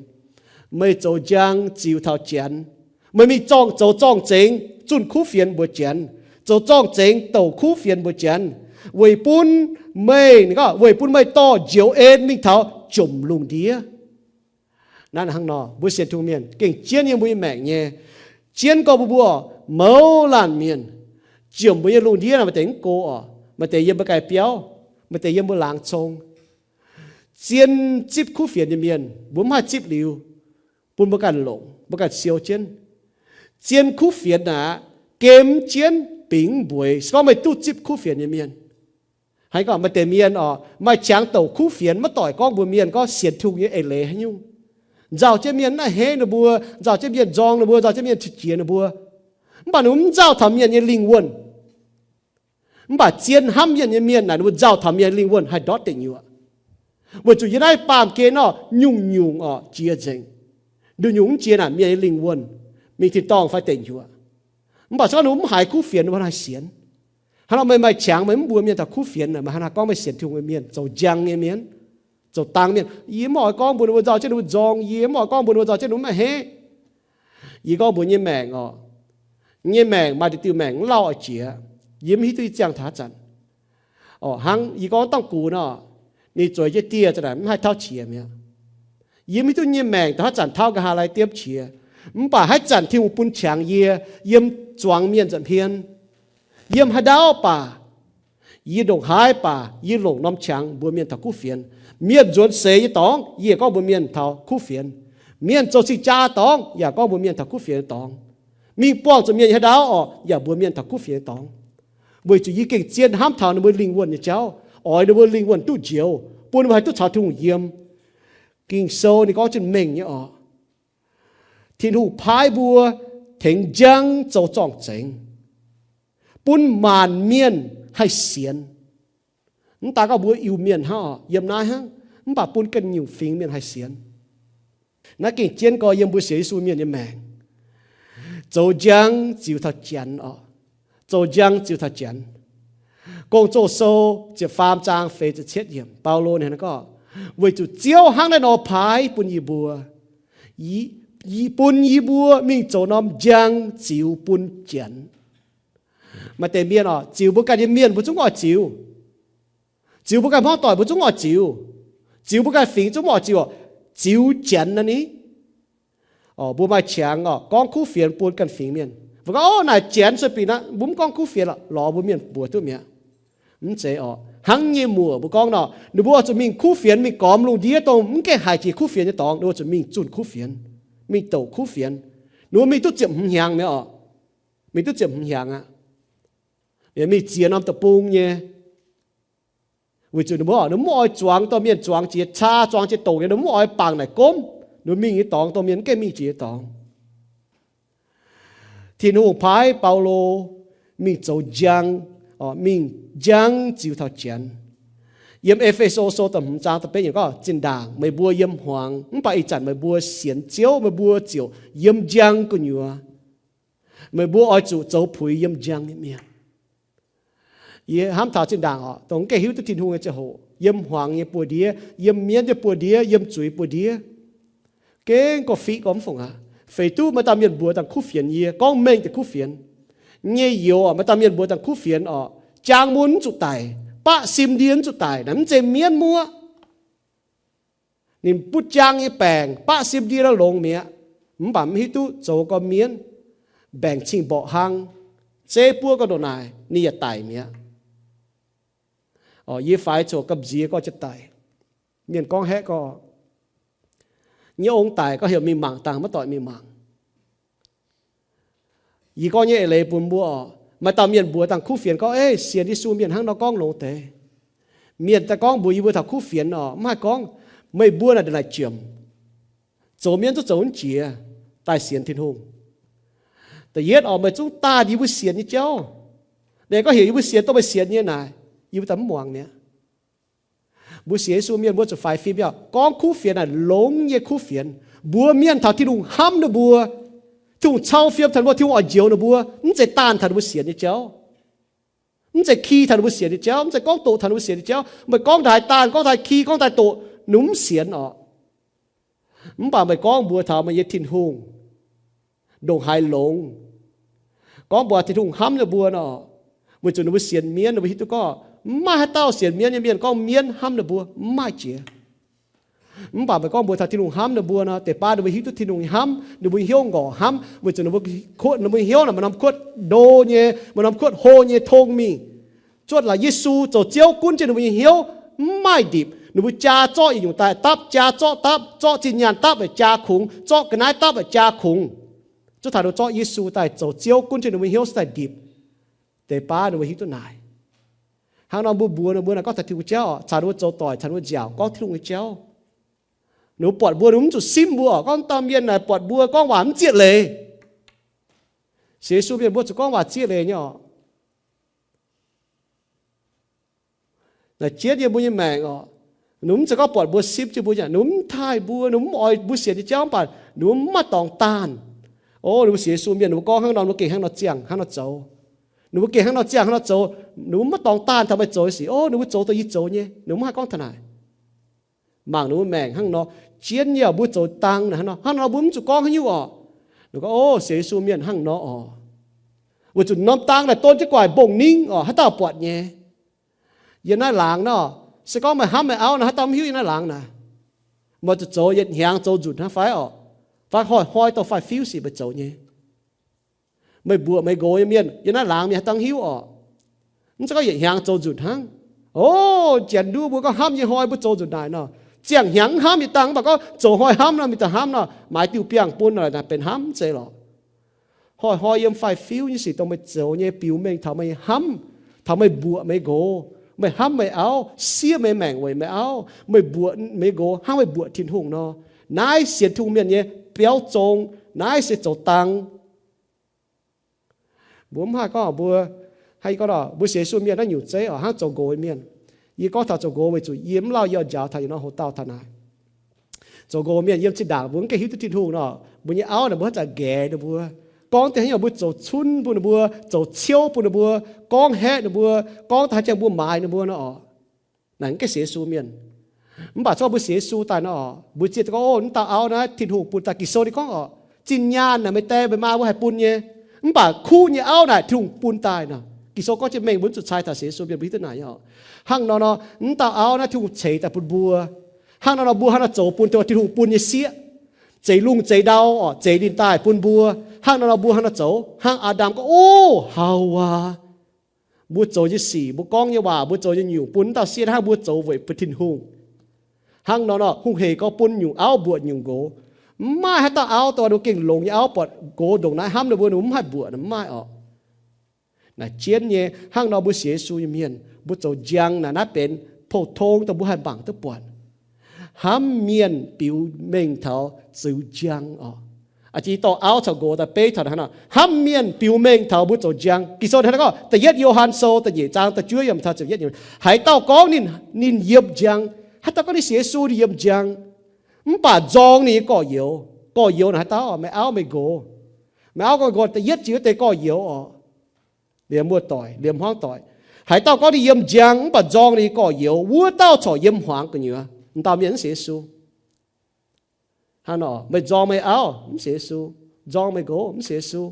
Meih zoux njang ziux taux Janx. Meih mingh zorng, zoux zorng-zengx zunh kuv fienx mbuox Janx, zoux zorng-zengx douc kuv fienx mbuox Janx, weic bun meih, ninh gorngv, weic bun meih dorh njoux en mingh taux jomc lungh ndiev. Naaiv hnangv nor, mbuo sienx Tin-Hungh mienh gengh jienv yiem mbuo nyei maengc nyei, jienv gorngv mbuo, mbuo mouz laanh mienh, Ziemx mbuo nyei lungh ndiev naaic maaih deix mv go oc, maaih deix yiem mbuo ganh biauv, maaih deix yiem mbuo laangz cong. Zien zipv kuv fienx nyei mienh mbuo mv haih zipv liuz, bun mbuo ganh longc, mbuo ganh siou jienv. Zien kuv fienx naaic gemx jienv bingx mbueix. Se gorngv meih duqv zipv kuv fienx nyei mienh, haaix gorngv maaih deix mienh oc, maaih qangx douc kuv fienx maiv doic gorngv mbuox mienh gorngv sienx Tin-Hungh nyei eix leiz haaix nyungc. Nzauh jienv mienh mv a'hneiv ninh mbuo, nzauh jienv mienh nzorng ninh mbuo, nzauh jienv mienh qiex jiez ninh mbuo. Mv baac ninh mbuo mv nzauh taux mienh nyei lingh wuonh. Mv baac zien hnamv mienh nyei mienh naaic ninh mbuo nzauh taux mienh lingh wuonh haih ndortv deic nyuoqc. Weic zuqc yiem naaiv baamh gen nor nyungc-nyungc oc jiex nzengc. Nduqc nyungc mv jiex naaic mienh nyei lingh wuonh, mingh tin-dorngh fai deic nyuoqc. Mv baac se gorngv ninh mbuo mv haiz kuv fienx, ninh mbuo haaix sienx? Hnangv nor meih maaih qangx meih mv mbuox mienh taux kuv fienx, meih haaix nor gorngv meih sienx Tin-Hungh nyei mienh, zoux njang nyei mienh, zoux dang mienh? Yie mv oix gorngv mbuox ninh mbuo nzauh jienv ninh mbuo nzorng yie, mv oix gorngv mbuox ninh mbuo nzauh jienv ninh mbuo mv a'hneiv. Yie gorngv mbuox nyei maengc oc, nyei maengc maaih deix diuh maengc mv lauh oix jiex. Yie mv hiuv duqv yie ziangh taux haaix zanc. Oc, hnangv yie gorngv Domh Gux nor, ninh zueiz jienv dieh zanc naaic mv haih tauv qiex mi'aqv. Yie mv hiuv duqv nyei maengc taux haaix zanc tauv nqa'haav laai diemv qiex. Mv baac haaix zanc Tin-Hungh bun qangx yie, yiem zuangx mienh nza'hmien, yiem haaix ndau baac, yie ndongc haaix baac yie longc norm qangx mbuox mienh taux kuv fienx. Mienh nzuonx seix nyei dorngx yie yaac gorngv mbuox mienh taux kuv fienx. Mienh zoux cing-jaa dorngx yaac gorngv mbuox mienh taux kuv fienx nyei dorngx. Mingh buangh zuqc mienh nyei haaix ndau oc, yaac mbuox mienh taux kuv fienx nyei dorngx. Weic zuqc yie gengh zien hnamv taux ninh mbuo lingh wuonh nyei jauv, oix ninh mbuo lingh wuonh duqv njoux, bun ninh mbuo haih duqv caux Tin-Hungh yiem. Ging-Sou ninh gorngv jienv mengh nyei oc, Tin-Hungh paaiv mbuo tengx njang zoux zorng-zengx, bun maanc mienh haih sienx. Mv daaih gorngv mbuo Iu-Mienh hnangv oc, yiem naaiv hnangv, mv baac bun ganh nyungc fingx mienh haih sienx. Naaiv gengh jienv gorx yiem mbuo sienx Yesu mienh nyei maengc. Zoux njang ziux taux janx oc. Zoux njang ziux taux janx. Gong-Zoh Sou ziepc faam zaang feix ziepc cietv yiemc, Baulo ninh gorngv, weic zuqc Ziouv hnangv naaiv nor paaiv bun yie mbuo, bun yie mbuo mingh zoux norm njang ziux bun janx. Maaih deix mienh oc, ziux mbuo ganh nyei mienh mbuo zungv oix ziux. Ziux mbuo ganh hmuangv doic mbuo zungv oix ziux. Ziux mbuo ganh fingx zungv mv oix ziux. Ziux janx naaiv ni, mbuo maaih qangx oc gorngv kuv fienx bun ganh fingx mienh. Mbuo gorngv, Ov, naaic janx sueih binc aqv, mbuo mv gorngv kuv fienx lorz mbuo mienh mbuox duqv mi'aqv. Mv zeiz oc. Hnangv nyei muoc mbuo gorngv nor, ninh mbuo oix zuqc mingh kuv fienx, mingh gormx lungh ndiev dongh mv gaengh haiz jiex kuv fienx nyei dorngx, ninh mbuo zuqc mingh zunh kuv fienx, mingh douc kuv fienx. Ninh mbuo mingh duqv ziepc hmz hnyangx mi'aqv oc. Mingh duqv ziepc hmz hnyangx aqv. Mingh ziex norm deic-bung nyei. Weic zuqc ninh mbuo, ninh mbuo mv oix zuangx dorh mienh zuangx jiex, caa zuangx jiex douc nyei, ninh mbuo mv oix bangc naaic gomv ninh mbuo mingh nyei dorngx, dorh mienh mv gaengh mingh jiex nyei dorngx. Tin-Hungh paaiv Baulo mingh zoux njang, mingh njang ziux taux janx. Yiem E^fe^so Sou da'hmz zaang da'betv yiemc gorngv, Zinh ndaangc meih mbuo yiem hmuangx, mv baac ih zanc meih mbuo sienx Ziouv, meih mbuo ziouc yiem njang gu'nyuoz. Meih mbuo oix zuqc zoux puix yiem njang nyei mienh. Yie hnamv taux zinh ndaangc oc, dongh mv gaengh hiuv duqv Tin-Hungh nyei ziangh hoc, yiem hmuangx nyei buoz-ndiev, yiem mienv nyei buoz-ndiev, yiem zuiz buoz-ndiev, gengh gorqv-fiqv gorqv mv fungc aqv. Feix duqv maaih dauh mienh mbuox dangh kuv fienx yie, gorngv mengh deix kuv fienx. Nyei youz oc, maaih dauh mienh mbuox dangh kuv fienx oc, jaang mun mv zuqc daic, baqv sim ndie mv zuqc daic, naaiv mv zeiz mienv muoqv. Ninh butv jaang nyei baengc, baqv sim ndie longx mi'aqv, mv baac mv hiuv duqv zoux gorqv-mienv, mbaengc cing-mborqc hlang, zeiv buov gorqv-ndoqv naaic, ninh yaac daic mi'aqv. Yie faix coc gamh nziex gorqv-jiex daic. Mienh gorngv haeqv gorqv, nyei ong daic gorqv heuc mingh mangc dangh maiv doic mingh mangc. Yie gorngv nyei eix leiz bun mbuo oc, maaih dauh mienh mbuox dangh kuv fienx gorngv, Ei, sienx Yesu mienh hnangv nor gorngv longx deix. Mienh daaih gorngv mbuox yie mbuo taux kuv fienx oc, mv haih gorngv, meih mbuo naaic ndongc naaic jiemc, zoux mienv zungv zoux mv jiex daaih sienx Tin-Hungh. Da'yietv oc, meih zungv daanh yie mbuo sienx nyei jauv. Ninh gorngv heuc yie mbuo sienx dongh meih sienx nyei naaic, yie mbuo daaih mv muangx mi'aqv. Mbuo sienx Yesu mienh mbuo zuqc faix fim nyei, gorngv kuv fienx naaic longx nyei kuv fienx, mbuox mienh taux Tin-Hungh hnamv ninh mbuo, Tin-Hungh cau fiem taux ninh mbuo, Tin-Hungh oix njoux ninh mbuo, mv zeiz daanh taux ninh mbuo sienx nyei jauv, mv zeiz ki taux ninh mbuo sienx nyei jauv, mv zeiz gorngv doqc taux ninh mbuo sienx nyei jauv. Meih gorngv daaih daanh, gorngv daaih ki, gorngv daaih doqc, ninh mv sienx oc. Mv baac meih gorngv mbuox taux meih nyei Tin-Hungh ndongc haaix longx, gorngv mbuox Tin-Hungh hnamv ninh mbuo nor, weic zuqc ninh mbuo sienx mienv, ninh mbuo hiuv duqv gorngv mv maaih haaix dauh sienx mienv nyei mienh gorngv mienv hnamv ninh mbuo, mv maaih jiex. Mv baac meih gorngv mbuox taux Tin-Hungh hnamv ninh mbuo nor, deix baav ninh mbuo hiuv duqv Tin-Hungh hnamv ninh mbuo, hnyouv nqorngc hnamv, weic zuqc ninh mbuo, ninh mbuo hnyouv naaic maaih norm kuotv ndo nyei, maaih norm kuotv hlo nyei tong mingh. Cuotv laaix Yesu zoux Ziouv gunv jienv ninh mbuo nyei hnyouv, mv maaih ndipc. Ninh mbuo jaa zorqv yietc nyungc daaih dapv, jaa zorqv dapv, zorqv zinh nyaanh dapv weic jaa kungx, zorqv ga'naaiv dapv weic jaa kungx. Cuotv taux ninh mbuo zorqv Yesu daaih zoux Ziouv gunv jienv ninh mbuo hnyouv se daaih ndipc. Deix baav ninh mbuo hiuv duqv naaic. Hnangv nor mbuo mbuox ninh mbuo naaic gorngv taux Tin-Hungh jauv, caux ninh mbuo zoux doic, caux ninh mbuo nziaauc gorngv Tin-Hungh nyei jauv. Ninh mbuo buatc mbuo, ninh mbuo mv zuqc simv mbuo oc. Gorngv dauh mienh naaic buatc mbuo gorngv waac mv zieqv leiz. Sienx Yesu mienh mbuo zuqc gorngv waac zieqv leiz nyei oc. Naaic jienv yiem mbuo nyei maengc oc. Ninh mv zeiz gorngv buatc mbuo simv jienv mbuo nyei, ninh mv taaih mbuo, ninh mv oix mbuo sienx nyei jauv, mv baac ninh mv maaih dorngx daanh. O, ninh mbuo sienx Yesu mienh, ninh mbuo gorngv hnangv nor, ninh mbuo gengh hnangv nor ziangh hnangv nor zoux. Ninh mbuo gengh hnangv nor ziangh hnangv nor zoux, ninh mbuo mv maaih dorngx daanh taux meih zoux nyei sic. O, ninh mbuo zoux dongh yie zoux nyei, ninh mbuo mv haih gorngv taux naaic. Mangc ninh mbuo maengc hnangv nor, jienv yie mbuo zoux dang naaic hnangv nor, hnangv nor mbuo mv zuqc gorngv haaix nyungc oc. Ninh gorngv, o, sienx Yesu mienh hnangv nor oc. Weic zuqc norm dang naaic don jienv gu'nguaaic mbong ningv oc, haaix dauh buatc nyei. Yiem naaiv laangz nor, se gorngv meih hnamv meih auv nor, haaix dauh mv hiuv yiem naaiv laangz naaic. Meih zuqc zoux yietc hnyangx zoux nzunc hnangv fai oc, fai hnoi-hnoi dongh fai fiuv sic meih zoux nyei. Meih mbuoqc meih nqox nyei mienh, yiem naaiv laangz mienh haaix dauh mv hiuv oc. Mv zeiz gorngv yietc hnyangx zoux nzunc hnangv. O, janx nduov mbuo gorngv hnamv nyei hnoi mbuo zoux nzunc naaic nor, ziangh hnyangx mv hnamv nyei dangh, mv baac gorngv zoux hnoi hnamv nor, mingh daaih hnamv nor, maaiz diuh biangh bun naaic benx hnamv zeiz lorqc. Hnoi-hnoi yiem fai fiuv nyei sic dongh meih zoux nyei biux mengh taux meih hnamv, taux meih mbuoqc meih nqox, meih hnamv meih auv, siev meih maengc weic meih auv, meih mbuoqc meih nqox hnangv meih mbuoqc Tin-Hungh nor. Naaiv sienx Tin-Hungh mienh nyei biauv zong, naaiv se zoux dang. Mbuo mv haih gorngv mbuo, haih gorngv mbuo sienx Yesu mienh naaiv nyungc zeiv oc, hnangv zoux nqox mienh. Yie gorngv taux zoux nqox weic zuqc yie mv lauh yie oix njaaux taux yietc norm hoc-dauh taux naaic. Zoux nqox mienh yiem zinh ndaangc mbuo mv gaengh hiuv duqv Tin-Hungh nor, mbuo nyei auv naaic mbuo haaix zanc nqaix ninh mbuo, gorngv deix haaix nyungc mbuo zoux cunv bun ninh mbuo, zoux ciouv bun ninh mbuo, gorngv haeqv ninh mbuo, gorngv da'haaix jangx mbuo maaiz ninh mbuo nor oc. Naaic mv gaengh sienx Yesu mienh. Mv baac corc mbuo sienx Yesu daaih nor oc, mbuo zieqv gorngv, o, mv dauh auv naaiv Tin-Hungh bun daaih. Ging-Sou ninh gorngv oc, zinh nyaanh naaic meih die meih maa mbuo haih bun nyei, mv baac kuv nyei auv naaic Tin-Hungh bun daaih nor. Ging-Sou gorngv jienv mengh mbuo mv zuqc cai taux sienx Yesu mienh mbuo hiuv duqv naaic nyei oc. Hnangv nor nor, mv dauh auv naaiv Tin-Hungh ceix daaih bun mbuo. Hnangv nor nor mbuo hnangv nor zoux bun dongh Tin-Hungh bun nyei sieqv, zeix lungh zeix ndau oc, zeix ninh daaih bun mbuo. Hnangv nor nor mbuo hnangv nor zoux, hnangv Aa^ndam gorngv, o, hauz aac. Mbuo zoux nyei sic, mbuo gorngv nyei waac, mbuo zoux nyei nyungc bun mv dauh sieqv hnangv mbuo zoux weic bun Tin-Hungh. Hnangv nor nor, hungh hec gorngv bun nyungc auv mbuoqc nyungc nqox. Mv maaih haaix dauh auv dongh ninh gengh longx nyei auv buatc nqox ndongc naaiv hnamv ninh mbuo, ninh mbuo mv haih mbuoqc, mv maaih oc. Naaic jienv nyei, hnangv nor mbuo sienx Yesu nyei mienh, mbuo zoux njang naaic, naaiv benx pou-tong dongh mbuo haih mangc duqv buatc. Hnamv mienh biux mengh taux ziux njang oc. Aa, jiex dorh auv caux nqox daaih beiv taux hnangv nor, hnamv mienh biux mengh taux mbuo zoux njang. Ging-Sou hnangv naaiv gorngv, Da'yietv Yo^han Sou da'nyeic zaang da'juov yiemc taux ziepc yietv, haaix dauh gorngv ninh, ninh yiem njang, haaix dauh gorngv ninh sienx Yesu ninh yiem njang, mv baac nzorng ninh nyei gorx-youz. Gorx-youz naaic haaix dauh? Meih auv meih nqox. Meih auv gorx-nqox da'yietv jiex wuov deix gorx-youz oc. Liemh muoz-doic, liemh hmuangv doic. Haaix dauh gorngv ninh yiem njang mv baac nzorng ninh nyei gorx-youz, wuov dauh corc yiem hmuangx gu'nyuoz. M'dauh mienh mv sienx Yesu. Hnangv nor, meih nzorng meih auv mv sienx Yesu, nzorng meih nqox mv sienx Yesu.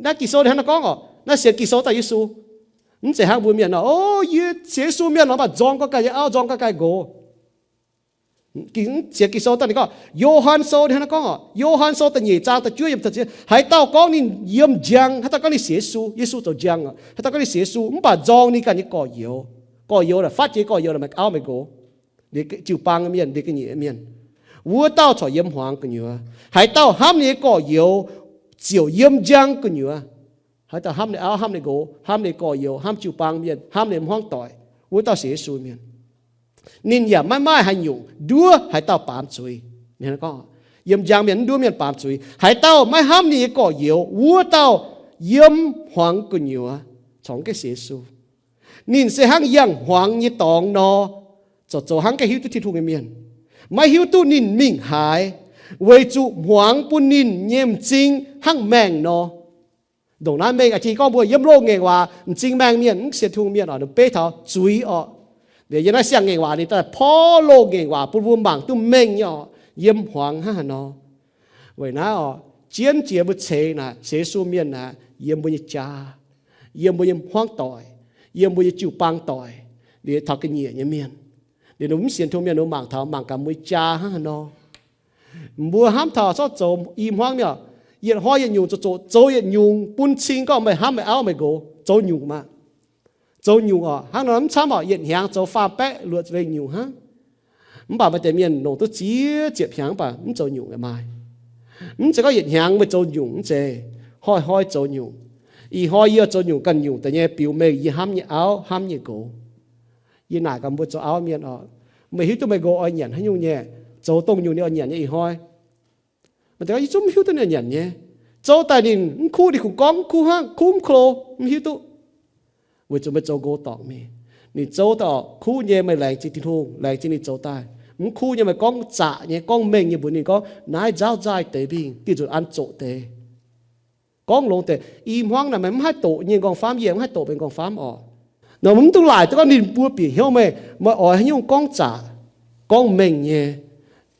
Naaiv Ging-Sou ninh hnangv nor gorngv oc. Naaiv sienx Ging-Sou daaih Yesu. Mv zeiz hnangv mbuo mienh nor, o, yie sienx Yesu mienh nor, mv baac nzorng gau ganh nyei auv, nzorng gau ganh nqox. Ging, sienx Ging-Sou daaih ninh gorngv, Yo^han Sou ninh hnangv nor gorngv oc. Yo^han Sou da'nyeic zaang da'juov yiemc, haaix dauh gorngv ninh yiem njang, haaix dauh gorngv ninh sienx Yesu, Yesu zoux njang oc, haaix dauh gorngv ninh sienx Yesu mv baac nzorng ninh ganh nyei gorx-youz. Gorx-youz naaic, fatv jiex gorx-youz naaic, meih auv meih nqox, liemh jiu-baang mienh, liemh ga'nyiec mienh, wuov dauh corc yiem hmuangx gu'nyuoz. Haaix dauh hnamv ninh nyei gorx-youz ziouc yiem njang gu'nyuoz. Haaix dauh hnamv ninh auv, hnamv ninh nqox, hnamv ninh gorx-youz, hnamv jiu-baang mienh, hnamv ninh hmuangv doic, wuov dauh sienx Yesu mienh. Ninh yaac maiv maaih haaix nyungc nduov haaix dauh baamz zuiz. Ninh gorngv, yiem njang mienh mv nduov mienh baamz zuiz. Haaix dauh maiv hnamv ninh nyei gorx-youz, wuov dauh yiem hmuangx gu'nyuoz, corc mv gaengh sienx Yesu. Ninh se hnangv yangh hmuangx nyei dorngx nor, zoux zoux hnangv gaengh hiuv duqv Tin-Hungh nyei mienh, maiv hiuv duqv ninh mingh haaix, weic zuqc hmuangx bun ninh nyei m'zing hnangv maengh nor. Ndongc naaiv mengh a'jang gorngv mbuo yiem loz-ngaengc waac m'zing maengh mienh, mv sienx Tin-Hungh mienh oc, ninh beiv taux zuiz oc. Liuz yiem naaiv siang-ngaengc waac ninh daaih porv loz-ngaengc waac bun mbuo mangc duqv mengh nyei oc, yiem hmuangx hnangv haaix nor. Weic naaiv oc, jienv jiex mbuo ceix naaic, sienx Yesu mienh naaic, yiem mbuo nyei jaax, yiem mbuo nyei hmuangv doic, yiem mbuo nyei jiu-baang doic, liuz taux ga'nyiec nyei mienh, Liuz ninh mv sienx Tin-Hungh mienh ninh mangc taux, mangc gaax mbuo jaa hnangv haaix nor. Mbuo hnamv taux corc zoux i hmuangv mienh, yietc hnoi yietc nyungc zoux, zoux, zoux yietc nyungc bun cing gorngv meih hnamv meih auv meih nqox, zoux nyungc maah. Zoux nyungc oc, hnangv nor mv camv oc, yietc hnyangx zoux faam baeqv luoqc ziepc lengh nyungc hnangv. Mv baac maaih deix mienh longc duqv ziex ziepc hnyangx mv baac mv zoux nyungc yaac maaih. Mv zeiz gorngv yietc hnyangx meih zoux nyungc, mv zeiz, hnoi-hnoi zoux nyungc. Ih hnoi yie zoux nyungc ganh nyungc deix nyei biux mengh yie hnamv nyei auv, hnamv nyei nqox. Yie naaic gaax mbuo zoux auv mienh oc, meih hiuv duqv meih nqox oix nyanc haaix nyungc nyei, zoux dongh nyungc ninh oix nyanc nyei ih hnoi? Maaih deix gorngv, yie zungv mv hiuv duqv ninh nyanc nyei. Zoux daaih ninh mv kuv, ninh kungx gorngv mv kuv hnangv, kuv mv klo, mv hiuv duqv. Weic zuqc meih zoux nqox dorngc mingh. Ninh zoux daaih oc, kuv nyei meih laengz zingh Tin-Hungh, laengz zingh ninh zoux daaih. Mv kuv nyei meih gorngv zaqc nyei, gorngv mengh nyei mbuox ninh gorngv, naaiv nzaauv nzaaih deix mingh, diuh nzunc an zoqc deix. Gorngv longx deix, i hmuangv naaic meih mv haih doqc nyei nqorngv-famv, yie mv haih doqc meih nqorngv-famv oc. Nor mv duqv laaic duqv gorngv ninh mbuo bieqc hnyouv meih, meih oix haaix nyungc gorngv zaqc, gorngv mengh nyei.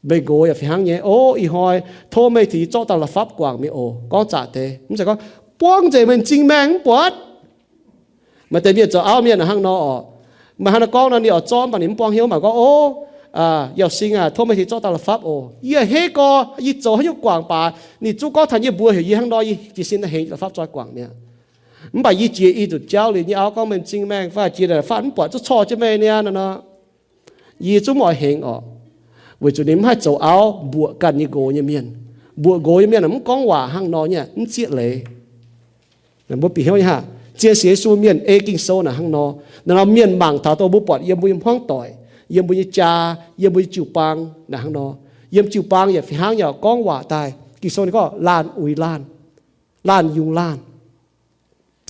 Meih nqox yaac fih hnangv nyei, o, ih hnoi tov meih tengx yie zorqv dauh la'fapv guangc mingh oc, gorngv zaqc deix. Mv zeiz gorngv, buangv nzengc meih m'zing maengh mv buatc. Maaih deix mienh zoux auv mienh hnangv nor oc. Meih hnangv nor gorngv nor ninh oix zorqv mv baac ninh mv buang hnyouv mangc gorngv, o, Yauh Sing aac, tov meih tengx zorqv dauh la'fapv oc. Yie heh gorx, yie zoux haaix nyungc guangc baac ninh zungv gorngv taux yie mbuox heuc yie hnangv nor, yie jiez sin daaih hengx la'fapv zoi guangc mi'aqv. Mv baac yie jiex i nzuqc jauv liuz nyei auv gorngv meih m'zing maengh fai jiex la'fapv mv buatc zungv corc jienv meih niaa nor. Yie zungv mv oix hengx oc. Weic zuqc ninh mv haih zoux auv mbuoqc ganh nyei nqox nyei mienh. Mbuoqc nqox nyei mienh mv gorngv waac hnangv nor nyei, mv zieqv leiz. Mbuo bieqc hnyouv nyei haic, zien sienx Yesu mienh ei Ging-Sou naaic hnangv nor. Naaiv norm mienh mangc taux dongh mbuo buatc yiem mbuo nyei hmuangv doic, yiem mbuo nyei jaa, yiem mbuo nyei jiu-baang naaic hnangv nor. Yiem jiu-baang yaac fih hnangv nyei, gorngv waac daaih, Ging-Sou ninh gorngv laanh uix laanh, laanh yungz laanh.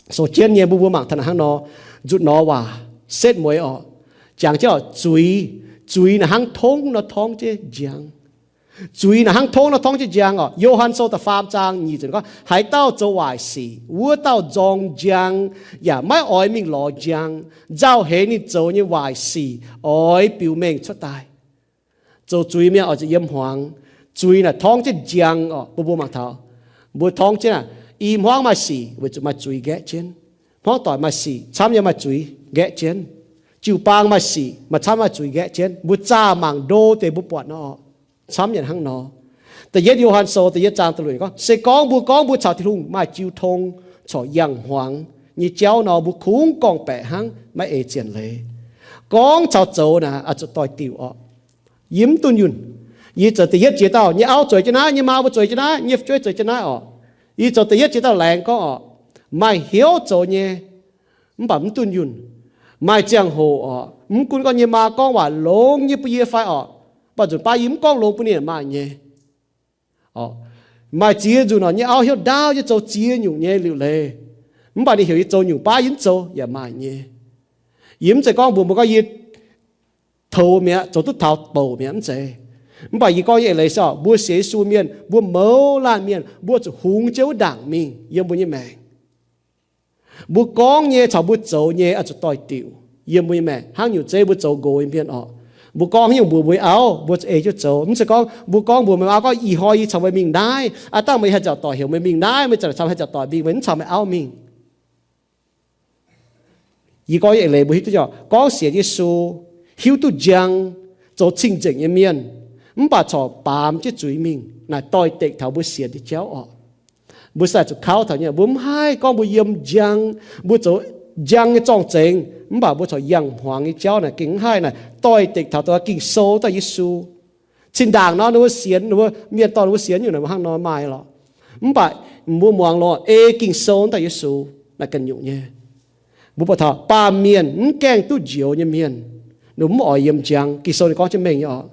Sou jienv nyei mbuo, mbuo mangc taux naaic hnangv nor, nzutc nor waac setv mueiz oc. Jangx jienv oc, zuiz, zuiz naaic hnangv tongv nor torngv jienv njang. Zuiz naaic hnangv tongv nor torngv jienv njang oc. Yo^han Sou da'faam zaang nyic ziepc gorngv, haaix dauh zoux waaic sic, wuov dauh nzorng njang, yaac maiv oix mingh lorz njang, nzauh heix ninh zoux nyei waaic sic oix biux mengh cuotv daaih. Zoux zuiz mienh oix zuqc yiem hmuangx. Zuiz naaic torngv jienv njang oc, mbuo mbuo mangc taux. Mbuo torngv jienv aac, i hmuangv maaih sic weic zuqc maaih zuiz nqaeqv jienv. Hmuangv doic maaih sic camv yaac maaih zuiz nqaeqv jienv. Jiu-baang maaih sic maaih camv maaih zuiz nqaeqv jienv. Mbuo zaah mangc ndo deix mbuo buatc nor, camv yaac hnangv nor. Da'yietv Yo^han Sou da'yietv zaang da'luoqc gorngv, se gorngv mbuo gorngv mbuo caux Tin-Hungh maaih jiu tong corc yangh hmuangx nyei jauv nor, mbuo kungx gorngv-baeqc hnangv, maiv ei zien leiz. Gorngv caux zoux naaic oix zuqc doix-diuc oc. Yie mv dunh yunh. Yie zoux da'yietv jiex dauh, nyei auv zueiz jienv naaiv, nyei maa mbuo zueiz jienv naaiv, nyei fu'jueiv zueiz jienv naaiv oc. Yie zoux da'yietv jiex dauh laengz gorngv oc, maaih hnyouv zoux nyei, mv baac mv dunh yunh. Maaih ziangh hoc oc, mv gunv gorngv nyei maa gorngv waac longx nyei bun yie fai oc, mv baac nzunc baav yie mv gorngv longx bun ninh maaih nyei. Maaih ziex nzunc oc, nyei auv hnyouv ndaauv nyei zoux ziex nyungc nyei liuc leiz, mv baac ninh heuc yie zoux nyungc baav yie mv zoux yaac maaih nyei. Yie mv zeiz gorngv mbuox mbuo gorngv yie toux mi'aqv, zoux duqv taux bouc mi'aqv, mv zeiz. Mv baac yie gorngv nyei eix leiz se oc, mbuo sienx Yesu mienh mbuo mouz laanh mienh mbuo zuqc hungx jienv wuov ndaangc mingh yiem mbuo nyei maengc. Mbuo gorngv nyei caux mbuo zoux nyei oix zuqc doix-diuc yiem mbuo nyei maengc. Hnangv nyungc zeiv mbuo zoux nqox nyei mienh oc, mbuo gorngv haaix nyungc mbuox mbuo nyei auv, mbuo zuqc ei jienv zoux. Mv zeiz gorngv mbuo gorngv mbuox meih auv gorngv, ih hnoi yie caux meih mingh naaiv, aav dangh meih haih nziaauc doic heuc meih mingh naaiv, meih zanc caux meih haih nziaauc doic mingh, meih mv caux meih auv mingh. Yie gorngv nyei eix leiz mbuo hiuv duqv, gorngv sienx Yesu, hiuv duqv njang, zoux cing-nzengc nyei mienh, mv baac corc baamz jienv zuiz mingh, naaic doix-dekc taux mbuo sienx nyei jauv oc. Mbuo se zuqc kauv taux nyei, mbuo mv haih gorngv mbuo yiem njang, mbuo zoux njang nyei zorng-zengx, mv baac mbuo corc yangh hmuangx nyei jauv naaic gengh mv haih naaic doix-dekc taux dongh Ging-Sou daaih Yesu. Zinh ndaangc nor ninh mbuo sienx, ninh mbuo mienh dorh ninh mbuo sienx nyungc naaic mbuo hnangv nor maaih lorqc. Mv baac mbuo muangx lorqc, ei Ging-Sou daaih Yesu naaic ganh nyungc nyei. Mbuo buatc taux baamh mienh mv gaengh duqv njoux nyei mienh, ninh mv oix yiem njang. Ging-Sou ninh gorngv jienv mengh nyei oc.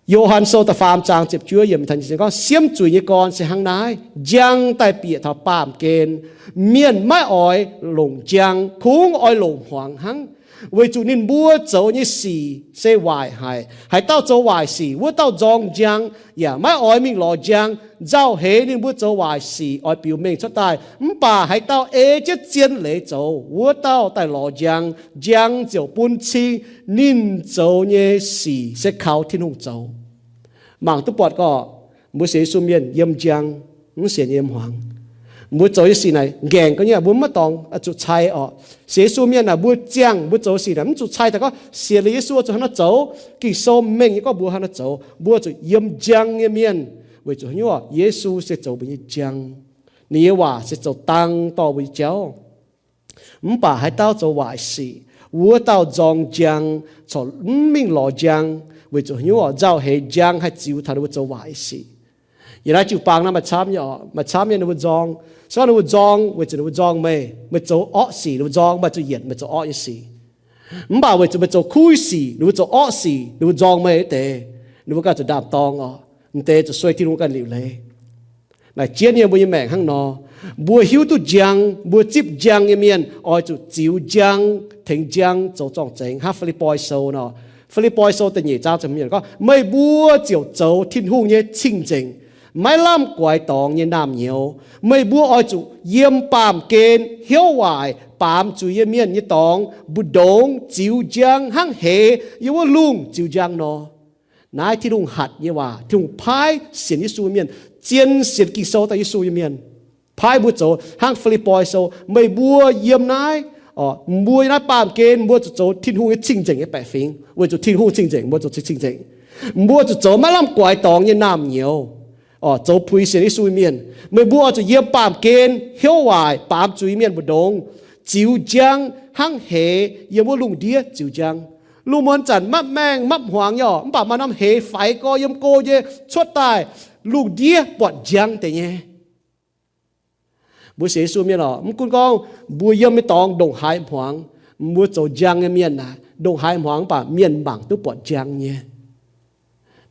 Yo^han Sou da'faam zaang ziepc juov yiemc gorngv, siemv zuiz nyei gorn se hnangv naaiv, njang daaih bieqc taux baamh gen. Mienh maiv oix longc njang, kungx oix longc hmuangx hnangv, weic zuqc ninh mbuo zoux nyei sic se waaic haic. Haaix dauh zoux waaic sic, wuov dauh nzorng njang, yaac maiv oix mingh lorz njang, nzauh heix ninh mbuo zoux waaic sic oix biux mengh cuotv daaih. Mv baac haaix dauh ei jienv zien leiz zoux, wuov dauh daaih lorz njang, njang ziouc bun cing ninh zoux nyei sic se kaux Tin-Hungh zoux. Mangc duqv buatc gorqv, mbuo sienx Yesu mienh yiem njang, mv sienx yiem hmuangx. Mbuo zoux nyei sic naaic nqaengc ga'nyiec, mbuo maiv dorngx zuqc cai orqc. Sienx Yesu mienh naaic mbuo ziangh mbuo zoux sic naaic mv zuqc cai daaih gorngv sienx liuz Yesu zuqc hnangv naaiv zoux, Ging-Sou mengh nyei gorngv mbuo hnangv naaiv zoux. Mbuo zuqc yiem njang nyei mienh weic zuqc haaix nyungc? Yesu se zoux mbuo nyei njang. Ninh nyei waac se zoux dang dorh mbuo nyei jauv. Mv baac haaix dauh zoux waaic sic, wuov dauh nzorng njang corc mv mingh lorz njang. Weic zuqc haaix nyungc? Nzauh heix njang haih ziux taux ninh mbuo zoux waaic sic. Yiem naaiv jiu-baang naaiv maaih camv nyei orqc, maaih camv nyei ninh mbuo nzorng. Se gorngv ninh mbuo nzorng weic zuqc ninh mbuo nzorng meih, meih zoux orqv sic ninh mbuo nzorng, maaih zuqc yienc meih zoux orqv nyei sic. Mv baac weic zuqc meih zoux kuv sic ninh mbuo zoux orqv sic, ninh mbuo nzorng meih deix, ninh mbuo ganh zuqc ndaam-dorng orqc. M'deix zuqc sueih Tin-Hungh ganh liuc leiz. Naaic jienv yiem mbuo nyei maengc hnangv nor, mbuo hiuv duqv njang, mbuo zipv njang nyei mienh oix zuqc ziux njang, tengx njang zoux zorng-zengx. Hnangv Fi^lipv^poi Sou nor, Fi^lipv^poi Sou da'nyeic zaang ziepc hmz gorngv, meih mbuo ziouc zoux Tin-Hungh nyei cing-nzengc, maiv lamh guaix dorngx nyei naamh nyouz. Meih mbuo oix zuqc yiem baamh gen hnyouv waaic baamz zuiz nyei mienh nyei dorngx mbu'ndongx ziux njang hnangv heix yiem wuov lungh ziux njang nor. Naaiv Tin-Hungh hatc nyei waac, Tin-Hungh paaiv sienx Yesu mienh, zien sienx Ging-Sou daaih Yesu nyei mienh, paaiv mbuo zoux hnangv Fi^lipv^poi Sou, meih mbuo yiem naaiv, mbuo yiem naaiv baamh gen mbuo zuqc zoux Tin-Hungh nyei cing-nzengc nyei baeqc fingx, weic zuqc Tin-Hungh cing-nzengc mbuo zoux cing-nzengc. Mbuo zuqc zoux maiv lamh guaix dorngx nyei naamh nyouz, zoux puix sienx Yesu mienh. Meih mbuo oix zuqc yiem baamh gen hnyouv waaic baamz zuiz mienh mbu'ndongx ziux njang hnangv heix yiem wuov lungh ndiev ziux njang. Lungh muonz zanc mapv maengh mapv hmuangx nyei orqc, mv baac maaih norm heix faix gorx yiem go nyei cuotv daaih, lungh ndiev buatc njang deix nyei. Mbuo sienx Yesu mienh orqc, mv gunv gorngv mbuo yiem nyei dorngx ndongc haaix hmuangx, mbuo zoux njang nyei mienh naaic, ndongc haaix hmuangx mv baac mienh mangc duqv buatc njang nyei.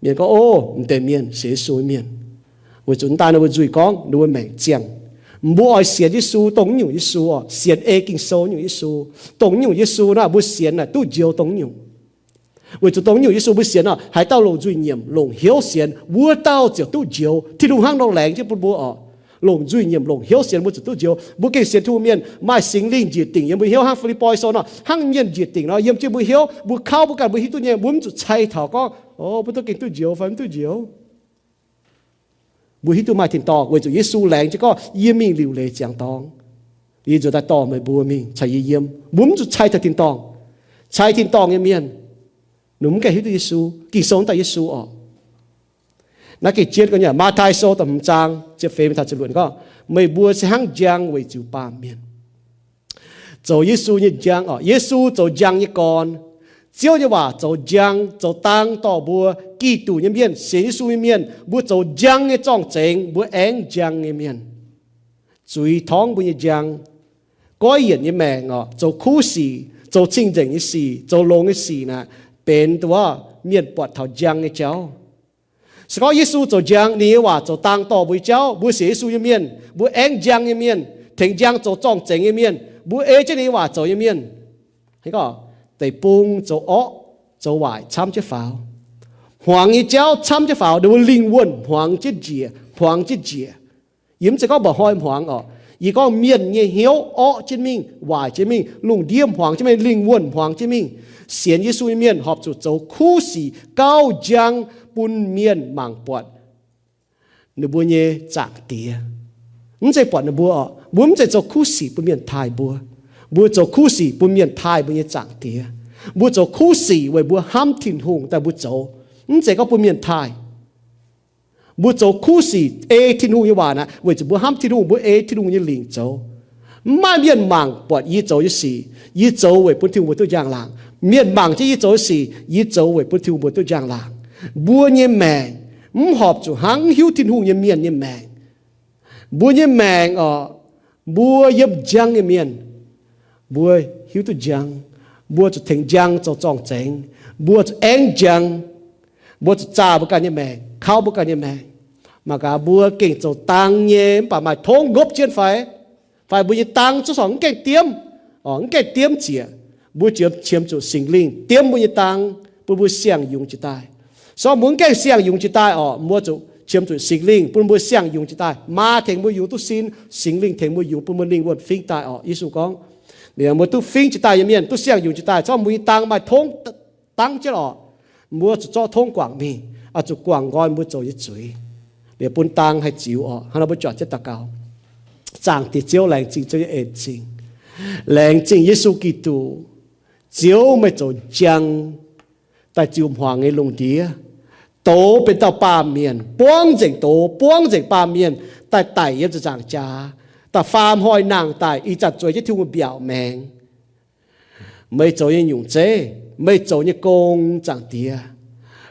Mienh gorngv, Ov, m'deix mienh sienx Yesu mienh. Weic zuqc daaih ninh mbuo nzuih gorngv ninh mbuo maengc ziangh. Mbuo oix sienx Yesu, dongh nyungc Yesu orqc, sienx ei Ging-Sou nyungc Yesu. Dongh nyungc Yesu naaic mbuo sienx naaic duqv njoux dongh nyungc. Weic zuqc dongh nyungc Yesu mbuo sienx orqc, haaix dauh longc nzuih nyiemc longc hnyouv sienx, wuov dauh ziouc duqv njoux. Tin-Hungh hnangv nor laengz jienv bun mbuo orqc. Longc nzuih nyiemc longc hnyouv sienx mbuo ziouc duqv njoux. Mbuo gengh sienx Tin-Hungh mienh maaih Singx Lingh njiec dingc yiem mbuo hnyouv hnangv Fi^lipv^poi Sou nor, hnangv mienh njiec dingc nor yiem jienv mbuo hnyouv, mbuo kauv mbuo ganh mbuo hiuv duqv nyei, mbuo mv zuqc cai taux gorngv, Ov, mbuo duqv gengh duqv njoux fai mv duqv njoux. Mbuo hiuv duqv maaih tin-dorngh weic zuqc Yesu laengz jienv gorngv, Yie mingh liuc leiz ziangx dorngx, yie nzuonx daaih dorh meih mbuo mingh caux yie yiem. Mbuo mv zuqc cai taux tin-dorngh. Cai tin-dorngh nyei mienh, ninh mv gaengh hiuv duqv Yesu. Ging-Sou mv daaih Yesu orqc. Naaiv gengh jienv gorngv nyei, Matv^tai Sou da'hmz zaang ziepc feix mingh taux ziepc luoqc gorngv, Meih mbuo se hnangv njang weic ziux baamh mienh. Zoux Yesu nyei njang orqc. Yesu zoux njang nyei gorn. Ziouv nyei waac zoux njang, zoux dang dorh mbuo Giduc nyei mienh, sienx Yesu nyei mienh, mbuo zoux njang nyei zorng-zengx, mbuo aengv njang nyei mienh. Zuiz torngv mbuo nyei njang. Goiv yienc nyei maengc orqc, zoux kuv sic, zoux cing-nzengc nyei sic, zoux longx nyei sic naaic, benx dongh wuov mienh buatc taux njang nyei jauv. Se gorngv Yesu zoux njang, ninh nyei waac zoux dang dorh mbuo nyei jauv, mbuo sienx Yesu nyei mienh, mbuo aengv njang nyei mienh, tengx njang zoux zorng-zengx nyei mienh, mbuo ei jienv ninh nyei waac zoux nyei mienh, deic-bung zoux orqv, zoux waaic camv jienv faaux. Hmuangx nyei jauv camv jienv faaux, ninh mbuo lingh wuonh hmuangx jienv njiec, hmuangx jienv njiec. Yie mv zeiz gorngv mba'hnoi hmuangx orqc. Yie gorngv mienh nyei hnyouv orqv jienv mingh, waaic jienv mingh, lungh ndiev hmuangx jienv mingh, lingh wuonh hmuangx jienv mingh. Sienx Yesu nyei mienh horpc zuqc zoux kuv sic gauh njang bun mienh mangc buatc ninh mbuo nyei Zaangc Diex. Mv zeiz buatc ninh mbuo orqc. Mbuo mv zeiz zoux kuv sic bun mienh taaih mbuo. Mbuo zoux kuv sic bun mienh taaih mbuo nyei Zaangc Diex. Mbuo zoux kuv sic weic mbuo hnamv Tin-Hungh daaih mbuo zoux. Mv zeiz gorngv bun mienh taaih. Mbuo zoux kuv sic ei Tin-Hungh nyei waac naaic, weic zuqc mbuo hnamv Tin-Hungh, mbuo ei Tin-Hungh nyei lingc zoux. Mv maaih mienh mangc buatc yie zoux nyei sic. Yie zoux weic bun Tin-Hungh mbuo duqv njang-laangc. Mienh mangc jienv yie zoux nyei sic, yie zoux weic bun Tin-Hungh mbuo duqv njang-laangc. Mbuo nyei maengc mv horpc zuqc hnangv mv hiuv Tin-Hungh nyei mienh nyei maengc. Mbuo nyei maengc orqc, mbuo yiem njang nyei mienh, mbuo hiuv duqv njang, mbuo zuqc tengx njang zoux zorng-zengx, mbuo zuqc aengv njang, mbuo zuqc zaah mbuo ganh nyei maengc, kauv mbuo ganh nyei maengc. Mangc gaax mbuo gengh zoux dang nyei mv baac maaih tongv ngopv jienv fai? Fai mbuo nyei dang zuqc mv gaengh diemv, mv gaengh diemv ziec, mbuo ziouc qiemx zuqc Singx Lingh diemv mbuo nyei dang, bun mbuo siang-yungz jiex daaih. Se gorngv mbuo mv gaengh siang-yungz jiex daaih orqc, mbuo zuqc qiemx zuqc Singx Lingh bun mbuo siang-yungz jiex daaih. Maa tengx mbuo yungz duqv sin, Singx Lingh tengx mbuo yungz bun mbuo lingh wuonh fingv daaih orqc. Yesu gorngv, liuz mbuo duqv fingv jiex daaih nyei mienh, duqv siang-yungz jiex daaih, se gorngv mbuo nyei dang maaih tongv dangv jienv orqc, mbuo zuqc zorqv tongv guangc mingh, oix zuqc guangc nqoi mbuo zoux nyei zuiz, liuz bun dang haih ziux orqc. Hnangv nor mbuo juangc jienv daux gaux. Zaangc Diex Ziouv, laengz zingh Ziouv nyei en-zingh. Laengz zingh Yesu Giduc. Ziouv, meih zoux njang daaih ziux hmuangx nyei lungh ndiev, douz benx dauh baamh mienh, buangv nzengc douz, buangv nzengc baamh mienh, daaih daic yiem ziepc nzaangc jaax, da'faam hnoi nangh daaih, ih zanc zueiz jienv Tin-Hungh mbiaauc maengx. Meih zoux nyei nyungc zeiv, meih zoux nyei gong, Zaangc Diex.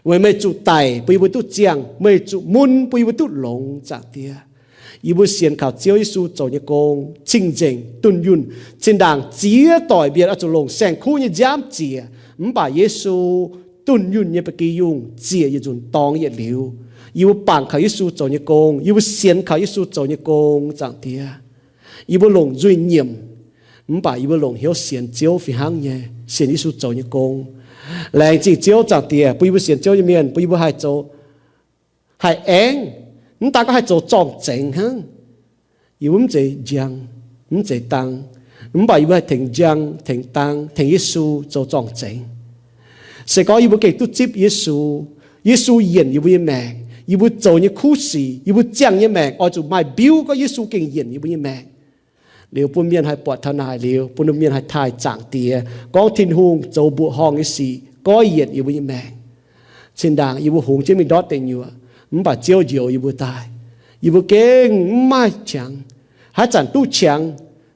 Weic meih zuqc daic bun yie mbuo duqv ziangh, meih zuqc mun bun yie mbuo duqv longx, Zaangc Diex. Yie mbuo sienx kaux Ziouv Yesu zoux nyei gong cing-nzengc, dunh yunh, zinh ndaangc ziex doic mienh oix zuqc longc saeng-kuv nyei nziaamv ziec, mv baac Yesu dunh yunh nyei ba'gi yungh ziec yietc nzunc dorngx yietc liuz. Yie mbuo bangc kaux Yesu zoux nyei gong, yie mbuo sienx kaux Yesu zoux nyei gong, Zaangc Diex. Yie mbuo longc nzuih nyiemc, mv baac yie mbuo longc hnyouv sienx Ziouv fih hnangv nyei, sienx Yesu zoux nyei gong. Laengz zingh Ziouv, Zaangc Diex, bun yie mbuo sienx Ziouv nyei mienh, bun yie mbuo haih zoux, haih aengv, mv daan gorngv haih zoux zorng-zengx hnangv. Yie mbuo mv zeiz njang, mv zeiz dang, mv baac yie mbuo haih tengx njang, tengx dang, tengx Yesu zoux zorng-zengx. Se gorngv yie mbuo gengh duqv zipv Yesu, Yesu yienc yie mbuo nyei maengc, yie mbuo zoux nyei kuv sic, yie mbuo ziangh nyei maengc oix zuqc maaih mbiuv gorngv Yesu gengh yienc yie mbuo nyei maengc. Liuz bun mienh haih buatc taux naaic liuz, bun mienh haih taaih Zaangc Diex, gorngv Tin-Hungh zoux mbuoqc horngh nyei sic goiv yienc yie mbuo nyei maengc. Zinh ndaangc yie mbuo hungx jienv mingh ndortv deic nyuoqc, mv baac Ziouv njoux yie mbuo daaih. Yie mbuo gengh mv maaih qangx, haaix zanc duqv qangx,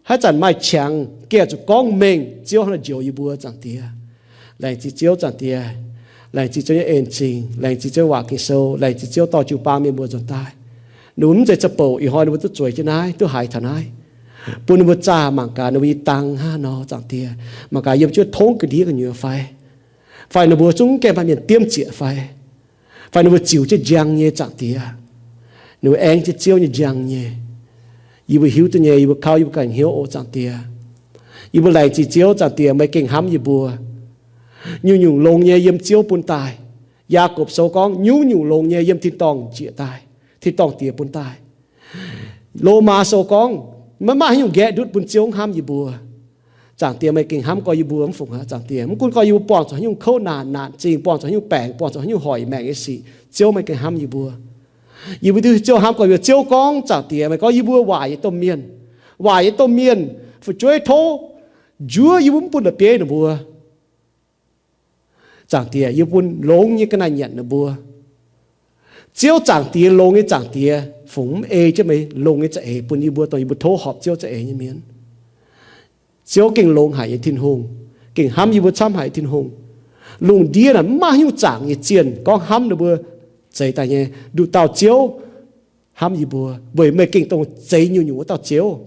haaix zanc maaih qangx, gengh zuqc gorngv mengh Ziouv hnangv njoux yie mbuo, Zaangc Diex. Laengz zingh Ziouv, Zaangc Diex. Laengz zingh Ziouv nyei en-zingh, laengz zingh Ziouv waac Ging-Sou, laengz zingh Ziouv dorh jiu-baang mienh mbuo nzuonx daaih. Ninh mbuo mv zeiz za'bouc, ih hnoi ninh mbuo duqv zueiz jienv naaiv, duqv haiz taux naaiv, bun ninh mbuo zaah mangc gaax ninh mbuo nyei dang hnangv nor, Zaangc Diex. Mangc gaax yiem jienv tongv ga'ndiev gu'nyuoz fai, fai ninh mbuo zungv gaengh maaih mienh diemv zieqc fai, fai ninh mbuo ziux jienv njang nyei, Zaangc Diex. Ninh mbuo aengv jienv Ziouv nyei njang nyei. Yie mbuo hiuv duqv nyei, yie mbuo kaux yie mbuo ganh hnyouv oc, Zaangc Diex. Yie mbuo laengz zingh Ziouv, Zaangc Diex, meih gengh hnamv yie mbuo. Nyungc-nyungc longx nyei yiem Ziouv bun daaih. Yaagorpc Sou gorngv, nyungc-nyungc longx nyei yiem tin-dorngh njiec daaih, tin-dorngh Diex bun daaih. Lomaa Sou gorngv, maiv maaih haaix nyungc nqaeqv ndutv bun Ziouv hnamv yie mbuo. Zaangc Diex, meih gengh hnamv gorx yie mbuo mv fungc aqv, Zaangc Diex. Mv gunv gorngv yie mbuo buangh zuqc haaix nyungc kouv naanc, naanc zingh, buangh zuqc haaix nyungc baengc, buangh zuqc haaix nyungc hoic maengc nyei sic, Ziouv meih gengh hnamv yie mbuo. Yie mbuo duqv Ziouv hnamv gorx yie mbuo. Ziouv gorngv, Zaangc Diex, meih gorngv yie mbuo waaic nyei domh mienh, waaic nyei domh mienh fu'jueiv tov njuov yie mbuo, mv bun la'bieiv ninh mbuo. Zaangc Diex, yie bun longx nyei ga'naaiv nyanc ninh mbuo. Ziouv Zaangc Diex, longx nyei Zaangc Diex, fungc mv ei jienv meih longx nyei za'eix bun yie mbuo, dongh yie mbuo tov horpc Ziouv za'eix nyei mienh. Ziouv gengh longx haic nyei Tin-Hungh, gengh hnamv yie mbuo camv haic nyei Tin-Hungh. Lungh ndiev naaic mv maaih haaix nyungc zaangc nyei zienh gorngv hnamv ninh mbuo zeix daaih nyei. Nduqc dauh Ziouv hnamv yie mbuo, weic meih gengh dongh zeix nyungc-nyungc wuov dauh Ziouv.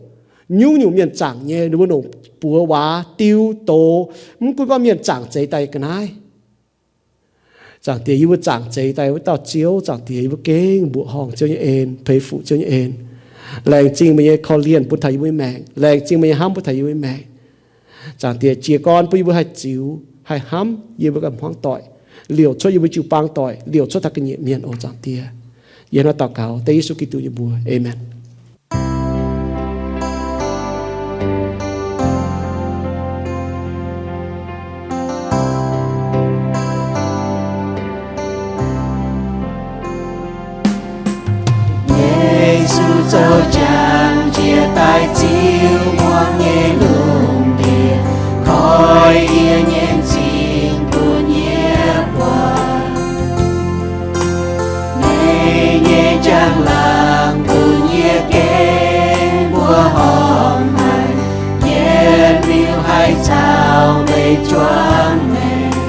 Nyungc-nyungc mienh zaangc nyei, ninh mbuo longc buoz waac, diu, doz, mv gunv gorngv mienh zaangc zeix daaih ga'naaiv. Zaangc Diex, yie mbuo zaangc zeix daaih wuov dauh Ziouv, Zaangc Diex, yie mbuo gengh mbuoqc horngh Ziouv nyei en, peix fuqv Ziouv nyei en. Laengz zingh meih nyei korv-lienh bun taux yie mbuo nyei maengc. Laengz zingh meih nyei hnamv bun taux yie mbuo nyei maengc. Zaangc Diex, jiez gorn bun yie mbuo haih ziux, haih hnamv yie mbuo ganh hmuangv doic, liouc cuotv yie mbuo jiu-baang doic, liouc cuotv taux ga'nyiec mienh oc, Zaangc Diex. Yie hnangv naaiv daux gaux dengv Yesu Giduc nyei mbuox. Aamen. Yesu zoux jangx jiex daaih ziux hmuangx nyei lungh ndiev, koi yie nyei m'zing bun yie buatc. Meih nyei njang-laangc bun yie gengh mbuoqc horngh haic, yie liuz haih caux meih juangc maengc.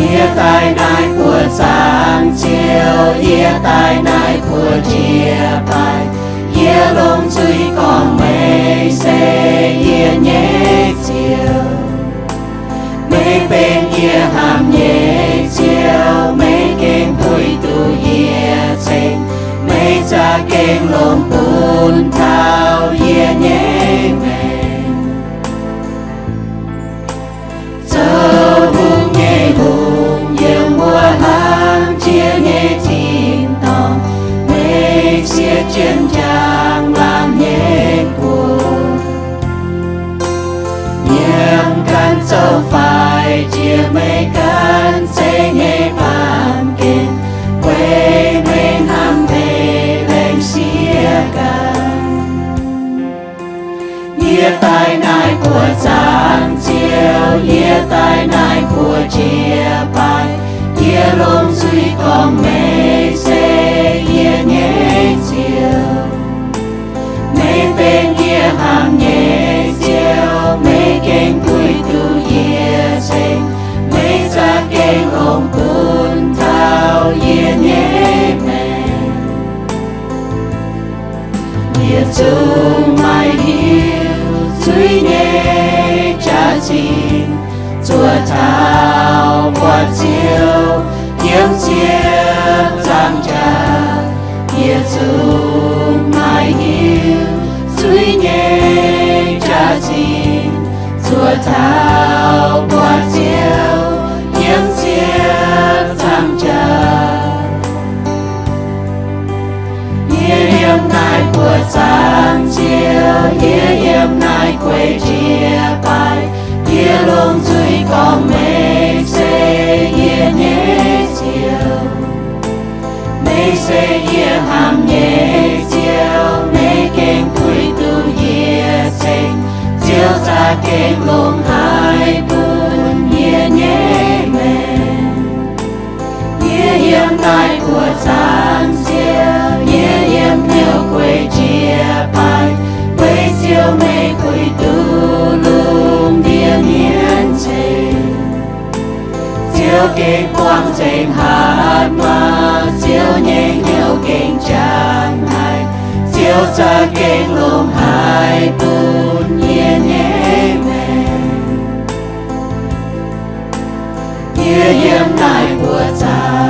Yie daaih naaiv buoz zaangc Ziouv, yie daaih naaiv buoz njiec baaic, yie longc zuiz gorngv meih se yie nyei Ziouv. Meih benx yie hnamv nyei Ziouv, meih gengh puix duqv yie ceng, meih za'gengh longc bun taux yie nyei maengc. Zoux hungh nyei Hungh, yiem wuov hlang jiex nyei tin-dorngh, meih siev jienv njang-laangc nyei guoqv. Nyiemc ganh zoux faix jiex meih ganh zeiv nyei baamh gen, weic meih hnamv meih laengz siev ganh. Yie longc nzuih gorngv meih se yie nyei Ziouv. Meih benx yie hnamv nyei Ziouv, meih gengh puix duqv yie ceng. Meih za'gengh longc bun taux yie nyei maengc. Yie zungv maiv hiuv zuiz nyei jaax-zinh, zuov taux buatc Ziouv yiem ziepc nzaangc jaax. Yie zungv maiv hiuv zuiz nyei jaax-zinh, zuov taux buatc Ziouv yiem ziepc nzaangc jaax. Yie yiem naaiv buoqc zaangc Ziouv, yie yiem naaiv guei jiex baaix. Yie longc nzuih gorngv meih se yie nyei Ziouv. Meih se yie hnamv nyei Ziouv, meih gengh puix duqv yie ceng. Ziouv za'gengh longc haiz bun yie nyei maengc. Yie yiem naaiv buoqc zaangc Ziouv, yie yiem hnyouv guei jiex baaix. Weic Ziouv meih puix duqv lungh ndiev mienh ceng. Ziouv gengh buangh nzengc hatc maaz, Ziouv nyei hnyouv gengh jangx haic. Ziouv za'gengh longc haiz bun yie nyei maengc. Yie yiem naaiv buoqc zaangc.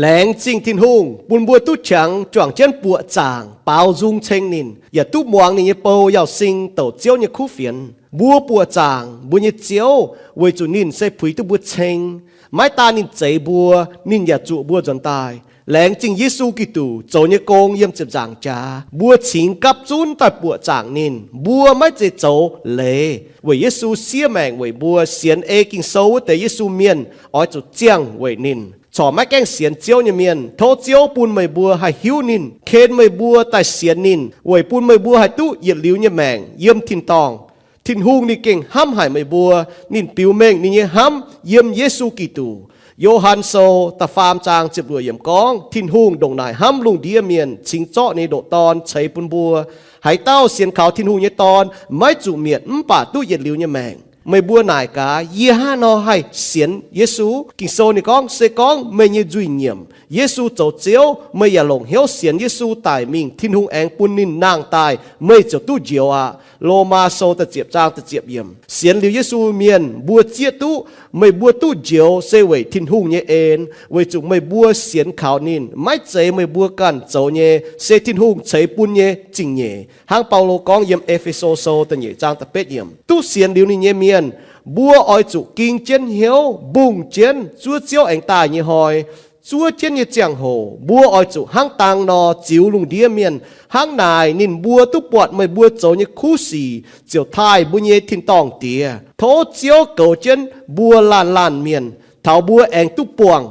Laengz zingh Tin-Hungh bun mbuo duqv qangx juangc jienv buoqc zaangc baaux nzung ceng ninh, yaac duqv muangx ninh nyei bou Yauz Sing douc Ziouv nyei kuv fienx. Mbuo buoqc zaangc mbuo nyei Ziouv weic zuqc ninh se puix duqv mbuo ceng. Maiv daan ninh zeix mbuo, ninh yaac zuoqc mbuo nzuonx daaih. Laengz zingh Yesu Giduc zoux nyei gong yiem ziepc nzaangc jaax, mbuo cingx gapv zunv daaih buoqc zaangc ninh. Mbuo maiv zeiz zoux leiz weic Yesu siev maengc weic mbuo. Sienx ei Ging-Sou wuov deix Yesu mienh oix zuqc ziangh weic ninh. Corc maiv gaengh sienx Ziouv nyei mienh, tov Ziouv bun meih mbuo haih hiuv ninh, ken meih mbuo daaih sienx ninh, weic bun meih mbuo haih duqv yietc liuz nyei maengc yiem tin-dorngh. Tin-Hungh ninh gengh hnamv haic meih mbuo. Ninh biux mengh ninh nyei hnamv yiem Yesu Giduc. Yo^han Sou da'faam zaang ziepc luoqc yiemc gorngv, Tin-Hungh ndongc naaic hnamv lungh ndiev mienh, cingx zorqv ninh nyei ndoqc Dorn ceix bun mbuo. Haaix dauh sienx kaux Tin-Hungh nyei Dorn maiv zuqc mietc mv baac duqv yietc liuz nyei maengc. Meih mbuo naaic gaax, yie hnangv haaix nor haih sienx Yesu? Ging-Sou ninh gorngv, se gorngv meih nyei nzuih nyiemc Yesu zoux Ziouv, meih yaac longc hnyouv sienx Yesu daic mingh, Tin-Hungh aengx bun ninh nangh daaih, meih ziouc duqv njoux aqv. Lomaa Sou da'ziepc zaang da'ziepc yiemc. Sienx liuz Yesu mienh mbuo zieqv duqv, meih mbuo duqv njoux se weic Tin-Hungh nyei en, weic zuqc meih mbuo sienx kaux ninh. Maiv zeiz meih mbuo ganh zoux nyei, se Tin-Hungh ceix bun nyei zingh nyeic. Hnangv Baulo gorngv yiem E^fe^so Sou da'nyeic zaang da'betv yiemc, duqv sienx liuz ninh nyei mienh, mbuo oix zuqc ging jienv hnyouv mbungh jienv zuov Ziouv aengx daaih nyei hnoi. Zuov jienv nyei ziangh hoc mbuo oix zuqc hnangv dang nor ziux lungh ndiev mienh. Hnangv naaic ninh mbuo duqv buatc meih mbuo zoux nyei kuv sic ziouc taaih mbuo nyei tin-dorngh Diex. Tov Ziouv goux jienv mbuo laanh laanh mienh, taux mbuo aengx duqv buangh